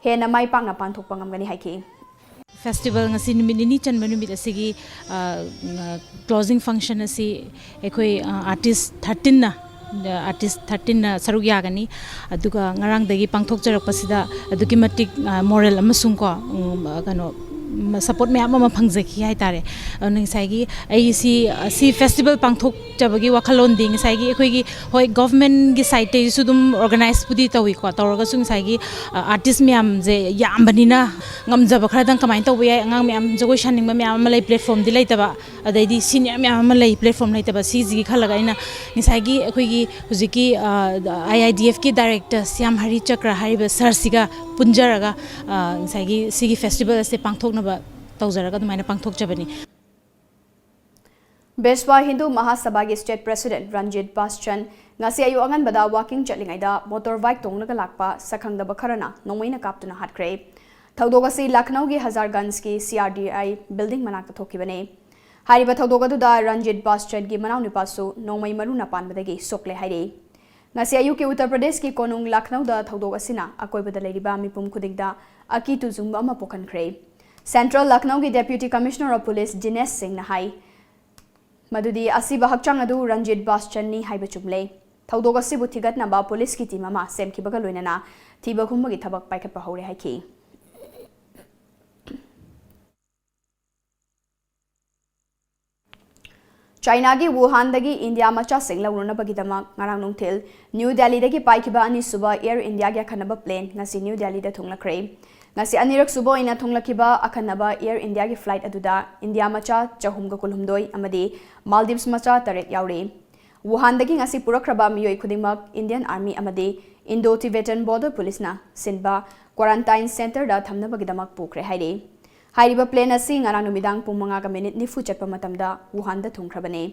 ꯍꯦꯟꯅ ꯃꯥꯏ ꯄꯥꯛꯅ ꯄꯥꯡꯊꯣꯛꯄ ꯉꯝꯒꯅꯤ ꯍꯥꯏꯈꯤ꯫ ꯐꯦꯁꯇꯤꯚꯦꯜ ꯉꯁꯤ ꯅꯨꯃꯤꯠ ꯅꯤꯅꯤ ꯆꯟꯕ ꯅꯨꯃꯤꯠ ꯑꯁꯤꯒꯤ, ꯑ, ꯉ-, ꯀ꯭ꯂꯣꯖꯤꯡ ꯐꯪꯁꯟ ꯑꯁꯤ ꯑꯩꯈꯣꯏ, ꯑ, ꯑꯥꯔꯇꯤꯁ ꯊꯥꯔꯇꯤꯟꯅ, ꯑ, ꯑꯥꯔꯇꯤꯁ ꯊꯥꯔꯇꯤꯟꯅ ꯁꯔꯨꯛ ꯌꯥꯒꯅꯤ꯫ ꯑꯗꯨꯒ ꯉꯔꯥꯡꯗꯒꯤ ꯄꯥꯡꯊꯣꯛꯆꯔꯛꯄꯁꯤꯗ ꯑꯗꯨꯛꯀꯤ ꯃꯇꯤꯛ, ꯑ, ꯃꯣꯔꯦꯜ ꯑꯃꯁꯨꯡ ꯀꯣ, ꯎꯝ, ꯑ, ꯀꯩꯅꯣ, ꯎꯝ, ꯁꯄꯣꯔꯠ ꯃꯌꯥꯝ ꯑꯃ ꯐꯪꯖꯈꯤ ꯍꯥꯏꯇꯥꯔꯦ꯫ ꯑꯗꯨꯅ ꯉꯁꯥꯏꯒꯤ ꯑꯩ ꯁꯤ, ꯑ, ꯁꯤ ꯐꯦꯁꯇꯤꯚꯦꯜ ꯄꯥꯡꯊꯣꯛꯆꯕꯒꯤ ꯋꯥꯈꯜꯂꯣꯟꯗꯤ ꯉꯁꯥꯏꯒꯤ ꯑꯩꯈꯣꯏꯒꯤ, ꯍꯣꯏ, ꯒꯚꯔꯟꯃꯦꯟꯠꯀꯤ ꯁꯥꯏꯠꯇꯒꯤꯁꯨ ꯑꯗꯨꯝ ꯑꯣꯔꯒꯅꯥꯏꯖꯄꯨꯗꯤ ꯇꯧꯏꯀꯣ, ꯇꯧꯔꯒꯁꯨ ꯉꯁꯥꯏꯒꯤ, ꯑ, ꯑꯥꯔꯇꯤꯁ ꯃꯌꯥꯝꯁꯦ ꯌꯥꯝꯕꯅꯤꯅ ꯉꯝꯖꯕ ꯈꯔꯗꯪ ꯀꯃꯥꯏꯅ ꯇꯧꯕ ꯌꯥꯏ, ꯑꯉꯥꯡ ꯃꯌꯥꯝ ꯖꯒꯣꯏ ꯁꯥꯅꯤꯡꯕ ꯃꯌꯥꯝ ꯑꯃ ꯂꯩ, ꯄ꯭ꯂꯦꯠꯐꯣꯝꯗꯤ ꯂꯩꯇꯕ, ꯑꯗꯩꯗꯤ ꯁꯤꯅꯤꯌꯔ ꯃꯌꯥꯝ ꯑꯃ ꯂꯩ, ꯄ꯭ꯂꯦꯠꯐꯣꯝ ꯂꯩꯇꯕ, ꯁꯤꯁꯤꯒꯤ ꯈꯜꯂꯒ ꯑꯩꯅ ꯉꯁꯥꯏꯒꯤ ꯑꯩꯈꯣꯏꯒꯤ ꯍꯧꯖꯤꯛꯀꯤ, ꯑ, ꯑꯥꯏ I D ꯑꯦꯐꯀꯤ director Shyam Harry ꯆꯀ꯭ꯔ ꯍꯥꯏꯔꯤꯕ ꯁꯥꯔꯁꯤꯒ ꯄꯨꯟꯖꯔꯒ, ꯑ, ꯉꯁꯥꯏꯒꯤ ꯁꯤꯒꯤ ꯐꯦꯁꯇꯤꯚꯦꯜ ꯑꯁꯦ ꯄꯥꯡꯊꯣꯛꯅꯕ ꯇꯧꯖꯔꯒ ꯑꯗꯨꯃꯥꯏꯅ ꯄꯥꯡꯊꯣꯛꯆꯕꯅꯤ꯫ ꯕꯤꯁ꯭ꯋ ꯍꯤꯟꯗꯨ ꯃꯍꯥꯁꯚꯥꯒꯤ ꯁ꯭ꯇꯦꯠ ꯄ꯭ꯔꯦꯁꯤꯗꯦꯟꯠ ꯔꯟꯖꯤꯠ ꯕꯥꯁꯆꯟ ꯉꯁꯤ ꯑꯌꯨꯛ ꯑꯉꯟꯕꯗ ꯋꯥꯀꯤꯡ ꯆꯠꯂꯤꯉꯩꯗ ꯃꯣꯇꯣꯔ ꯕꯥꯏꯛ ꯇꯣꯡꯂꯒ ꯂꯥꯛꯄ ꯁꯛꯈꯪꯗꯕ ꯈꯔꯅ ꯅꯣꯡꯃꯩꯅ ꯀꯥꯞꯇꯨꯅ ꯍꯥꯠꯈ꯭ꯔꯦ꯫ ꯊꯧꯗꯣꯛ ꯑꯁꯤ ꯂꯈꯅꯧꯒꯤ ꯍꯖꯥꯔꯒꯟꯖꯀꯤ C R D I building ꯃꯅꯥꯛꯇ ꯊꯣꯛꯈꯤꯕꯅꯤ꯫ ꯍꯥꯏꯔꯤꯕ ꯊꯧꯗꯣꯛ ꯑꯗꯨꯗ ꯔꯟꯖꯤꯠ ꯕꯥꯁꯆꯟꯒꯤ ꯃꯅꯥꯎꯅꯨꯄꯥꯁꯨ ꯅꯣꯡꯃꯩ ꯃꯔꯨꯅ ꯄꯥꯟꯕꯗꯒꯤ ꯁꯣꯛꯂꯦ ꯍꯥꯏꯔꯤ꯫ ꯉꯁꯤ ꯑꯌꯨꯛꯀꯤ ꯎꯠꯇꯔ ꯄ꯭ꯔꯗꯦꯁꯀꯤ ꯀꯣꯅꯨꯡ ꯂꯈꯅꯧꯗ ꯊꯧꯗꯣꯛ ꯑꯁꯤꯅ ꯑꯀꯣꯏꯕꯗ ꯂꯩꯔꯤꯕ ꯃꯤꯄꯨꯝ ꯈꯨꯗꯤꯡꯗ ꯑꯀꯤ ꯇꯨꯖꯨꯡꯕ ꯑꯃ ꯄꯣꯛꯍꯟꯈ꯭ꯔꯦ꯫ ꯁꯦꯟꯇ꯭ꯔꯦꯜ ꯂꯈꯅꯧꯒꯤ Deputy Commissioner of Police Jinesh ꯁꯤꯡꯅ ꯍꯥꯏ ꯃꯗꯨꯗꯤ ꯑꯁꯤꯕ ꯍꯛꯆꯥꯡ ꯑꯗꯨ ꯔꯟꯖꯤꯠ ꯕꯥꯁꯆꯟꯅꯤ ꯍꯥꯏꯕ ꯆꯨꯝꯂꯦ꯫ ꯊꯧꯗꯣꯛ ꯑꯁꯤꯕꯨ ꯊꯤꯒꯠꯅꯕ ꯄꯨꯂꯤꯁꯀꯤ ꯇꯤꯝ ꯑꯃ ꯁꯦꯝꯈꯤꯕꯒ ꯂꯣꯏꯅꯅ ꯊꯤꯕ ꯍꯨꯝꯕꯒꯤ ꯊꯕꯛ ꯄꯥꯏꯈꯠꯄ ꯍꯧꯔꯦ ꯍꯥꯏꯈꯤ꯫ ꯆꯥꯏꯅꯥꯒꯤ ꯋꯨꯍꯥꯟꯗꯒꯤ ꯏꯟꯗꯤꯌꯥ ꯃꯆꯥꯁꯤꯡ ꯂꯧꯔꯨꯅꯕꯒꯤꯗꯃꯛ ꯉꯔꯥꯡ ꯅꯨꯡꯊꯤꯜ ꯅ꯭ꯌꯨ ꯗꯦꯜꯂꯤꯗꯒꯤ ꯄꯥꯏꯈꯤꯕ ꯑꯅꯤꯁꯨꯕ ꯑꯦꯌꯔ ꯏꯟꯗꯤꯌꯥꯒꯤ ꯑꯈꯟꯅꯕ ꯄ꯭ꯂꯦꯟ ꯉꯁꯤ ꯅ꯭ꯌꯨ ꯗꯦꯜꯂꯤꯗ ꯊꯨꯡꯂꯈ꯭ꯔꯦ꯫ ꯉꯁꯤ ꯑꯅꯤꯔꯛ ꯁꯨꯕ ꯑꯣꯏꯅ ꯊꯨꯡꯂꯈꯤꯕ ꯑꯈꯟꯅꯕ ꯑꯦꯌꯔ ꯏꯟꯗꯤꯌꯥꯒꯤ ꯐ꯭ꯂꯥꯏꯠ ꯑꯗꯨꯗ ꯏꯟꯗꯤꯌꯥ ꯃꯆꯥ ꯆꯍꯨꯝꯒ ꯀꯨꯟꯍꯨꯝꯗꯣꯏ ꯑꯃꯗꯤ ꯃꯥꯜꯗꯤꯚꯁ ꯃꯆꯥ ꯇꯔꯦꯠ ꯌꯥꯎꯔꯤ꯫ ꯋꯨꯍꯥꯟꯗꯒꯤ ꯉꯁꯤ ꯄꯨꯔꯛꯈ꯭ꯔꯕ ꯃꯤꯑꯣꯏ ꯈꯨꯗꯤꯡꯃꯛ ꯏꯟꯗꯤꯌꯟ ꯑꯥꯔꯃꯤ ꯑꯃꯗꯤ ꯏꯟꯗꯣ ꯇꯤꯕꯦꯇꯟ ꯕꯣꯔꯗꯔ ꯄꯨꯂꯤꯁꯅ ꯁꯤꯟꯕ ꯀ꯭ꯋꯥꯔꯟꯇꯥꯏꯟ ꯁꯦꯟꯇꯔꯗ ꯊꯝꯅꯕꯒꯤꯗꯃꯛ ꯄꯨꯈ꯭ꯔꯦ ꯍꯥꯏꯔꯤ꯫ ꯍꯥꯏꯔꯤꯕ ꯄ꯭ꯂꯦꯟ ꯑꯁꯤ ꯉꯔꯥꯡ ꯅꯨꯃꯤꯗꯥꯡ ꯄꯨꯡ ꯃꯉꯥꯒ ꯃꯤꯅꯤꯠ ꯅꯤꯐꯨ ꯆꯠꯄ ꯃꯇꯝꯗ ꯋꯨꯍꯥꯟꯗ ꯊꯨꯡꯈ꯭ꯔꯕꯅꯤ꯫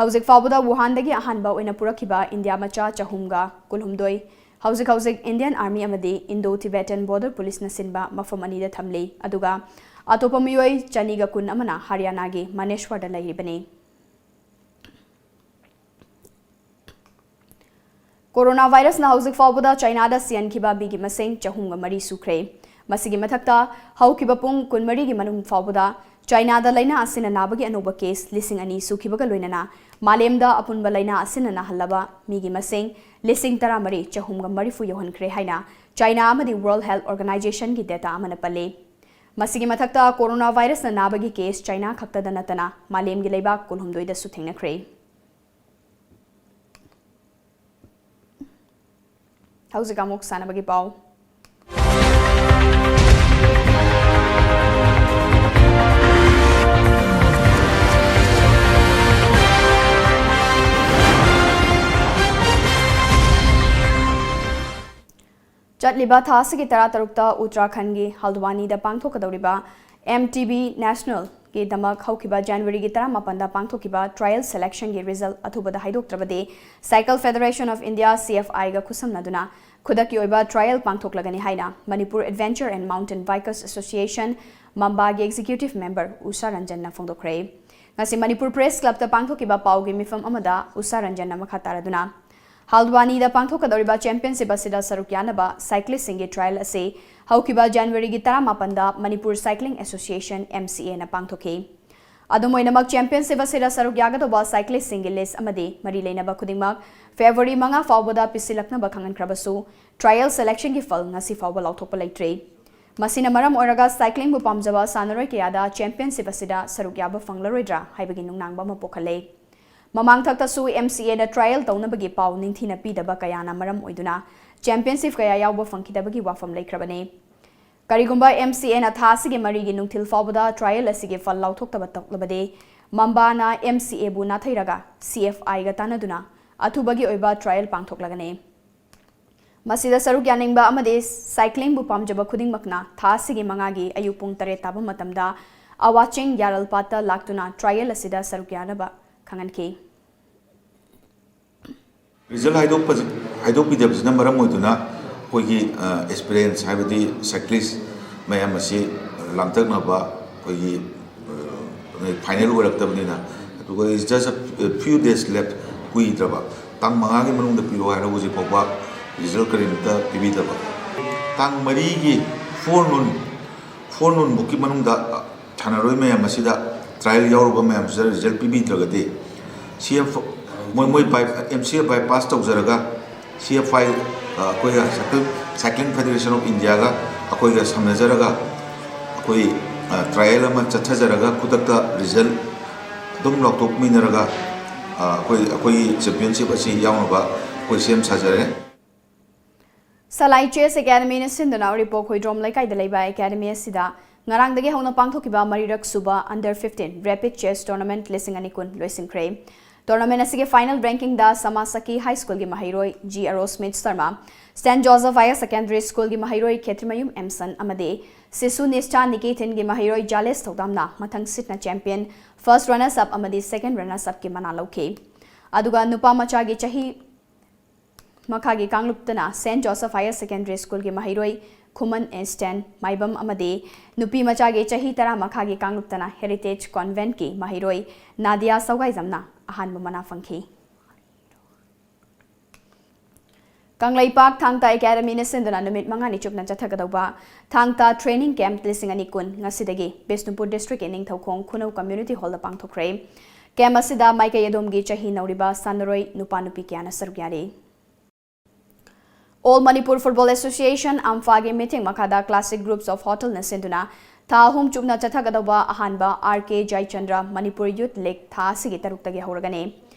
ꯍꯧꯖꯤꯛ ꯐꯥꯎꯕꯗ ꯋꯨꯍꯥꯟꯗꯒꯤ ꯑꯍꯥꯟꯕ ꯑꯣꯏꯅ ꯄꯨꯔꯛꯈꯤꯕ ꯏꯟꯗꯤꯌꯥ ꯃꯆꯥ ꯆꯍꯨꯝꯒ ꯀꯨꯟꯍꯨꯝꯗꯣꯏ ꯍꯧꯖꯤꯛ ꯍꯧꯖꯤꯛ Indian Army ꯑꯃꯗꯤ Indo Tibetan Border Policeꯅ ꯁꯤꯟꯕ ꯃꯐꯝ ꯑꯅꯤꯗ ꯊꯝꯂꯤ꯫ ꯑꯗꯨꯒ ꯑꯇꯣꯞꯄ ꯃꯤꯑꯣꯏ ꯆꯅꯤꯒ ꯀꯨꯟ ꯑꯃꯅ ꯍꯔꯤꯌꯥꯅꯥꯒꯤ ꯃꯅꯦꯁ꯭ꯋꯔꯗ ꯂꯩꯔꯤꯕꯅꯤ꯫ ꯀꯣꯔꯣꯅꯥ ꯚꯥꯏꯔꯁꯅ ꯍꯧꯖꯤꯛ ꯐꯥꯎꯕꯗ ꯆꯥꯏꯅꯥꯗ ꯁꯤꯍꯟꯈꯤꯕ ꯃꯤꯒꯤ ꯃꯁꯤꯡ ꯆꯍꯨꯝꯒ ꯃꯔꯤ ꯁꯨꯈ꯭ꯔꯦ꯫ ꯃꯁꯤꯒꯤ ꯃꯊꯛꯇ ꯍꯧꯈꯤꯕ ꯄꯨꯡ ꯀꯨꯟꯃꯔꯤꯒꯤ ꯃꯅꯨꯡ ꯐꯥꯎꯕꯗ ꯆꯥꯏꯅꯥꯗ ꯂꯥꯏꯅꯥ ꯑꯁꯤꯅ ꯅꯥꯕꯒꯤ ꯑꯅꯧꯕ ꯀꯦꯁ ꯂꯤꯁꯤꯡ ꯑꯅꯤ ꯁꯨꯈꯤꯕꯒ ꯂꯣꯏꯅꯅ ꯃꯥꯂꯦꯝꯗ ꯑꯄꯨꯟꯕ ꯂꯥꯏꯅꯥ ꯑꯁꯤꯅ ꯅꯥꯍꯜꯂꯕ ꯃꯤꯒꯤ ꯃꯁꯤꯡ ꯂꯤꯁꯤꯡ ꯇꯔꯥꯃꯔꯤ ꯆꯍꯨꯝꯒ ꯃꯔꯤꯐꯨ ꯌꯧꯍꯟꯈ꯭ꯔꯦ ꯍꯥꯏꯅ ꯆꯥꯏꯅꯥ ꯑꯃꯗꯤ World Health Organizationꯒꯤ data ꯑꯃꯅ ꯄꯜꯂꯤ꯫ ꯃꯁꯤꯒꯤ ꯃꯊꯛꯇ ꯀꯣꯔꯣꯅꯥ ꯚꯥꯏꯔꯁꯅ ꯅꯥꯕꯒꯤ ꯀꯦꯁ ꯆꯥꯏꯅꯥ ꯈꯛꯇꯗ ꯅꯠꯇꯅ ꯃꯥꯂꯦꯝꯒꯤ ꯂꯩꯕꯥꯛ ꯀꯨꯟꯍꯨꯝꯗꯣꯏꯗꯁꯨ ꯊꯦꯡꯅꯈ꯭ꯔꯦ꯫ ꯍꯧꯖꯤꯛ ꯑꯃꯨꯛ ꯁꯥꯟꯅꯕꯒꯤ ꯄꯥꯎ꯫ ꯆꯠꯂꯤꯕ ꯊꯥ ꯑꯁꯤꯒꯤ ꯇꯔꯥꯇꯔꯨꯛꯇ ꯎꯠꯇꯔꯥꯈꯟꯒꯤ ꯍꯜꯗꯋꯥꯅꯤꯗ ꯄꯥꯡꯊꯣꯛꯀꯗꯧꯔꯤꯕ M T B Nationalꯒꯤꯗꯃꯛ ꯍꯧꯈꯤꯕ ꯖꯅꯋꯥꯔꯤꯒꯤ ꯇꯔꯥꯃꯥꯄꯟꯗ ꯄꯥꯡꯊꯣꯛꯈꯤꯕ trial selectionꯒꯤ result ꯑꯊꯨꯕꯗ ꯍꯥꯏꯗꯣꯛꯇ꯭ꯔꯕꯗꯤ Cycle Federation of India, C F Iꯒ ꯈꯨꯠꯁꯝꯅꯗꯨꯅ ꯈꯨꯗꯛꯀꯤ ꯑꯣꯏꯕ trial ꯄꯥꯡꯊꯣꯛꯂꯒꯅꯤ ꯍꯥꯏꯅ Manipur Adventure and Mountain Bikers Association, ꯃꯝꯕꯥꯒꯤ executive member ꯎꯁꯥ ꯔꯟꯖꯟꯅ ꯐꯣꯡꯗꯣꯛꯈ꯭ꯔꯦ꯫ ꯉꯁꯤ ꯃꯅꯤꯄꯨꯔ Press Clubꯇ ꯄꯥꯡꯊꯣꯛꯈꯤꯕ ꯄꯥꯎꯒꯤ ꯃꯤꯐꯝ ꯑꯃꯗ ꯎꯁꯥ ꯔꯟꯖꯟꯅ ꯃꯈꯥ ꯇꯥꯔꯗꯨꯅ, ꯍꯜꯗꯋꯥꯅꯤꯗ ꯄꯥꯡꯊꯣꯛꯀꯗꯧꯔꯤꯕ championship ꯑꯁꯤꯗ ꯁꯔꯨꯛ ꯌꯥꯅꯕ cyclistꯁꯤꯡꯒꯤ trial ꯑꯁꯤ ꯍꯧꯈꯤꯕ ꯖꯅꯋꯥꯔꯤꯒꯤ ꯇꯔꯥꯃꯥꯄꯟꯗ Manipur Cycling Association, M C Aꯅ ꯄꯥꯡꯊꯣꯛꯈꯤ꯫ ꯑꯗꯨꯝ ꯑꯣꯏꯅꯃꯛ, championship ꯑꯁꯤꯗ ꯁꯔꯨꯛ ꯌꯥꯒꯗꯧꯕ cyclistꯁꯤꯡꯒꯤ list ꯑꯃꯗꯤ ꯃꯔꯤ ꯂꯩꯅꯕ ꯈꯨꯗꯤꯡꯃꯛ February ꯃꯉꯥ ꯐꯥꯎꯕꯗ ꯄꯤꯁꯤꯜꯂꯛꯅꯕ ꯈꯪꯍꯟꯈ꯭ꯔꯕꯁꯨ, trial selectionꯒꯤ ꯐꯜ ꯉꯁꯤ ꯐꯥꯎꯕ ꯂꯥꯎꯊꯣꯛꯄ ꯂꯩꯇ꯭ꯔꯤ꯫ ꯃꯁꯤꯅ ꯃꯔꯝ ꯑꯣꯏꯔꯒ cyclingꯕꯨ ꯄꯥꯝꯖꯕ ꯁꯥꯟꯅꯔꯣꯏ ꯀꯌꯥꯗ championship ꯑꯁꯤꯗ ꯁꯔꯨꯛ ꯌꯥꯕ ꯐꯪꯂꯔꯣꯏꯗ꯭ꯔꯥ ꯍꯥꯏꯕꯒꯤ ꯅꯨꯡꯅꯥꯡꯕ ꯑꯃ ꯄꯣꯛꯍꯜꯂꯦ꯫ ꯃꯃꯥꯡꯊꯛꯇꯁꯨ M C Aꯅ trial ꯇꯧꯅꯕꯒꯤ ꯄꯥꯎ ꯅꯤꯡꯊꯤꯅ ꯄꯤꯗꯕ ꯀꯌꯥꯅ ꯃꯔꯝ ꯑꯣꯏꯗꯨꯅ championship ꯀꯌꯥ ꯌꯥꯎꯕ ꯐꯪꯈꯤꯗꯕꯒꯤ ꯋꯥꯐꯝ ꯂꯩꯈ꯭ꯔꯕꯅꯤ꯫ ꯀꯔꯤꯒꯨꯝꯕ M C Aꯅ ꯊꯥ ꯑꯁꯤꯒꯤ ꯃꯔꯤꯒꯤ ꯅꯨꯡꯊꯤꯜ ꯐꯥꯎꯕꯗ trial ꯑꯁꯤꯒꯤ ꯐꯜ ꯂꯥꯎꯊꯣꯛꯇꯕ ꯇꯧꯂꯕꯗꯤ, ꯃꯝꯕꯥꯅ M C Aꯕꯨ ꯅꯥꯊꯩꯔꯒ C F Iꯒ ꯇꯥꯟꯅꯗꯨꯅ ꯑꯊꯨꯕꯒꯤ ꯑꯣꯏꯕ trial ꯄꯥꯡꯊꯣꯛꯂꯒꯅꯤ꯫ ꯃꯁꯤꯗ ꯁꯔꯨꯛ ꯌꯥꯅꯤꯡꯕ ꯑꯃꯗꯤ cyclingꯕꯨ ꯄꯥꯝꯖꯕ ꯈꯨꯗꯤꯡꯃꯛꯅ ꯊꯥ ꯑꯁꯤꯒꯤ ꯃꯉꯥꯒꯤ ꯑꯌꯨꯛ ꯄꯨꯡ ꯇꯔꯦꯠ ꯇꯥꯕ ꯃꯇꯝꯗ ꯑꯋꯥꯆꯤꯡ ꯌꯥꯔꯜꯄꯥꯠꯇ ꯂꯥꯛꯇꯨꯅ trial ꯑꯁꯤꯗ ꯁꯔꯨꯛ ꯌꯥꯅꯕ ꯈꯪꯍꯟꯈꯤ꯫ ꯔꯤꯖꯜ ꯍꯥꯏꯗꯣꯛꯄ ꯍꯥꯏꯗꯣꯛꯄꯤꯗꯕꯁꯤꯅ ꯃꯔꯝ ꯑꯣꯏꯗꯨꯅ ꯑꯩꯈꯣꯏꯒꯤ ꯑꯦꯛꯁꯄꯤꯔꯤꯌꯦꯟꯁ, ꯍꯥꯏꯕꯗꯤ ꯁꯥꯏꯀ꯭ꯂꯤꯁ ꯃꯌꯥꯝ ꯑꯁꯤ ꯂꯥꯡꯇꯛꯅꯕ, ꯑꯩꯈꯣꯏꯒꯤ ꯐꯥꯏꯅꯦꯜ ꯑꯣꯏꯔꯛꯇꯕꯅꯤꯅ, ꯑꯗꯨꯒ it's just a few days left, ꯀꯨꯏꯗ꯭ꯔꯕ, ꯇꯥꯡ ꯃꯉꯥꯒꯤ ꯃꯅꯨꯡꯗ ꯄꯤꯔꯛꯑꯣ ꯍꯥꯏꯔꯒ ꯍꯧꯖꯤꯛ ꯐꯥꯎꯕ ꯔꯤꯖꯜ ꯀꯔꯤꯝꯇ ꯄꯤꯕꯤꯗꯕ꯫ ꯇꯥꯡ ꯃꯔꯤꯒꯤ ꯐꯣꯔ ꯅꯨꯟ, ꯐꯣꯔ ꯅꯨꯟꯐꯧꯀꯤ ꯃꯅꯨꯡꯗ ꯁꯥꯟꯅꯔꯣꯏ ꯃꯌꯥꯝ ꯑꯁꯤꯗ, ꯇ꯭ꯔꯥꯌꯦꯜ ꯌꯥꯎꯔꯨꯕ ꯃꯌꯥꯝꯁꯤꯗ ꯔꯤꯖꯜ ꯄꯤꯕꯤꯗ꯭ꯔꯒꯗꯤ, ꯁꯤ ꯑꯦꯐ, ꯃꯣꯏ, ꯃꯣꯏ ꯕꯥꯏ, ꯑꯦꯝ ꯁꯤ ꯑꯦꯐ ꯕꯥꯏ ꯄꯥꯁ ꯇꯧꯖꯔꯒ, ꯁꯤ ꯑꯦꯐ ꯑꯥꯏ, ꯑ, ꯑꯩꯈꯣꯏꯒ ꯁꯥꯏꯀꯜ, ꯁꯥꯏꯀ꯭ꯂꯤꯡ ꯐꯦꯗꯦꯔꯦꯁꯟ ꯑꯣꯐ ꯏꯟꯗꯤꯌꯥꯒ ꯑꯩꯈꯣꯏꯒ ꯁꯝꯅꯖꯔꯒ, ꯑꯩꯈꯣꯏ, ꯑ, ꯇ꯭ꯔꯥꯌꯦꯜ ꯑꯃ ꯆꯠꯊꯖꯔꯒ, ꯈꯨꯗꯛꯇ ꯔꯤꯖꯜ ꯑꯗꯨꯝ ꯂꯥꯎꯊꯣꯛꯃꯤꯟꯅꯔꯒ, ꯑ, ꯑꯩꯈꯣꯏ, ꯑꯩꯈꯣꯏꯒꯤ ꯆꯦꯝꯄꯤꯌꯟꯁꯤꯞ ꯑꯁꯤ ꯌꯥꯎꯅꯕ ꯑꯩꯈꯣꯏ ꯁꯦꯝ ꯁꯥꯖꯔꯦ꯫ ꯁꯂꯥꯏ ꯆꯦꯁ ꯑꯦꯀꯥꯗꯃꯤꯅ ꯁꯤꯟꯗꯨꯅ ꯎꯔꯤꯄꯣꯛ ꯍꯨꯏꯗ꯭ꯔꯣꯝ ꯂꯩꯀꯥꯏꯗ ꯂꯩꯕ ꯑꯦꯀꯥꯗꯃꯤ ꯑꯁꯤꯗ ꯉꯔꯥꯡꯗꯒꯤ ꯍꯧꯅ ꯄꯥꯡꯊꯣꯛꯈꯤꯕ ꯃꯔꯤꯔꯛ ꯁꯨꯕ Under fifteen Rapid Chess Tournament ꯂꯤꯁꯤꯡ ꯑꯅꯤ ꯀꯨꯟ ꯂꯣꯏꯁꯤꯟꯈ꯭ꯔꯦ꯫ Tournament ꯑꯁꯤꯒꯤ final rankingꯗ ꯁꯃꯥꯁꯥꯀꯤ High Schoolꯒꯤ ꯃꯍꯩꯔꯣꯏ G Arosmit Sharma, Saint Joseph Higher Secondary Schoolꯒꯤ ꯃꯍꯩꯔꯣꯏ ꯈꯦꯇ꯭ꯔꯤꯃꯌꯨꯝ ꯑꯦꯝꯁꯟ ꯑꯃꯗꯤ ꯁꯤꯁꯨ ꯅꯤꯁ꯭ꯊꯥ ꯅꯤꯀꯦꯊꯟꯒꯤ ꯃꯍꯩꯔꯣꯏ ꯖꯥꯂꯦꯁ ꯊꯧꯗꯥꯝꯅ ꯃꯊꯪ ꯁꯤꯠꯅ champion, first runners up ꯑꯃꯗꯤ second runners upꯀꯤ ꯃꯅꯥ ꯂꯧꯈꯤ꯫ ꯑꯗꯨꯒ ꯅꯨꯄꯥ ꯃꯆꯥꯒꯤ ꯆꯍꯤ ꯃꯈꯥꯒꯤ ꯀꯥꯡꯂꯨꯞꯇꯅ Saint Joseph Higher Secondary Schoolꯒꯤ ꯃꯍꯩꯔꯣꯏ ꯈꯨꯃꯟ ꯑꯦꯁꯇꯦꯟ ꯃꯥꯏꯕꯝ ꯑꯃꯗꯤ ꯅꯨꯄꯤ ꯃꯆꯥꯒꯤ ꯆꯍꯤ ꯇꯔꯥ ꯃꯈꯥꯒꯤ ꯀꯥꯡꯂꯨꯞꯇꯅ Heritage Conventꯀꯤ ꯃꯍꯩꯔꯣꯏ ꯅꯥꯗꯤꯌꯥ ꯁꯧꯒꯥꯏꯖꯝꯅ ꯑꯍꯥꯟꯕ ꯃꯅꯥ ꯐꯪꯈꯤ꯫ ꯀꯪꯂꯩꯄꯥꯛ ꯊꯥꯡ ꯇꯥ ꯑꯦꯀꯥꯗꯃꯤꯅ ꯁꯤꯟꯗꯨꯅ ꯅꯨꯃꯤꯠ ꯃꯉꯥꯅꯤ ꯆꯨꯞꯅ ꯆꯠꯊꯒꯗꯧꯕ ꯊꯥꯡ ꯇꯥ Training Camp ꯂꯤꯁꯤꯡ ꯑꯅꯤ ꯀꯨꯟ ꯉꯁꯤꯗꯒꯤ ꯕꯤꯁꯅꯨꯄꯨꯔ districtꯀꯤ ꯅꯤꯡꯊꯧꯈꯣꯡ ꯈꯨꯅꯧ Community Hallꯗ ꯄꯥꯡꯊꯣꯛꯈ꯭ꯔꯦ꯫ Camp ꯑꯁꯤꯗ ꯃꯥꯏꯀꯩ ꯑꯗꯣꯝꯒꯤ ꯆꯍꯤ ꯅꯧꯔꯤꯕ ꯁꯥꯟꯅꯔꯣꯏ ꯅꯨꯄꯥ ꯅꯨꯄꯤ ꯀꯌꯥꯅ ꯁꯔꯨꯛ ꯌꯥꯔꯤ꯫ All Manipur Football Association, ꯑꯝꯐꯥꯒꯤ ꯃꯤꯇꯤꯡ ꯃꯈꯥꯗ Classic Groups of Hotelꯅ ꯁꯤꯟꯗꯨꯅ ꯊꯥ ꯑꯍꯨꯝ ꯆꯨꯞꯅ ꯆꯠꯊꯒꯗꯧꯕ ꯑꯍꯥꯟꯕ R K Jayachandra Manipur youth league ꯊꯥ ꯑꯁꯤꯒꯤ ꯇꯔꯨꯛꯇꯒꯤ ꯍꯧꯔꯒꯅꯤ꯫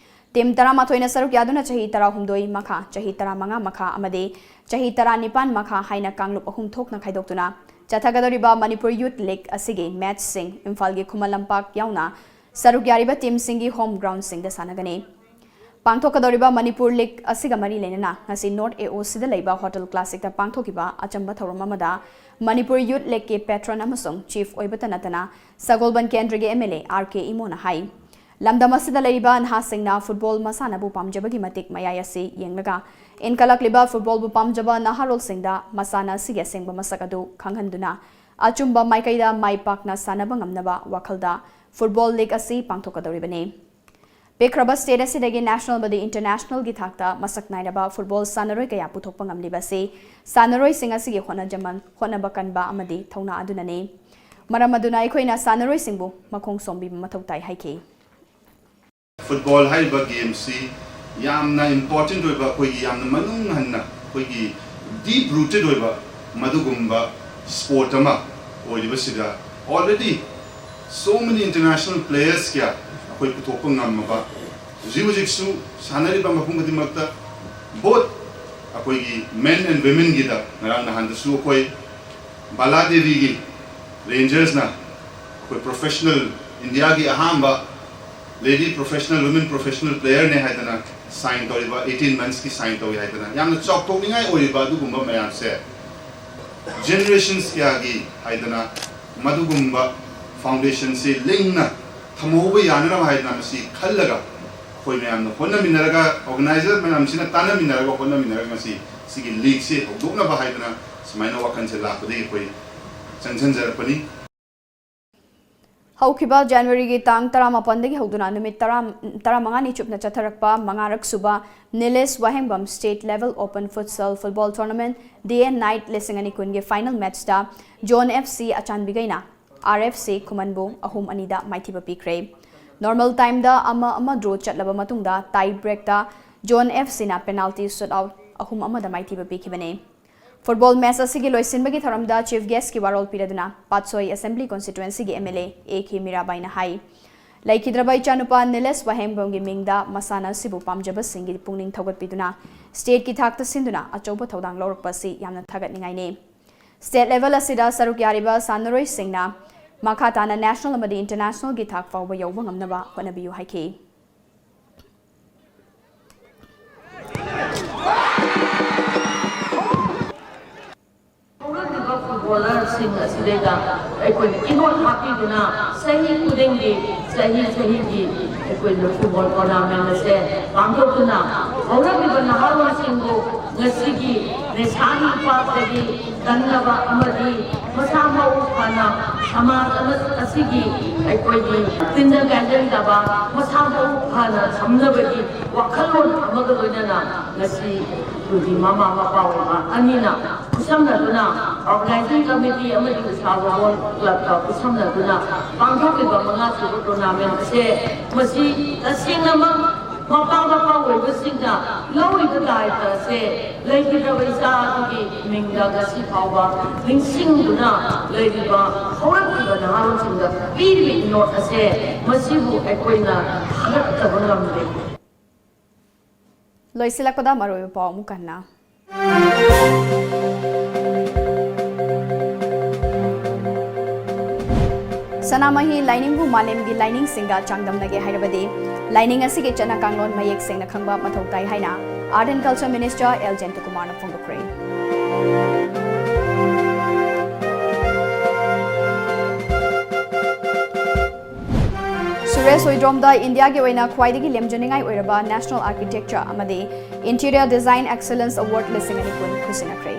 Team ꯇꯔꯥꯃꯥꯊꯣꯏꯅ ꯁꯔꯨꯛ ꯌꯥꯗꯨꯅ ꯆꯍꯤ ꯇꯔꯥꯍꯨꯝꯗꯣꯏ ꯃꯈꯥ, ꯆꯍꯤ ꯇꯔꯥꯃꯉꯥ ꯃꯈꯥ ꯑꯃꯗꯤ ꯆꯍꯤ ꯇꯔꯥꯅꯤꯄꯥꯟ ꯃꯈꯥ ꯍꯥꯏꯅ ꯀꯥꯡꯂꯨꯞ ꯑꯍꯨꯝ ꯊꯣꯛꯅ ꯈꯥꯏꯗꯣꯛꯇꯨꯅ ꯆꯠꯊꯒꯗꯧꯔꯤꯕ ꯃꯅꯤꯄꯨꯔ ꯌꯨꯊ ꯂꯤꯒ ꯑꯁꯤꯒꯤ ꯃꯦꯆꯁꯤꯡ ꯏꯝꯐꯥꯜꯒꯤ ꯈꯨꯃꯟ ꯂꯝꯄꯥꯛ ꯌꯥꯎꯅ ꯁꯔꯨꯛ ꯌꯥꯔꯤꯕ ꯇꯤꯝꯁꯤꯡꯒꯤ ꯍꯣꯝ ꯒ꯭ꯔꯥꯎꯟꯁꯤꯡꯗ ꯁꯥꯟꯅꯒꯅꯤ꯫ ꯄꯥꯡꯊꯣꯛꯀꯗꯧꯔꯤꯕ ꯃꯅꯤꯄꯨꯔ ꯂꯤꯒ ꯑꯁꯤꯒ ꯃꯔꯤ ꯂꯩꯅꯅ ꯉꯁꯤ ꯅꯣꯔꯠ ꯑꯦ ꯑꯣ ꯁꯤꯗ ꯂꯩꯕ ꯍꯣꯇꯦꯜ ꯀ꯭ꯂꯥꯁꯤꯛꯇ ꯄꯥꯡꯊꯣꯛꯈꯤꯕ ꯑꯆꯝꯕ ꯊꯧꯔꯝ ꯑꯃꯗ ꯃꯅꯤꯄꯨꯔ ꯌꯨꯊ ꯂꯤꯒꯀꯤ ꯄꯦꯇ꯭ꯔꯟ ꯑꯃꯁꯨꯡ ꯆꯤꯐ ꯑꯣꯏꯕꯇ ꯅꯠꯇꯅ ꯁꯒꯣꯜꯕꯟ ꯀꯦꯟꯗ꯭ꯔꯒꯤ ꯑꯦꯝ ꯑꯦꯜ ꯑꯦ ꯑꯥꯔ ꯀꯦ ꯏꯃꯣꯅ ꯍꯥꯏ, ꯂꯝꯗꯝ ꯑꯁꯤꯗ ꯂꯩꯔꯤꯕ ꯅꯍꯥꯁꯤꯡꯅ ꯐꯨꯠꯕꯣꯜ ꯃꯁꯥꯟꯅꯕꯨ ꯄꯥꯝꯖꯕꯒꯤ ꯃꯇꯤꯛ ꯃꯌꯥꯏ ꯑꯁꯤ ꯌꯦꯡꯂꯒ, ꯏꯟꯈꯠꯂꯛꯂꯤꯕ ꯐꯨꯠꯕꯣꯜꯕꯨ ꯄꯥꯝꯖꯕ ꯅꯍꯥꯔꯣꯜꯁꯤꯡꯗ ꯃꯁꯥꯟꯅ ꯑꯁꯤꯒꯤ ꯑꯁꯦꯡꯕ ꯃꯁꯛ ꯑꯗꯨ ꯈꯪꯍꯟꯗꯨꯅ, ꯑꯆꯨꯝꯕ ꯃꯥꯏꯀꯩꯗ ꯃꯥꯏ ꯄꯥꯛꯅ ꯁꯥꯟꯅꯕ ꯉꯝꯅꯕ ꯋꯥꯈꯜꯗ ꯐꯨꯠꯕꯣꯜ ꯂꯤꯒ ꯑꯁꯤ ꯄꯥꯡꯊꯣꯛꯀꯗꯧꯔꯤꯕꯅꯤ꯫ ꯄꯤꯛꯈ꯭ꯔꯕ ꯁ꯭ꯇꯦꯠ ꯑꯁꯤꯗꯒꯤ ꯅꯦꯁꯅꯦꯜ ꯑꯃꯗꯤ ꯏꯟꯇꯔꯅꯦꯁꯅꯦꯜꯒꯤ ꯊꯥꯛꯇ ꯃꯁꯛ ꯅꯥꯏꯔꯕ ꯐꯨꯠꯕꯣꯜ ꯁꯥꯟꯅꯔꯣꯏ ꯀꯌꯥ ꯄꯨꯊꯣꯛꯄ ꯉꯝꯂꯤꯕ ꯑꯁꯤ ꯁꯥꯟꯅꯔꯣꯏꯁꯤꯡ ꯑꯁꯤꯒꯤ ꯍꯣꯠꯅꯖꯃꯟ, ꯍꯣꯠꯅꯕ ꯀꯟꯕ ꯑꯃꯗꯤ ꯊꯧꯅꯥ ꯑꯗꯨꯅꯅꯤ꯫ ꯃꯔꯝ ꯑꯗꯨꯅ ꯑꯩꯈꯣꯏꯅ ꯁꯥꯟꯅꯔꯣꯏꯁꯤꯡꯕꯨ ꯃꯈꯣꯡ ꯁꯣꯝꯕꯤꯕ ꯃꯊꯧ ꯇꯥꯏ ꯍꯥꯏꯈꯤ꯫ ꯐꯨꯠꯕꯣꯜ ꯍꯥꯏꯔꯤꯕ ꯒꯦꯝꯁꯤ ꯌꯥꯝꯅ ꯏꯝꯄꯣꯔꯇꯦꯟꯠ ꯑꯣꯏꯕ, ꯑꯩꯈꯣꯏꯒꯤ ꯌꯥꯝꯅ ꯃꯅꯨꯡ ꯍꯟꯅ, ꯑꯩꯈꯣꯏꯒꯤ ꯗꯤꯞ ꯔꯨꯇꯦꯗ ꯑꯣꯏꯕ ꯃꯗꯨꯒꯨꯝꯕ ꯁ꯭ꯄꯣꯔꯠ ꯑꯃ ꯑꯣꯏꯔꯤꯕꯁꯤꯗ, already so many international players ꯀꯌꯥ ꯑꯩꯈꯣꯏ ꯄꯨꯊꯣꯛꯄ ꯉꯝꯃꯕ, ꯍꯧꯖꯤꯛ ꯍꯧꯖꯤꯛꯁꯨ ꯁꯥꯟꯅꯔꯤꯕ ꯃꯐꯝ ꯈꯨꯗꯤꯡꯃꯛꯇ, both ꯑꯩꯈꯣꯏꯒꯤ men and womenꯒꯤꯗ, ꯉꯔꯥꯡ ꯅꯍꯥꯟꯗꯁꯨ ꯑꯩꯈꯣꯏ ꯕꯥꯂꯥ ꯗꯦꯕꯤꯒꯤ ꯔꯦꯟꯖꯔꯁꯅ ꯑꯩꯈꯣꯏ ꯄ꯭ꯔꯣꯐꯦꯁꯅꯦꯜ, ꯏꯟꯗꯤꯌꯥꯒꯤ ꯑꯍꯥꯟꯕ ꯂꯦꯗꯤ ꯄ꯭ꯔꯣꯐꯦꯁꯅꯦꯜ, ꯋꯨꯃꯦꯟ ꯄ꯭ꯔꯣꯐꯦꯁꯅꯦꯜ ꯄ꯭ꯂꯦꯌꯔꯅꯦ ꯍꯥꯏꯗꯅ ꯁꯥꯏꯟ ꯇꯧꯔꯤꯕ, ꯑꯩꯠꯇꯤꯟ ꯃꯟꯊꯁꯀꯤ ꯁꯥꯏꯟ ꯇꯧꯏ ꯍꯥꯏꯗꯅ, ꯌꯥꯝꯅ ꯆꯥꯎꯊꯣꯛꯅꯤꯡꯉꯥꯏ ꯑꯣꯏꯔꯤꯕ ꯑꯗꯨꯒꯨꯝꯕ ꯃꯌꯥꯝꯁꯦ ꯖꯦꯅꯦꯔꯦꯁꯟꯁ ꯀꯌꯥꯒꯤ ꯍꯥꯏꯗꯅ ꯃꯗꯨꯒꯨꯝꯕ ꯐꯥꯎꯟꯗꯦꯁꯟꯁꯤ ꯂꯤꯡꯅ ꯊꯝꯍꯧꯕ ꯌꯥꯅꯅꯕ ꯍꯥꯏꯗꯅ ꯃꯁꯤ ꯈꯜꯂꯒ, ꯑꯩꯈꯣꯏ ꯃꯌꯥꯝꯅ ꯍꯣꯠꯅꯃꯤꯟꯅꯔꯒ, ꯑꯣꯔꯒꯅꯥꯏꯖꯔ ꯃꯌꯥꯝꯁꯤꯅ ꯇꯥꯟꯅꯃꯤꯟꯅꯔꯒ, ꯍꯣꯠꯅꯃꯤꯟꯅꯔꯒ ꯃꯁꯤ, ꯁꯤꯒꯤ ꯂꯤꯒꯁꯤ ꯍꯧꯗꯣꯛꯅꯕ ꯍꯥꯏꯗꯅ ꯁꯨꯃꯥꯏꯅ ꯋꯥꯈꯜꯁꯦ ꯂꯥꯛꯄꯗꯒꯤ ꯑꯩꯈꯣꯏ ꯆꯪꯁꯤꯟꯖꯔꯛꯄꯅꯤ꯫ ꯍꯧꯈꯤꯕ ꯖꯅꯋꯥꯔꯤꯒꯤ ꯇꯥꯡ ꯇꯔꯥꯃꯥꯄꯟꯗꯒꯤ ꯍꯧꯗꯨꯅ ꯅꯨꯃꯤꯠ ꯇꯔꯥ, ꯇꯔꯥꯃꯉꯥꯅꯤ ꯆꯨꯞꯅ ꯆꯠꯊꯔꯛꯄ ꯃꯉꯥꯔꯛ ꯁꯨꯕ ꯅꯤꯂꯦꯁ ꯋꯥꯍꯦꯡꯕꯝ state level open futsal football tournament day and night ꯂꯤꯁꯤꯡ ꯑꯅꯤ ꯀꯨꯟꯒꯤ final ꯃꯦꯠꯆꯇ John F C ꯑꯆꯥꯟꯕꯤꯒꯩꯅ R F C ꯈꯨꯃꯟꯕꯨ ꯑꯍꯨꯝ ꯑꯅꯤꯗ ꯃꯥꯏꯊꯤꯕ ꯄꯤꯈ꯭ꯔꯦ꯫ ꯅꯣꯔꯃꯦꯜ ꯇꯥꯏꯝꯗ ꯑꯃ ꯑꯃ ꯗ꯭ꯔꯣ ꯆꯠꯂꯕ ꯃꯇꯨꯡꯗ ꯇꯥꯏ ꯕ꯭ꯔꯦꯛꯇ ꯖꯣꯟ ꯑꯦꯐ ꯁꯤꯅ ꯄꯦꯅꯥꯜꯇꯤ ꯁꯨꯠ ꯑꯥꯎꯠ ꯑꯍꯨꯝ ꯑꯃꯗ ꯃꯥꯏꯊꯤꯕ ꯄꯤꯈꯤꯕꯅꯤ꯫ ꯐꯨꯠꯕꯣꯜ ꯃꯦꯆ ꯑꯁꯤꯒꯤ ꯂꯣꯏꯁꯤꯟꯕꯒꯤ ꯊꯧꯔꯝꯗ ꯆꯤꯐ ꯒꯦꯁ꯭ꯠꯀꯤ ꯋꯥꯔꯣꯜ ꯄꯤꯔꯗꯨꯅ ꯄꯥꯠꯁꯣꯏ ꯑꯦꯁꯦꯝꯕ꯭ꯂꯤ ꯀꯣꯟꯁꯇꯤꯇ꯭ꯋꯦꯟꯁꯤꯒꯤ M L A A K ꯃꯤꯔꯥꯕꯥꯏꯅ ꯍꯥꯏ, ꯂꯩꯈꯤꯗ꯭ꯔꯕ ꯏꯆꯥꯅꯨꯄꯥ ꯅꯤꯂꯦꯁ ꯋꯥꯍꯦꯡꯕꯝꯒꯤ ꯃꯤꯡꯗ ꯃꯁꯥꯟꯅ ꯑꯁꯤꯕꯨ ꯄꯥꯝꯖꯕꯁꯤꯡꯒꯤ ꯄꯨꯛꯅꯤꯡ ꯊꯧꯒꯠꯄꯤꯗꯨꯅ ꯁ꯭ꯇꯦꯠꯀꯤ ꯊꯥꯛꯇ ꯁꯤꯟꯗꯨꯅ ꯑꯆꯧꯕ ꯊꯧꯗꯥꯡ ꯂꯧꯔꯛꯄ ꯑꯁꯤ ꯌꯥꯝꯅ ꯊꯥꯒꯠꯅꯤꯡꯉꯥꯏꯅꯤ꯫ ꯁ꯭ꯇꯦꯠ ꯂꯦꯚꯦꯜ ꯑꯁꯤꯗ ꯁꯔꯨꯛ ꯌꯥꯔꯤꯕ ꯁꯥꯟꯅꯔꯣꯏꯁꯤꯡꯅ ꯃꯈꯥ ꯇꯥꯅ ꯅꯦꯁꯅꯦꯜ ꯑꯃꯗꯤ ꯏꯟꯇꯔꯅꯦꯁꯅꯦꯜꯒꯤ ꯊꯥꯛ ꯐꯥꯎꯕ ꯌꯧꯕ ꯉꯝꯅꯕ ꯍꯣꯠꯅꯕꯤꯌꯨ ꯍꯥꯏꯈꯤ꯫ ꯍꯧꯔꯛꯂꯤꯕ ꯐꯨꯠꯕꯣꯂꯔ ꯁꯤꯡ ꯑꯁꯤꯗꯩꯗ ꯑꯩꯈꯣꯏꯅ ꯏꯅꯣꯠ ꯍꯥꯞꯄꯤꯗꯨꯅ ꯆꯍꯤ ꯈꯨꯗꯤꯡꯒꯤ, ꯆꯍꯤ ꯆꯍꯤꯒꯤ ꯑꯩꯈꯣꯏꯅ ꯐꯨꯠꯕꯣꯜ ꯇꯣꯔꯅꯥꯃꯦꯟ ꯑꯁꯦ ꯄꯥꯡꯊꯣꯛꯇꯨꯅ ꯍꯧꯔꯛꯂꯤꯕ ꯅꯍꯥꯔꯣꯜꯁꯤꯡꯕꯨ ꯉꯁꯤꯒꯤ ꯅꯤꯁꯥꯒꯤ ꯏꯄꯥꯛꯇꯒꯤ ꯀꯟꯅꯕ ꯑꯃꯗꯤ ꯃꯁꯥ ꯃꯎ ꯐꯅ ꯁꯃꯥꯖ ꯑꯃ ꯑꯁꯤꯒꯤ ꯑꯩꯈꯣꯏꯒꯤ ꯇꯤꯟꯖꯪ ꯀꯥꯏꯖꯪꯗꯕ, ꯃꯁꯥ ꯃꯎ ꯐꯅ ꯊꯝꯅꯕꯒꯤ ꯋꯥꯈꯜꯂꯣꯟ ꯑꯃꯒ ꯂꯣꯏꯅꯅ ꯉꯁꯤ ꯑꯩꯈꯣꯏꯒꯤ ꯃꯃꯥ ꯃꯄꯥ ꯑꯣꯏꯕ ꯑꯅꯤꯅ ꯈꯨꯠꯁꯝꯅꯗꯨꯅ, organizing committee ꯑꯃꯗꯤ ꯎꯁꯥ ꯋꯥꯋꯣꯟ clubꯀ ꯈꯨꯠꯁꯝꯅꯗꯨꯅ ꯄꯥꯡꯊꯣꯛꯂꯤꯕ ꯃꯉꯥ ꯁꯨꯕ tournament ꯑꯁꯦ, ꯃꯁꯤ ꯇꯁꯦꯡꯅꯃꯛ ꯃꯄꯥ ꯃꯄꯥ ꯑꯣꯏꯕꯁꯤꯡꯅ ꯂꯧꯔꯤꯕ ꯗꯥꯏꯇ ꯑꯁꯦ ꯂꯩꯈꯤꯗ꯭ꯔꯕ ꯏꯆꯥ ꯑꯗꯨꯒꯤ ꯃꯤꯡꯗ ꯉꯁꯤ ꯐꯥꯎꯕ ꯅꯤꯡꯁꯤꯡꯗꯨꯅ ꯂꯩꯔꯤꯕ ꯍꯧꯔꯛꯂꯤꯕ ꯅꯍꯥꯔꯣꯜꯁꯤꯡꯗ ꯄꯤꯔꯤꯕ ꯏꯅꯣꯠ ꯑꯁꯦ, ꯃꯁꯤꯕꯨ ꯑꯩꯈꯣꯏꯅ ꯊꯥꯒꯠꯇꯕ ꯉꯝꯗꯦ꯫ ꯂꯣꯏꯁꯤꯜꯂꯛꯄꯗ ꯃꯔꯨꯑꯣꯏꯕ ꯄꯥꯎ ꯑꯃꯨꯛ ꯍꯟꯅ꯫ ꯁꯅꯥꯃꯍꯤ ꯂꯥꯏꯅꯤꯡꯕꯨ ꯃꯥꯂꯦꯝꯒꯤ ꯂꯥꯏꯅꯤꯡꯁꯤꯡꯒ ꯆꯥꯡꯗꯝꯅꯒꯦ ꯍꯥꯏꯔꯕꯗꯤ, ꯂꯥꯏꯅꯤꯡ ꯑꯁꯤꯒꯤ ꯆꯠꯅ ꯀꯥꯡꯂꯣꯟ ꯃꯌꯦꯛ ꯁꯦꯡꯅ ꯈꯪꯕ ꯃꯊꯧ ꯇꯥꯏ ꯍꯥꯏꯅ Art and Culture Minister L ꯖꯌꯟꯇꯀꯨꯃꯥꯔꯅ ꯐꯣꯡꯗꯣꯛꯈ꯭ꯔꯦ꯫ ꯁꯨꯔꯦꯁ ꯍꯨꯏꯗ꯭ꯔꯣꯝꯗ ꯏꯟꯗꯤꯌꯥꯒꯤ ꯑꯣꯏꯅ ꯈ꯭ꯋꯥꯏꯗꯒꯤ ꯂꯦꯝꯖꯅꯤꯡꯉꯥꯏ ꯑꯣꯏꯔꯕ National Architecture ꯑꯃꯗꯤ Interior Design Excellence Award ꯂꯤꯁꯤꯡ ꯑꯅꯤ ꯀꯨꯟ ꯈꯨꯠꯁꯤꯟꯅꯈ꯭ꯔꯦ꯫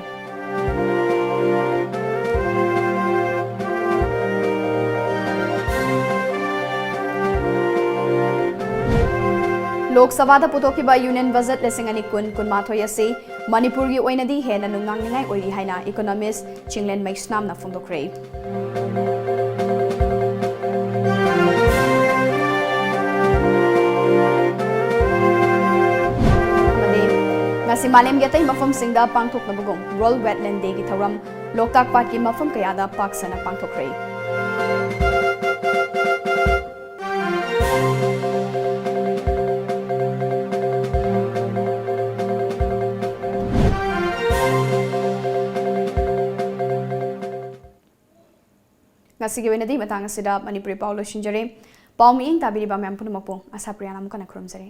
ꯂꯣꯛ ꯁꯚꯥꯗ ꯄꯨꯊꯣꯛꯈꯤꯕ Union Budget ꯂꯤꯁꯤꯡ ꯑꯅꯤ ꯀꯨꯟ ꯀꯨꯟꯃꯥꯊꯣꯏ ꯑꯁꯤ ꯃꯅꯤꯄꯨꯔꯒꯤ ꯑꯣꯏꯅꯗꯤ ꯍꯦꯟꯅ ꯅꯨꯡꯅꯥꯡꯅꯤꯡꯉꯥꯏ ꯑꯣꯏꯔꯤ ꯍꯥꯏꯅ economist ꯆꯤꯡꯂꯦꯟ ꯃꯩꯁꯅꯥꯝꯅ ꯐꯣꯡꯗꯣꯛꯈ꯭ꯔꯦ꯫ ꯑꯃꯗꯤ ꯉꯁꯤ ꯃꯥꯂꯦꯝꯒꯤ ꯑꯇꯩ ꯃꯐꯝꯁꯤꯡꯗ ꯄꯥꯡꯊꯣꯛꯅꯕꯒꯨꯝ World Wetland Dayꯒꯤ ꯊꯧꯔꯝ ꯂꯣꯛꯇꯥꯛ ꯄꯥꯠꯀꯤ ꯃꯐꯝ ꯀꯌꯥꯗ ꯄꯥꯛ ꯁꯟꯅ ꯄꯥꯡꯊꯣꯛꯈ꯭ꯔꯦ꯫ ꯉꯁꯤꯒꯤ ꯑꯣꯏꯅꯗꯤ ꯃꯇꯥꯡ ꯑꯁꯤꯗ ꯃꯅꯤꯄꯨꯔꯤ ꯄꯥꯎ ꯂꯣꯏꯁꯤꯟꯖꯔꯦ꯫ ꯄꯥꯎ ꯃꯤꯠꯌꯦꯡ ꯇꯥꯕꯤꯔꯤꯕ ꯃꯌꯥꯝ ꯄꯨꯝꯅꯃꯛꯄꯨ ꯑꯁꯥ ꯄ꯭ꯔꯤꯌꯥꯅ ꯑꯃꯨꯛ ꯍꯟꯅ ꯈꯨꯔꯨꯝꯖꯔꯤ꯫